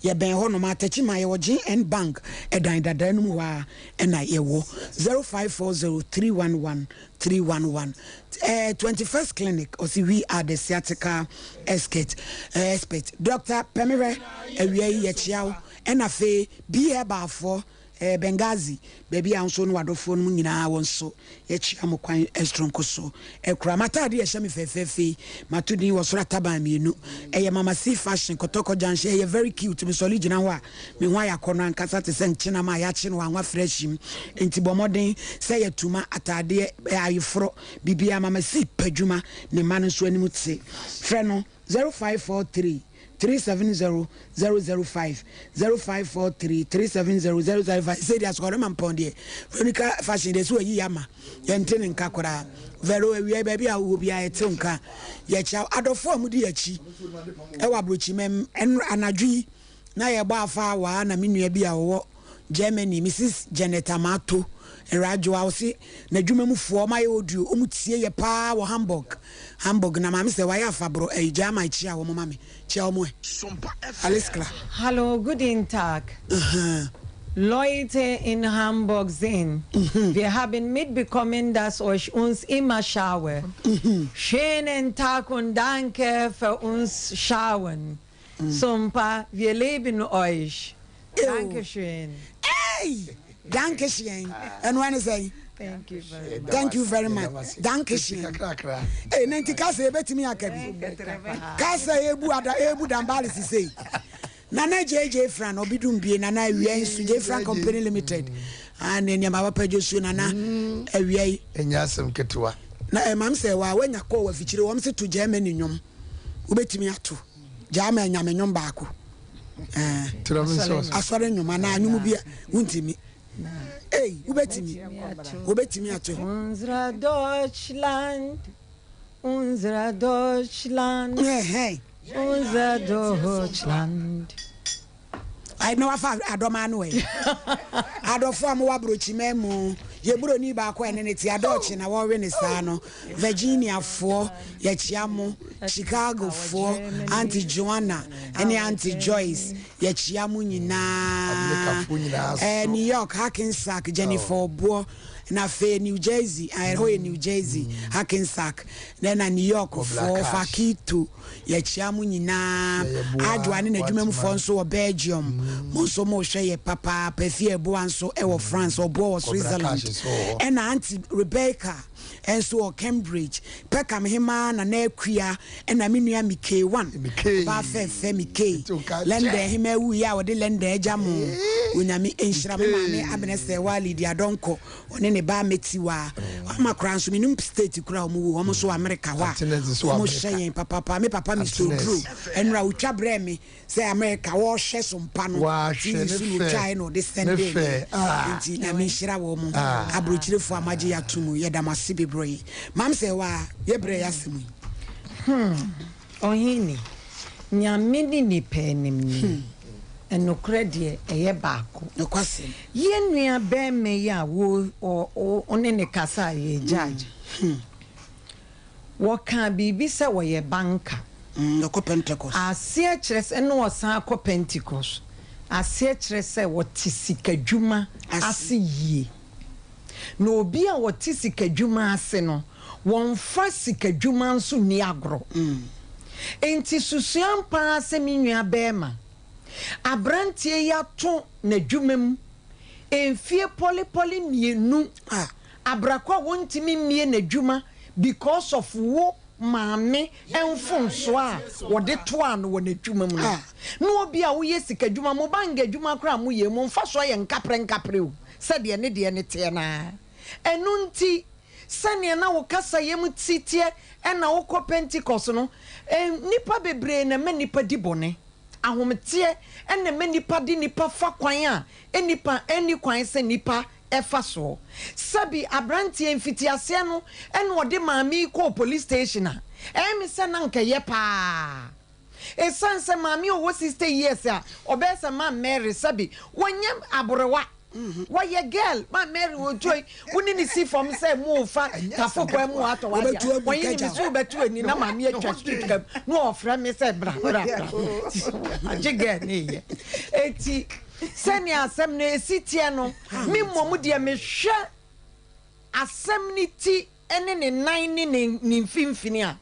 yɛbɛn hɔ nom atɛkyi ma yɛwɔ GN bank ɛdan dadaa no mu hɔ a ɛna yɛwɔ 0540 311 311 eh, 21st clinic ɔsi we are the sciatica expert eh, expert Dr. Pɛmehwɛ awia yi yɛkyia wo Ɛna afei Beer-Ebafoɔ, ɛɛ Benghazi, baabi a nso ne w'adɔfoɔ nom nyinaa wɔ nso, yɛkyea mo kwan soronko so. Ɛkora m'ataadeɛ a ɛhyɛ me fɛɛfɛɛfɛ yi, mato din wɔ soro ataban mmienu. Ɛyɛ Mama C Fashion, Kɔtɔkɔ Junction, ɛyɛ very cute, mesɔre gyina hɔ a, me ho ayɛ akɔnnɔ ankasa te sɛ nkyenam a yɛakye no wɔ anwa fresh mu. Enti bɔ mmɔden sɛ yɛ tuma, ataadeɛ, ayeforɔ, biribiara, Mama C pɛ adwuma, ne mma no nso anim te. Frɛ no. 0543 370 005 0543 370 005 Sɛ deɛ asukɔre ma mpɔn deɛ Veronica fashion deɛ sɛ wayi yɛ ama yɛnte ne nka koraa Vero awia baabi a wowɔ biara yɛte wo nka yɛkyia wo adɔfoɔ a modi akyi ɛwɔ aburokyi mɛm anadwo yi Na yɛbɔ afa awaa na me nua bi a ɔwɔ Germany, Mrs Janet Amato Nradwoa, ɔse n'adwuma mu foɔ ɔmo ayɛ audio, ɔmo tie yɛ paa wɔ Hamburg, Hamburg, na maame sɛ wayɛ afa borɔ ɛyi German kyia wɔn ma me, kyia wɔn ɛ. Alles klar. Hallo, guten Tag. Leute in Hamburg sind. Wir haben mitbekommen, dass euch uns immer schaue. Schönen Tag und danke für uns schauen. Sompa wir lieben euch danke schön. Eii danke schön ɛno ɛne sɛn? Thank you very much. Thank you very much danke schön. Ee na nti kasa ebetumi aka bi kasa ebu ada ebu dambali sisei nana JJ Fran obi dum bie nana awia nsu J Fran Company Limited ah ne nneɛma papa josuo nana awia yi. Ɛnyɛ asɛm ketewa. Na ɛmam sɛ wa wanya kɔɔ wɔ afikyire wɔn se to Germany nnwom wobɛtumi ato. Gyaa ma anyame nnwom baako. Asɔre nnwom anaa nnwom bi a wontumi. Ei, wobɛtumi. Wobɛtumi ato. Unsere Deutschland, unsere Deutschland, unser Deutschland. Ai na wafa adɔm ano ɛ. Adɔfo a mowɔ aburokyiman mu, yɛ buroni baako a ɛne ne te adɔɔkye na wɔwe ne saa no. Virginiafoɔ, yɛkyea mo. Chicagofoɔ, Auntie Joanna ne Auntie Joyce, yɛkyea mo nyinaa. Eh, New York, Hackensack, Jennifer Ɔboɔ, na afei New Jersey, ɛhɔ yɛ New Jersey, Hackensack, na ɛna New Yorkfoɔ, Fakito. Yɛkyea mo nyinaa. Adwoa ne n'adwumamufoɔ nso wɔ Belgium. Mo nso mohwɛ yɛ papaapa. Afie Ɛboa nso wɔ France, Ɔboɔ wɔ Switzerland. Ɛna Auntie Rebecca nso wɔ Cambridge, Peckham hemaa Nana Akua ɛna me nua Mikey One, ɔbaa fɛɛfɛ Mikey, London hemaa wuiɛ a ɔde London agya mo, Onyame nhyira me maame Abena Serwaa Lydia Donkor, ɔne ne ba Metiwa, ama koraa nso menim state koraa a wɔn wɔ, wɔn nso wɔ America hɔ a wɔn hyɛ yɛn papapa, me papa Mister Oduro, ɛnora ɔtwa brɛɛ me. Sɛ America wɔhwɛ so mpa no TV so na otwae na ɔde sɛndee me nti Nyame nhyira wɔ mo abrokyirefo a moagye yɛ ato mu yɛda mo ase bebree Mam sɛ waa yɛ brɛ yɛ asɛm yi. Hmm ɔhene Nyame ne nipa anim ni Nokorɛ deɛ ɛyɛ baako. Nokwasɛm. Yɛn nua bɛɛma yi a wo wo ne no kasa a yɛ judge. Wɔkaa biribi sɛ wɔyɛ banka. Mm, ɔkɔ Pentecost. Aseɛ kyerɛ sɛ, ɛna ɔsan kɔ Pentecost. Aseɛ kyerɛ sɛ wɔte sikadwuma ase yie. Na obi a ɔte sikadwuma ase no, wɔmfa sikadwuma nso nni agorɔ. Enti susua ampa ara sɛ me nua barima, aberanteɛ yi ato n'adwuma mu mfie pɔlepɔle mmienu Abrakɔ a wɔntumi mmie n'adwuma because of wo maame mfomsoɔ a wɔde toaa no wɔ n'adwuma mu no. Ne obi a woyɛ sikadwuma, mo bank adwuma koraa a moyɛ mo mfasoɔ yɛ nkaprɛ nkaprɛ o, sɛdeɛ ne deɛ no teɛ no ara. Ɛno nti, sɛdeɛ na wo kasayɛ mu si teɛ ɛna wokɔ Pentecost no, nnipa bebree na ɛma nnipa di bɔne. Ahometeɛ na ɛma nnipa de nnipa fa kwan a nnipa nni kwan sɛ nnipa fa soɔ. Sɛbi abranteɛ mfitiaseɛ no na ɔde maame yi kɔɔ police station a, ɛyɛ me sɛ na anka ɛyɛ paa. Ɛsiane sɛ maame a ɔwɔ 60 years a ɔbɛyɛ sɛ Maam Mary sɛbi wɔnyɛ aborewa, wɔyɛ girl, Maam Mary ɔtoi, wo ne no si fam sɛ morefa tafo kwan mu atɔ w'adeɛ a, ɔnyene me sɛ wobɛto ani na maame atwa street kam na ɔfrɛ me sɛ bra bra bra. Agye girl no yɛ. Enti Sɛnea asɛm no si teɛ no, me mmom deɛ mehwɛ asɛm no ti ne ne nan ne ne ne mfimfini a,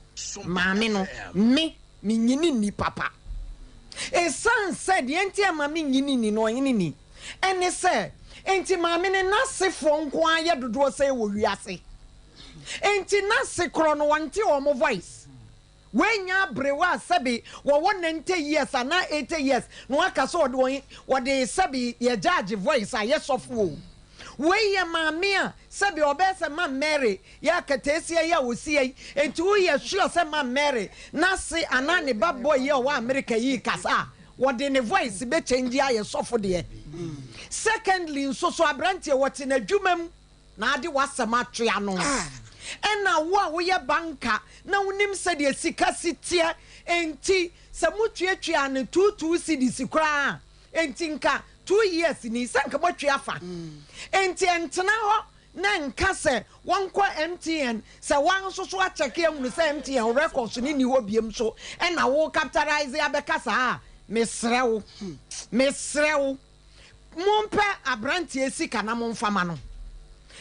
maame no, me, menyini nni papa. Esiane sɛ deɛ nti a ɛma menyini nni no, ɔhene ni, ɛne sɛ, enti maame no n'asefoɔ nko ara yɛ dodoɔ sɛɛ wɔ wiase. Enti n'ase korɔ no, wɔnte wɔn voice. Woannya aberewa a sɛbe wɔwɔ 90 years anaa 80 years na waka sɛ ɔde wɔn wɔde sɛbe yɛ judge voice a yɛ sɔfo o. Wei yɛ maame a sɛbe ɔbɛyɛ sɛ Mam Mary yɛ akataasia yi a ɔsi yi enti wo yɛ sure sɛ Mam Mary n'ase anaa ne ba boy yi a ɔwɔ America yi rekasa a wɔde ne voice bɛ change ayɛ sɔfo deɛ. Secondly nso so abranteɛ wɔte n'adwuma mu. na ade w'asɛm atwe ano. Ɛna wo a woyɛ banka na wonim sɛdeɛ sika si teɛ nti sɛ motuatua no tuutuu cedis koraa a nti nka 2 years ni sɛ nka moatwa afa. Nti ɛntena hɔ na nka sɛ wɔnkɔ MTN sɛ woa nso so akyɛke ahunu sɛ MTN records no nni hɔ biom so ɛna wo capitalize abɛka saa a mesrɛ wo mesrɛ wo. Mompɛ aberanteɛ sika na momfa ma no.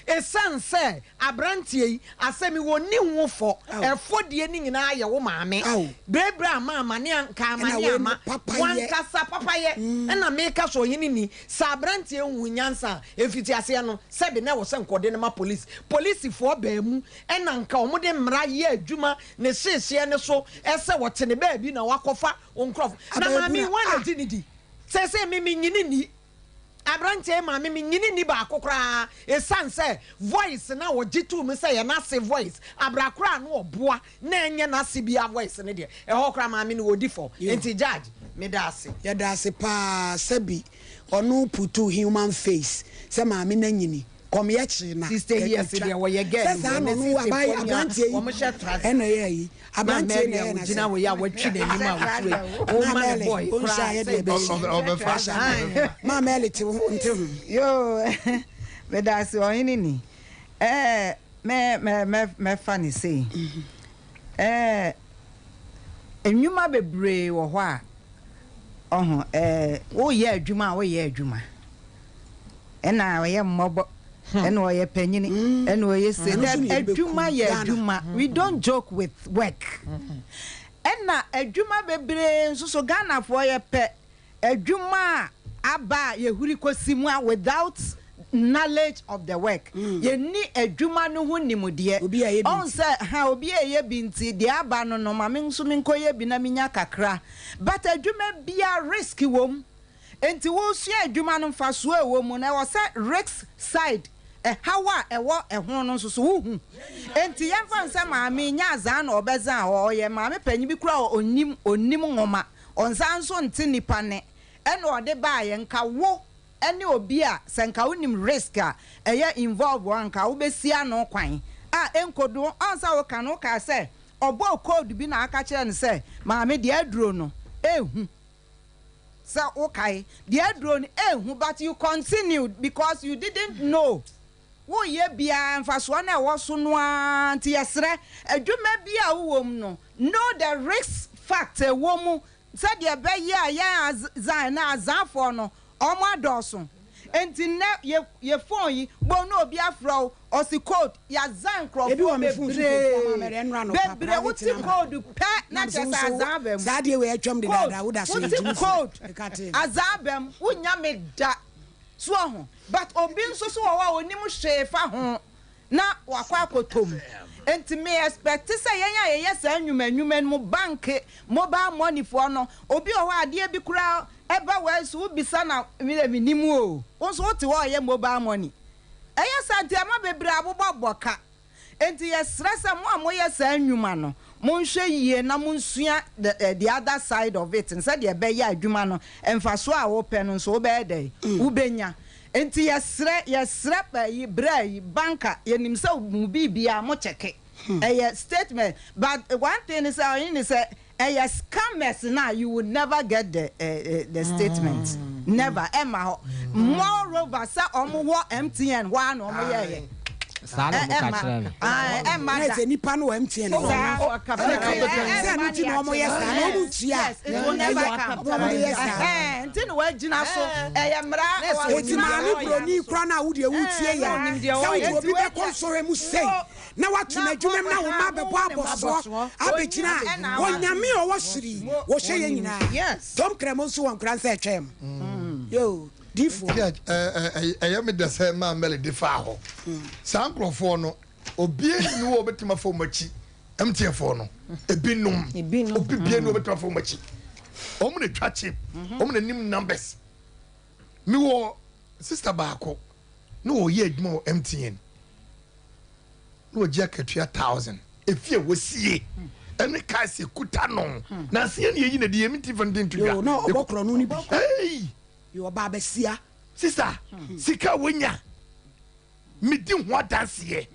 Ɛsiane sɛ aberanteɛ yi, asɛm yi ɔnni ho fɔ, ɛfɔdie no nyinaa yɛ wo maame. Berɛberɛ ama amane anka amane ama, w'ankasa papayɛ na meka sɛ ɔhene ni. Sɛ aberanteɛ nhuu nyansa a, mfitiaseɛ no, sɛbe na ɛwɔ sɛ nka ɔde no ma polisi. Polisifoɔ baa mu na nka wɔde mmara yɛ adwuma ne hyehyeɛ no so sɛ wɔte ne baabi na wakɔfa wo nkurɔfoɔ. Na maame yi, hwan na gye no di? Seesei me mennyini nni. Aberanteɛ yi maame mennyini nni baako koraa ɛsiane sɛ voice no a ɔgye too mu sɛ ɛyɛ n'ase voice abra koraa na ɔboa na ɛnyɛ n'ase biara voice no deɛ ɛhɔ koraa maame no ɔdi fɔ nti judge meda ase. Yɛda ase paa sɛbi ɔno putu human face sɛ maame no anyini. Kɔm yɛ kyee na 60 years ɛtwa deɛ wɔyɛ girl sɛ saa na o ɔno ɛnɛ 60 abayi foɔ nyinaa abranteɛ yi wɔn hyɛ trouser ɛna ɛyɛ ayi na abranteɛ yi Mary na a ɛyɛ ogyina n'asɛm hɔ yi a watwi n'anim a otu yi maa woma no Mary boy ɔnhyɛ koraa ayɛ sɛ deɛ ɛbɛhyɛ Ɔbɛfa ae. maa Mary te ho nte ho. Yoo medase ɔhene ni ɛɛ mɛ mɛ mɛ mɛfa ne sei ɛɛ nnwuma bebree wɔ hɔ a ɔho ɛɛ woyɛ adwuma a woyɛ adwuma ɛna ɔyɛ mmɔbɔ ɛna ɔyɛ panyini ɛna ɔyɛ se Ɛno nso na yɛde bɛkum adwuma yɛ Ghana. adwuma we don't joke with work ɛna adwuma bebree nso so Ghanafoɔ yɛpɛ adwuma a aba a yɛhuri kɔsi mu a without knowledge of the work. Yɛnni adwuma no ho nimdeɛ. Obi a ɛyɛ bi Ɔhu nti. sɛ ha obi a ɛyɛ bi nti deɛ aba no no ma me nso menkɔyɛ bi na menya kakra. But adwuma biara risk wɔ mu. Enti wosua adwuma no mfasoɔ a ɛwɔ mu no, ɛwɔ sɛ risk side, ɛhaw a ɛwɔ ɛho no nso so wohu. Enti yɛmfa no sɛ maame yi nyɛ azaa na ɔbɛzaa hɔ, ɔyɛ maame panyin bi koraa a ɔnnim, ɔnnim nwoma, ɔnsan nso nte nnipa nne, ɛna ɔde baeɛ, nka wo ne obi a sɛ nka wonim risk a ɛyɛ involve wɔ a nka wobɛsi ano kwan a ɛnkɔdu, ɔn sɛ woka no, wokaa sɛ ɔbɔɔ code bi na aka kyerɛɛ no sɛ maame deɛ aduro no ɛhu. Sɛ wo kae deɛ aduro no ɛnhu but you continued because you didn't know wo yɛ biara mfasoɔ no a ɛwɔ so no ara nti yɛsrɛ adwuma bi a wo wɔ mu no know the risk fact ɛwɔ mu sɛdeɛ ɛbɛyɛ a yɛn azan na azanfoɔ no wɔn adɔɔso Enti nnɛ yɛ yɛ phone yi bohu na obi afrɛ wo ɔse code yazan Ebi nkurɔfoɔ wɔ me phone so seesei ama bebree mɛrɛ nnora anɔpa bebree private wote number code pɛ na na mesɛ kyerɛ wo sɛ nso azan aba mu saa adeɛ wei atwam code dedaada woda so yɛ wote gyimi fo code meka tee no. azan aba mu wonya me da so ɔho but obi nso so wɔ hɔ a onim hwee fa ho na wakɔ akɔtɔ mu. Nti me expect sɛ yɛn a yɛyɛ saa nnwuma nnwuma no mu, bank, mobile money foɔ no, obi wɔ hɔ a adeɛ bi koraa ɛba wei so wo bisa na me deɛ mennim o, wo nso wote hɔ ɔyɛ mobile money. Ɛyɛ saa nti ɛma bebree abobɔ bɔ ka. Nti yɛsrɛ sɛ mo a moyɛ saa nnwuma no, monhwɛ yie na monsua the the other side of it no sɛdeɛ ɛbɛyɛ a adwuma no mfasoɔ a wopɛ no nso wobɛyɛ dɛn? Wobɛnya. Nti yɛsrɛ yɛsrɛ ayi bra yi banka yɛnim sɛ mo biribiaa mo kyɛke ɛyɛ statement but one thing ne sɛ ɔye ne sɛ ɛyɛ scammers no a you will never get the the statement never ɛmma hɔ moreover sɛ ɔmo wɔ MTN hɔ a na ɔmo yɛɛyɛ. Saa na ɔmo ka kyerɛ me. Ae ɛmma Na da. sɛ nipa no wɔ MTN hɔ Saa. Ɛna sɛ ɛno nti na ɔmo yɛ saa na ɔmo ntua Yes, it will never come. ɔmo de yɛ saa. Ɛhɛn, nti na wagyina so. Ɛyɛ mmara. Eti maame broni kura no a wo deɛ wotie yɛ sɛ wode obi bɛkɔ nsɔhwɛ mu sei na wato no adwuma mu na wo mma abɛbɔ abɔsoɔ abɛgyina a Onyame a ɔwɔ soro yi wɔhwɛ yɛn nyinaa. Tom Kremo nso wɔ nkura nsa ɛtwɛn mu. Yoo. Difoɔ. Nti ɛyɛ me dɛ sɛ maa Mary de faa hɔ. Saa nkorɔfoɔ no, obiara nni hɔ a ɔbɛtumi afa wɔn akyi. MTN foɔ no, ebinom, obi biara nni hɔ a ɔbɛtumi afa wɔn akyi. Wɔn na ɛtwa chip, wɔn na nim numbers. Mewɔ sister baako, na ɔyɛ adwuma wɔ MTN. Na ɔgye akatua thousand. Efie a wɔsie ɛne cars ekuta no. Nansa yi na yɛyi no adi, yɛn ti fa no de nto dwa. Yoo, na ɔbɔ korɔno no bi. Hey! Yɛ ɔbaa basia. Sister, sika a wonya, medi ho adanseɛ.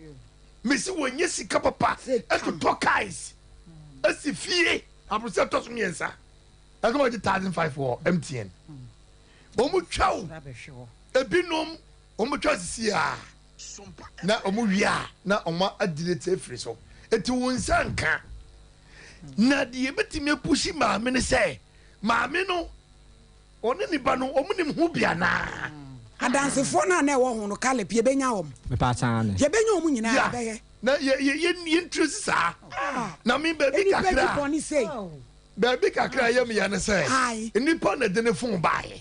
Mesi wɔnyɛ sika papa ɛtotɔ cars, ɛsi fie, abrosɛ ɛtɔ so mmiɛnsa. Ɛsɛ wɔgye 1005 wɔ MTN. Wɔn twa o, ebinom wɔn twa sisi a, na wɔn wie a na wɔn adelete afiri so. Eti wɔn nsa nka. Na deɛ ebetumi apusi maame no sɛ, maame no. Ɔne ne ba no, wɔnim ho bi anaa? Adansefoɔ no a na ɛwɔ ho no, Caleb, yɛbɛnya wɔn. Mepa kyɛw aane. Yɛbɛnya wɔn nyinaa, Yeah. yɛbɛyɛ. Na yɛ yɛ yɛ yɛntiri si saa. Ah. Na me baabi Nnipa di kakra. bɔne sei. Baabi kakra a ɛyɛ me ya ne sɛ, Ae. nnipa na ɛde ne phone baeɛ.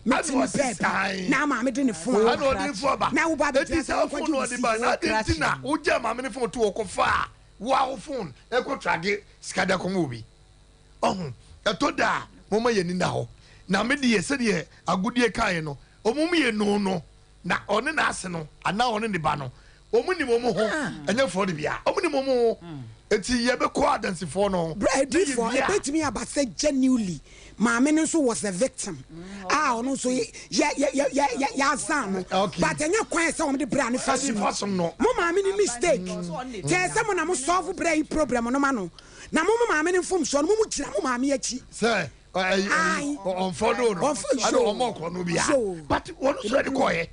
Mete Ɛna ne ɔse baabi ae. na maame de ne phone aba. Ɛna ɔde ne phone aba. Na wo ba Eti bɛgyina sɛ saa wonkɔgye phone na wo ɔde seat. baeɛ no, adɛn nti na wogyaa maame ne phone to hɔ kɔfaa wo ara wo phone ɛkɔ trage sika de akɔma obi? Ɔho, ɛtɔ da a, momma yɛn ani nna hɔ. Na me deɛ, sɛdeɛ agodie kaeɛ no, wɔn mmienu no, na ɔne n'ase no, anaa ɔne ne ba no, wɔn nim wɔn ho, ɛnyɛ fraud biara, wɔn nim wɔn ho. Enti yɛbɛkɔ adansifoɔ no ho, Berɛ a na adiyifoɔ, yɛwie a. ɛbɛtumi aba sɛ genuinely maame no nso was a victim a ɔno nso yɛ yɛ yɛ yɛ yɛ yɛazan no, Okay. but ɛnyɛ kwan a ɛsɛ wɔn de bra no fa so Ɛde fa so yi. no. Mo maame no mistake, kyɛ sɛ mo na mo solve bra yi problem no ma no. Na mo mo maame no mfomsoɔ no mo mo gyina mo maame akyi. Sɛ ɛyi ɔnfɔ do no ɛna ɔmɔ ɔkɔ no bia but wɔn nso de kɔɔyɛ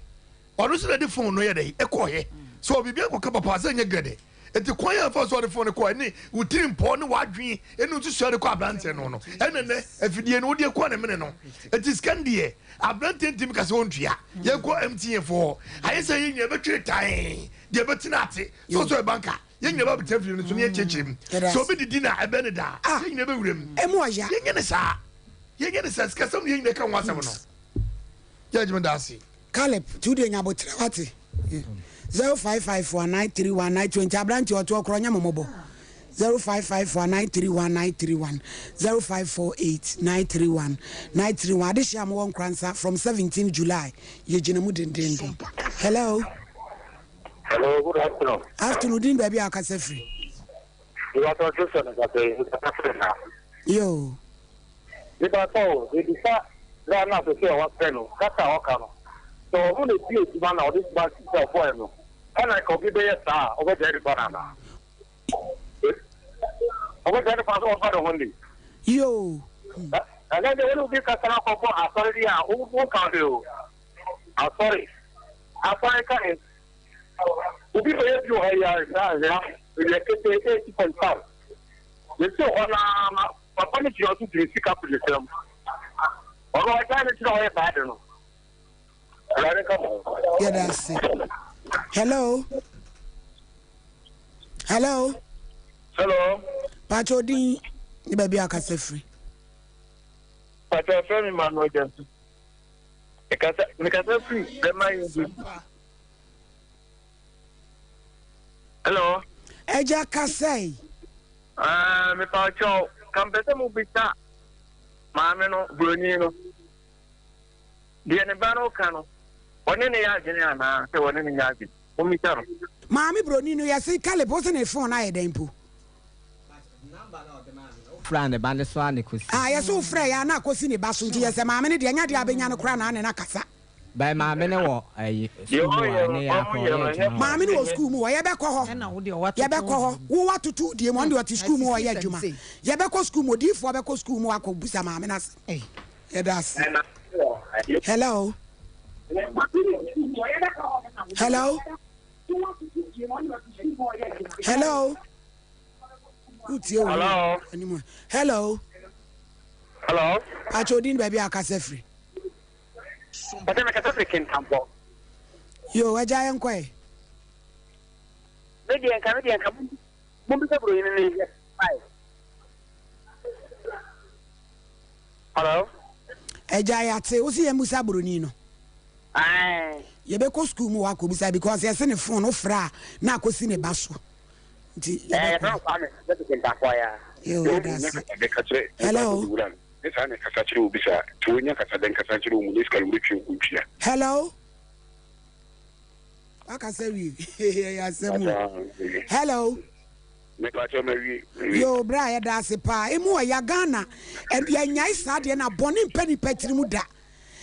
ɔno nso de phone no yɛ dɛ ɛkɔɔyɛ so biribi akɔka papa sɛ nyɛ gɛdɛ eti kwan yɛn fa so ɔde phone kɔɔ ɛne wotiri mpɔ ne wadwin ɛne nsusuɛ de kɔ aberanteɛ no no ɛne nɛ afidie no wodeɛ kɔ ne mene no eti sika no deɛ aberanteɛ ntumi kasa ɔntua yɛn kɔ MTN foɔ ayɛ sɛ yɛn nyina bɛtwere tan deɛ bɛtena ate so so ɛbanka. Yɛn nyinaa bɛbɛtena afidie no so na yɛakyerɛkyerɛ mu. Sɛ obi didi na ɛbɛn no da a, yɛn nyinaa bɛwura mu. Emu ɔya. Yɛnyɛ no saa. Yɛnyɛ no saa. Sikasɛm na yɛn nyinaa ka ho asɛm no. Judge meda ase. Caleb, nti wo deɛ nya aboterɛ wate. 0554 931 920 aberanteɛ ɔte hɔ korɔ ɔnyɛ mo mmɔbɔ. 0554 931 931 0548 931 931 Adehyeɛ a mowɔ Nkoransa from 17 July yɛgyina mu dendenden. Hello. Hello, good afternoon. Afternoon, din baabi a wakasa firi. Ìbátan Joshua na kasa yi, nkasa firi ha. Yo. Ìbátan o, ebisa bere a na asese a wafrɛ no, kasa a ɔka no, sɛ ɔno na edi adwuma na ɔde soma sika ɔbɔe no, ɛna nka obi bɛyɛ saa a, ɔbɛgyae nipa no anaa? Ɔbɛgyae nipa sɛ ɔmfa ne ho nni. Yo. Ɛnɛ deɛ wone obi kasa na akɔbɔ asɔre deɛ a, wonka hwee o. Asɔre, asɔre ka he? Obi bɛyɛ bi wɔ ha yi a, nhwɛ a, nhwɛ, ewia ketee, 80.5. Yɛsii hɔ no ara ma papa no gyina so gyee sika firi ne nsam. Ɔno ɔgyae no nti na ɔyɛ saa ade no. Awurade nka mo ho. Yɛda ase. Hello. Hello. Hello. Pacho odin ne baabi a akasa firi. Pacho afrɛ me Manuel Gyamfi. Mekasa mekasa firi bɛma yi bi. Hello. Ɛgya kasa yi. Ah, mepa kyɛw, ka mpɛ sɛ mobisa maame no, buroni no. Deɛ ne ba no ka no, ɔne ne yɛ adwene anaa sɛ ɔne ne nyɛ adwene? Mommisa no. Maame buroni no, yɛse Caleb, wo se ne phone no ayɛ dɛn mpo? Wofrɛ a ne ba no so a na ɛkɔsi. Ah, yɛse wofrɛ yɛ a na akɔsi ne ba so, nti yɛsɛ maame no deɛ ɛnyɛ adeɛ a bɛnya no koraa na ane no akasa. By maame no wɔ ɛyi sukuu mu hɔ ɛne yɛ akɔ ɔyɛ adwuma hɔ. Maame no wɔ sukuu mu hɔ yɛbɛkɔ hɔ yɛbɛkɔ hɔ wo watoto wo deɛ mu ɔno deɛ ɔte sukuu mu hɔ ɔyɛ adwuma yɛbɛkɔ sukuu mu odiyifoɔ bɛkɔ sukuu mu hɔ akɔ busa maame no asɛm yɛda ase hello hello hello wotie wo anim hello hello pakyɛ odin baabi a akasa firi. Ɔsɛ mekasa firi Kintampo. Yoo agya yɛn kɔ ɛ. Me deɛ nka me deɛ nka mo bisa buroni no ne bye. Hello. Agya yɛate wo se yɛn bisa buroni no. Aye. Yɛbɛkɔ sukuu mu hɔ akɔbisa because yɛse ne phone wofrɛ a na akɔsi ne ba so. Nti yɛbɛkɔ. Yɛfrɛ no Kwame bɛte Kintampo ya. Yoo yɛda ase. Hello. Ne saa na ɛkasa kyerɛ obi saa, nti wɔnya kasa dɛn kasa nkyerɛ wɔn mu ne sika no wɔbɛtwe nkontua. Hello. Wakasa wie. Ɛyɛ asɛm o. Hello. Mepakyɛ ma wie. Yo bra yɛda ase paa. Emu ɔya Ghana yɛnyae saa deɛ na bɔne mpɛ nipa tiri mu da.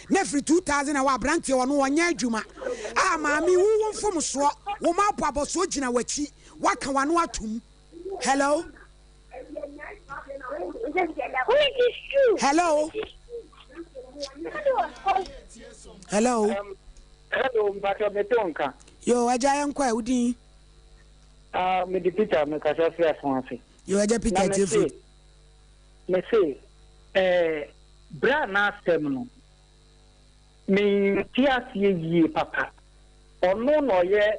Na firi 2000 na wɔ aberanteɛ ɔno ɔnyɛ adwuma. A maame wo wo mfomsoɔ wo ma abɔ abɔsoɔ gyina w'akyi waka w'ano atum. Hello. Hello. Hello. Hello, mpatsɔ me to nka. Yo, agya yɛn kɔ ɛ, wo din? Ah, me di Peter, me kasa firi aso ase. Yo, agya Peter tie firi. Me se, eh, bra n'asɛm no, me nti aseɛ yie papa. Ɔno na ɔyɛ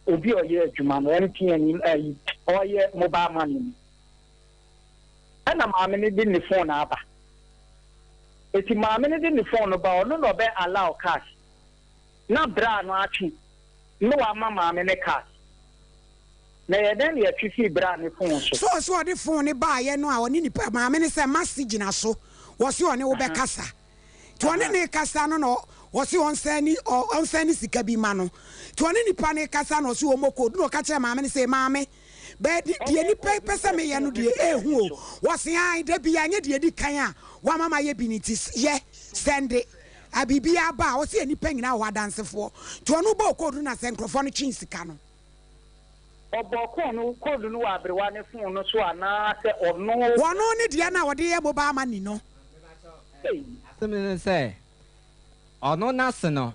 obi a ɔyɛ adwuma no, MTN ayi, ɔyɛ mobile money no. Ɛna maame no de ne phone aba. Eti maame no de ne phone no ba, ɔno na ɔbɛ allow cash. Na bra no atwe na wama maame no cash. Na ɛyɛ dɛn na yɛtwe fii bra no phone so? So ɔse ɔde phone no baayɛ no a ɔne nipa maame no sɛ mase gyina so wɔse ɔne wo bɛkasa. Nti ɔne no rekasa no na ɔse ɔnsɛne ɔnsɛne sika bi ma no. Nti ɔne nipa no rekasa na ɔse ɔmmɔ code na ɔka kyerɛ maame no sɛ maame bɛ deɛ nipa yi pɛ sɛ meyɛ no deɛ ɛɛhu o. Ɔse ae da bi anyɛ deɛ ɛdi kan a wama mayɛ bi no nti yɛ sɛnde a biribiara ba a ɔse nnipa nyinaa wɔ hɔ adansefoɔ. Nti ɔno bɔɔ code no na sɛ nkurɔfoɔ no twee sika no. Ɔbɔɔ code no code no wɔ aberewa no phone no so anaa sɛ ɔno. Ɔno ne deɛ no a ɔde yɛ mobile money no. Asɛm no ne sɛ, ɔno n'ase no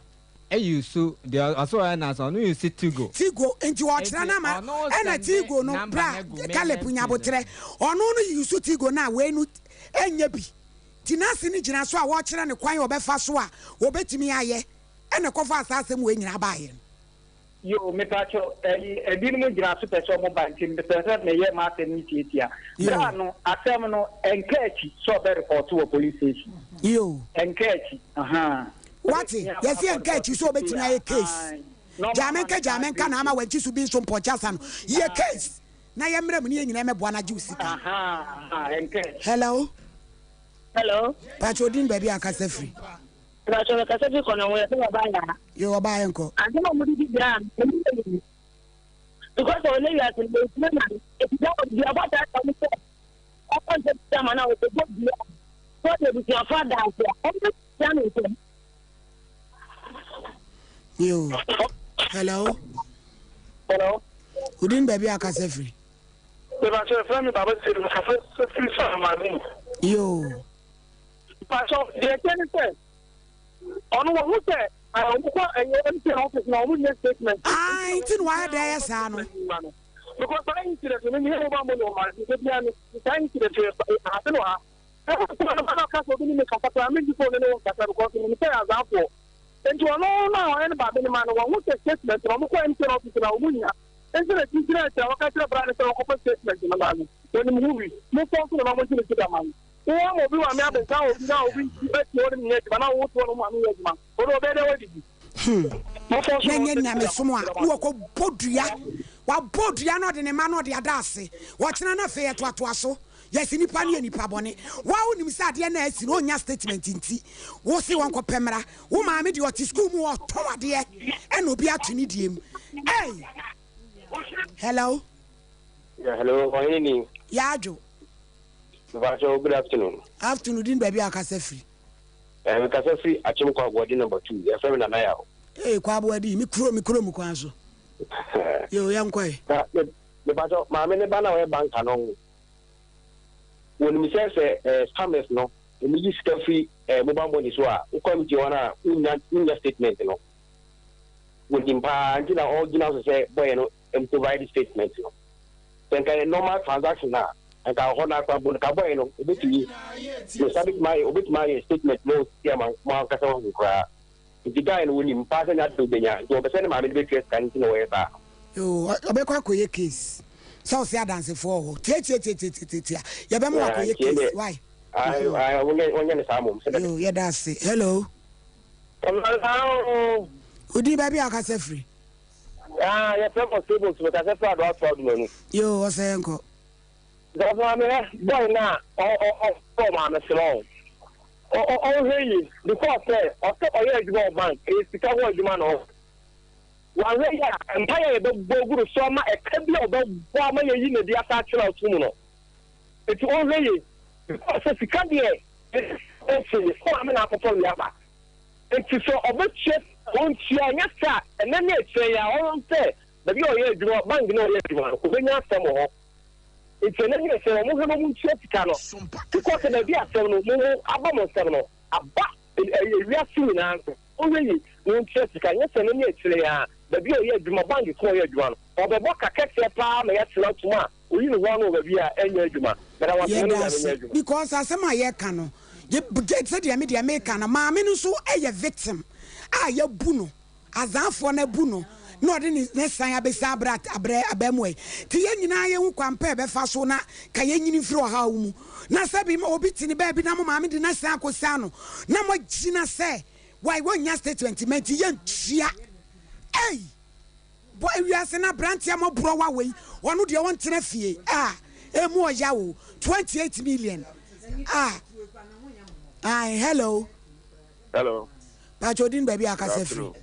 use deɛ ɔsɛ ɔyɛ n'ase ɔno use Tigo. Tigo nti ɔkyerɛ no ama ɛna Tigo no bra Caleb nyabotrɛ ɔno no use Tigo no a wei no ɛnyɛ bi nti n'ase no gyina so a wɔkyerɛ no kwan a ɔbɛfa so a ɔbɛtumi ayɛ ɛna ɛkɔfaa saa asɛm wei nyinaa baeɛ no. Yoo mepakyɛw ɛyi ebinom gyina so pɛ sɛ ɔmo ba nti mepɛ sɛ meyɛ m'asɛm no tiatia. Bra no asɛm no ɛnka akyi sɛ ɔbɛ report wɔ police station. Yoo. Ɛnka akyi ahaa. Wate? Yɛse yɛnka akyi sɛ ɔbɛtumi ayɛ case. Gyaa menka gyaa menka na ama wankyi so bi nso mpɔnkye asa no. Yɛ case na yɛmmra mu ne yɛn nyinaa mmɛboa no agye wo sika. Hello. Hello. Pakyɛ odin baabi a akasa firi. Pakyɛ mekasa firi kɔnɔ ho yɛsɛ ɔbaa yaa. Yɛ ɔbaa yɛ nkɔ. Asɛm a wɔde di dwa a ɛmu yɛ yi. Because ɔne wiase no ɛtumi ma no. Ɛti sɛ ɔduabɔ taa ka mo sɛ ɔkɔ nsɛm sama na ɔkɔbɔ dua. Sɛ ɔde abusuafo adanse a ɔmo tia no nsɛm. Yo. Hello. Hello. Odin baabi a akasa firi. Mepakyɛ yɛfrɛ me Baba Sedu mekasa firi Saramani. Yoo. Mepakyɛ deɛ ɛkyɛ ne sɛ ɔno wɔhu sɛ wɔn kɔ ɛyɛ MTN office na wɔn nyɛ statement. Ayi nti na wayɛ dɛ yɛ saa no. Because saa incident no meyɛ mobile money wɔ ma de bia no saa incident yɛ ase no ha. Ɛwɔ sɛ ɔno ba na ɔka sɛ obi ne me kasa koraa me phone ne wɔn kasa because me sɛ azaafoɔ. Nti ɔno na ɔyɛ ne baabi ne ma no wɔn ho sɛ statement na wɔn kɔ MTN office na wɔn nya. Enti na gyinagyina akyi a wɔka kyerɛ bra no sɛ ɔnkɔfa statement no ma no. Wɔnim ho wi. Momfa nto no na mongye ne sika ma no. Wo ama obi maame abɛnka obi na obi bɛte hɔ ne nyɛ adwuma na wo te hɔ no maame yɛ adwuma. Wo de ɔbɛyɛ dɛ wadidi. Hmm. Na ɛnyɛ nyamesom a na wɔkɔbɔ dua. Wabɔ dua na ɔde ne mma na ɔde ada ase. Ɔkyena na afei ɛtoatoa so. Yɛse nipa no yɛ nipa bɔne. Woa wonim sɛ adeɛ no a asi no ɔnnya statement nti wo se wɔnkɔpɛ mmra. Wo maame deɛ ɔte school mu ɔtɔn adeɛ ɛna obi ato ne deɛ mu. Ei! Hello. Yeah, hello, ɔhene ni. Yaadwo. Mpatsɔ, good afternoon. Afternoon, din baabi a akasa firi. Eh, mekasa firi Akyem Kwaboadi number 2. Yɛfrɛ me Nana Yaw. Ee, Kwaboadi, me kuro, me kuro mu kwan so. Yo, yɛnkɔ ɛ. Na, mepatsɔ, maame ne ba na ɔyɛ banka no. Wɔnim sɛ sɛ eh, scammers no, wɔn yi sika firi eh, mobile money so a, wokɔ MTN hɔ no a, wonnya wonnya statement no. Wɔnim paa nti na ɔgyina so sɛ bɔyɛ no mprovide statement no. Sɛ nka yɛ normal transaction a, nka hɔ no akora mpo no, ka bɔyɛ no, obetumi ne nsa betumi ayɛ obetumi ayɛ statement no osisi ama mo ankasa wahu koraa. Nti guy no wɔnim paa sɛ nyɛ ade obenya nti ɔpɛ sɛ ne maame no betua sika no nti na ɔyɛ saa. Yoo, ɔbɛkɔ akɔyɛ case. Sɛ ɔse adansefoɔ wɔ hɔ. Tiatiatiatiatia. Yɛbɛma wakɔyɛ case. Why? Ae ae wɔnyɛ no saa mmom sɛ Yoo, yɛda ase. Hello. Hello. Wo din baabi a wokasa firi? Ah, yɛfrɛ mo Stables, mekasa firi Adoa Toa Dumanu. Yoo, ɔsɛ yɛnkɔ. Sɔfo maame hɛ, boy no a ɔbɔɔ maame serɛ o, ɔnhwɛ yie because sɛ ɔsɛ ɔyɛ adwuma wɔ bank, ɛyɛ sika ho adwuma na ɔyɛ. Wanhwɛ yie a, mpaeɛ a yɛbɛbɔ agu no so ama ɛka bi a ɔbɛbɔ ama yɛayi no adi asan akyerɛ ɔsom mu no. Nti ɔnhwɛ yie because sɛ sika deɛ ɛsɛ sɛ maame na akɔtɔ wia ba. Nti sɛ ɔbɛtua ɔntua ɛnyɛ sɛ a ɛnɛ ne akyerɛ yi a ɔho sɛ baabi a ɔyɛ adwuma bank na ɔyɛ adwuma no ɔbɛnya asɛm wɔ hɔ. Nti ɛnɛ ne akyerɛ wɔn hwɛ na wɔn ntua sika no because baabi asɛm no mo mo aba mo nsɛm no aba ewiase nyinaa nso. Ɔnhwɛ yie na ɔntua sika, nyɛ sɛ ɛno ne akyire yi ara, baabi a ɔyɛ adwuma, bank ko a ɔyɛ adwuma no, ɔbɛbɔ ka kɛseɛ pa ara ma yɛatena atom a ɔyi ne ho ano wɔ baabi a ɛnyɛ adwuma. Meda wo ase, me ne Yɛda Nyame ase nyɛ adwuma. because asɛm a yɛka no sɛdeɛ me deɛ meka no maame no nso yɛ victim a yɛabu no azaafoɔ no abu no na ɔde ne ne san abɛsi abrɛ abrɛ abaamuwa yi nti yɛn nyinaa yɛhu kwan pa ɛbɛfa so na ka yɛnyini mfiri ɔhaw mu na sɛ bi obi te ne baabi na mo maame de no asan akɔsi ano na moagyina sɛ why wɔnnya statement ma nti yɛntua ei bɔ ewiase na aberanteɛ mɔborɔ wa wei ɔno deɛ ɔntena fie a emu ɔya o 28 million a ai hello Hello. Pacho din baabi a akasa firi.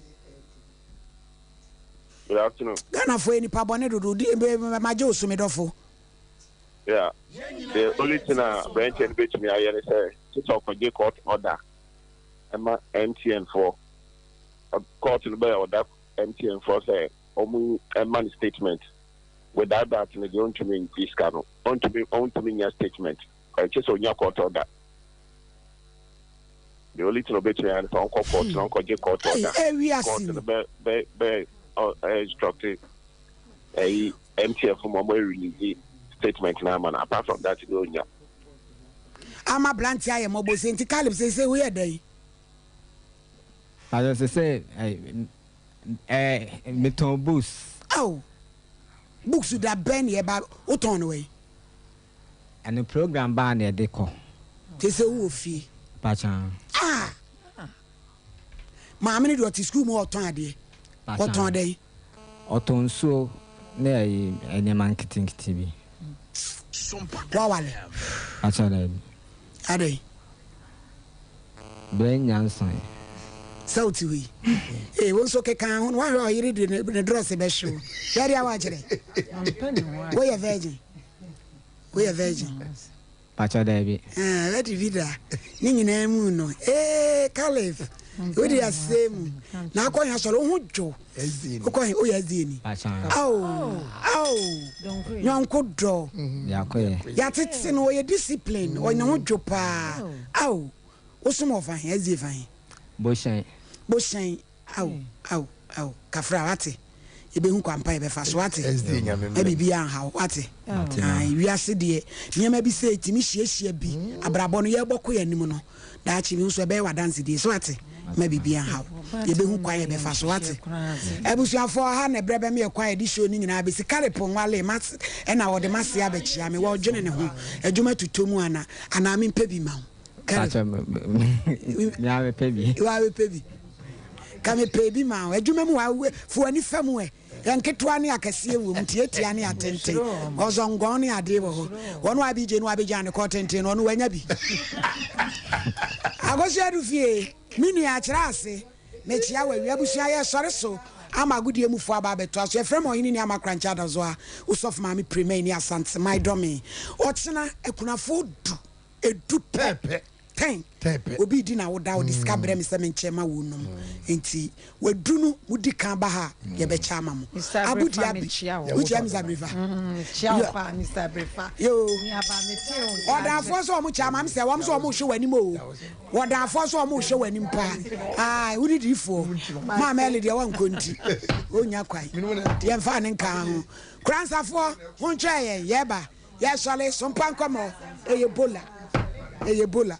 Good afternoon. Ghana fo yɛ nipa bɔne dodo di magye wo so me dɔfo. Yeah. The only thing a aberanteɛ no bɛtumi ayɛ ne sɛ sɛ ɔkɔgye court order ɛma MTN foɔ. Court no bɛyɛ ɔda MTN foɔ sɛ ɔmo ɛma no statement. Without that no deɛ ɔntumi ngye sika no. Ɔntumi ɔntumi nya statement. Ɛkyɛ sɛ ɔnya court order. The only thing ɔbɛtumi ayɛ ne sɛ ɔnkɔ court na ɔnkɔgye court order. Court no bɛ bɛ bɛ instruct ɛyi MTN fo ma ɔmo release statement no ama no. Apart from that deɛ ɔnnya. Ama aberanteɛ ayɛ mmɔbɔ sei nti Caleb seisei woyɛ dɛn? Pastor sese eh, metɔn books. Ao books da bɛn na yɛba wotɔn no wɛn? Ɛno program baa na yɛde kɔ. Te sɛ wowɔ fie. Pakyɛ. Ah! Maame no deɛ ɔte sukuu mu ɔtɔn adeɛ. Ɔtɔn dɛn? Ɔtɔn nsuo ne ayi nneɛma nketenkete bi. Wawale? Pakyɛ daabi. Adɛn? Berɛ nnya nsoe. Sɛ wote hɔ yi. Ee, wo nso keka ho no, woahwɛ a ɔyere de ne drɔse bɛhye wo. Hwɛ deɛ woakyerɛ. Woyɛ virgin? Woyɛ virgin? Pakyɛ daabi. Ah, wadi bi da. Ne nyinaa mu no. Ee, Caliph. Wodi asɛ mu. Na akɔ he asɔre, wo ho dwo. Wokɔ he, woyɛ SDA ni. Ao, ao. Nyɔnko dɔ. Yɛatete no, ɔyɛ discipline, ɔyɛ ne ho dwo paa. Ao, wosom wɔ fa he, SDA fa he? Bohyɛn. Bohyɛn. Ao, ao, ao, Kafra, wate? Yɛbɛhu kwan pa yɛbɛfa so, wate? Na biribiara nha wo, wate? Ae, wiase deɛ, nneɛma bi sei tumi hyiahyia bi. Abrabɔ no, yɛrebɔ kɔ yɛn anim no, daakye bi nso ɛbɛyɛ w'adansedie, so wate? Mma biribiara nha wo. Yɛbɛhu kwan yɛbɛfa so, wate? Abusuafoɔ, ha na ɛberɛ bɛma yɛ kwan a yɛde show no nyinaa bɛsi. Caleb nwalee, m'ase, ɛna ɔde m'ase abɛkyea me. Wɔredwene ne ho. Adwuma totɔ mu ana? Anaa mempɛ bi ma wo? Pakyɛ me a mepɛ bi. Wa mepɛ bi. Ka mepɛ bi ma wo. Adwuma mu wa fo ani fa mu ɛ. Nketewa ne akɛseɛ wɔ mu, tiatia ne atenten, ɔzɔngɔn ne adeɛ wɔ hɔ. Wɔn a abigye no abegya ne kɔ tenten no ɔno wanya bi. Akosua adu fie, me nua akyerɛ ase. Mekyia wɔ awia abusua yɛ sɔre so ama agodie mu foɔ aba abɛtoa so. Yɛfrɛ me Ɔhene Ni Ama Korankye Adazoa, Osɔfo Maame Premay ne Asante Mai Dɔme. Ɔkyena akunafoɔ du. Edu pɛ. Ten. Obi redi n'awoda, ɔde sika brɛ me sɛ menkyɛ ma wɔn nom. Nti wadu no, modi kan ba ha a, yɛbɛkyɛ ama mo. Mister Abu Abrefa, Dhabi. mekyia wo. Wokyia Mister Abrefa? Mekyia wo paa, Mister Abrefa. Yoo. Nuaba, metee wo nka akyɛ. Ɔdaafoɔ sɛ wɔn kyɛ ama me sɛ wɔn nso wɔn rehwɛ w'anim o. Wɔdaafoɔ nso wɔn rehwɛ w'anim paa. Ae, wo ne diifoɔ. Maame Ellie deɛ wankɔ nti, ɔnnya kwan. Yɛmfa ne nka ho. Koransafoɔ, montwɛn yɛn, yɛreba. Yɛsɔre, sompa nkɔmɔ, ɛyɛ bola, ɛyɛ bola.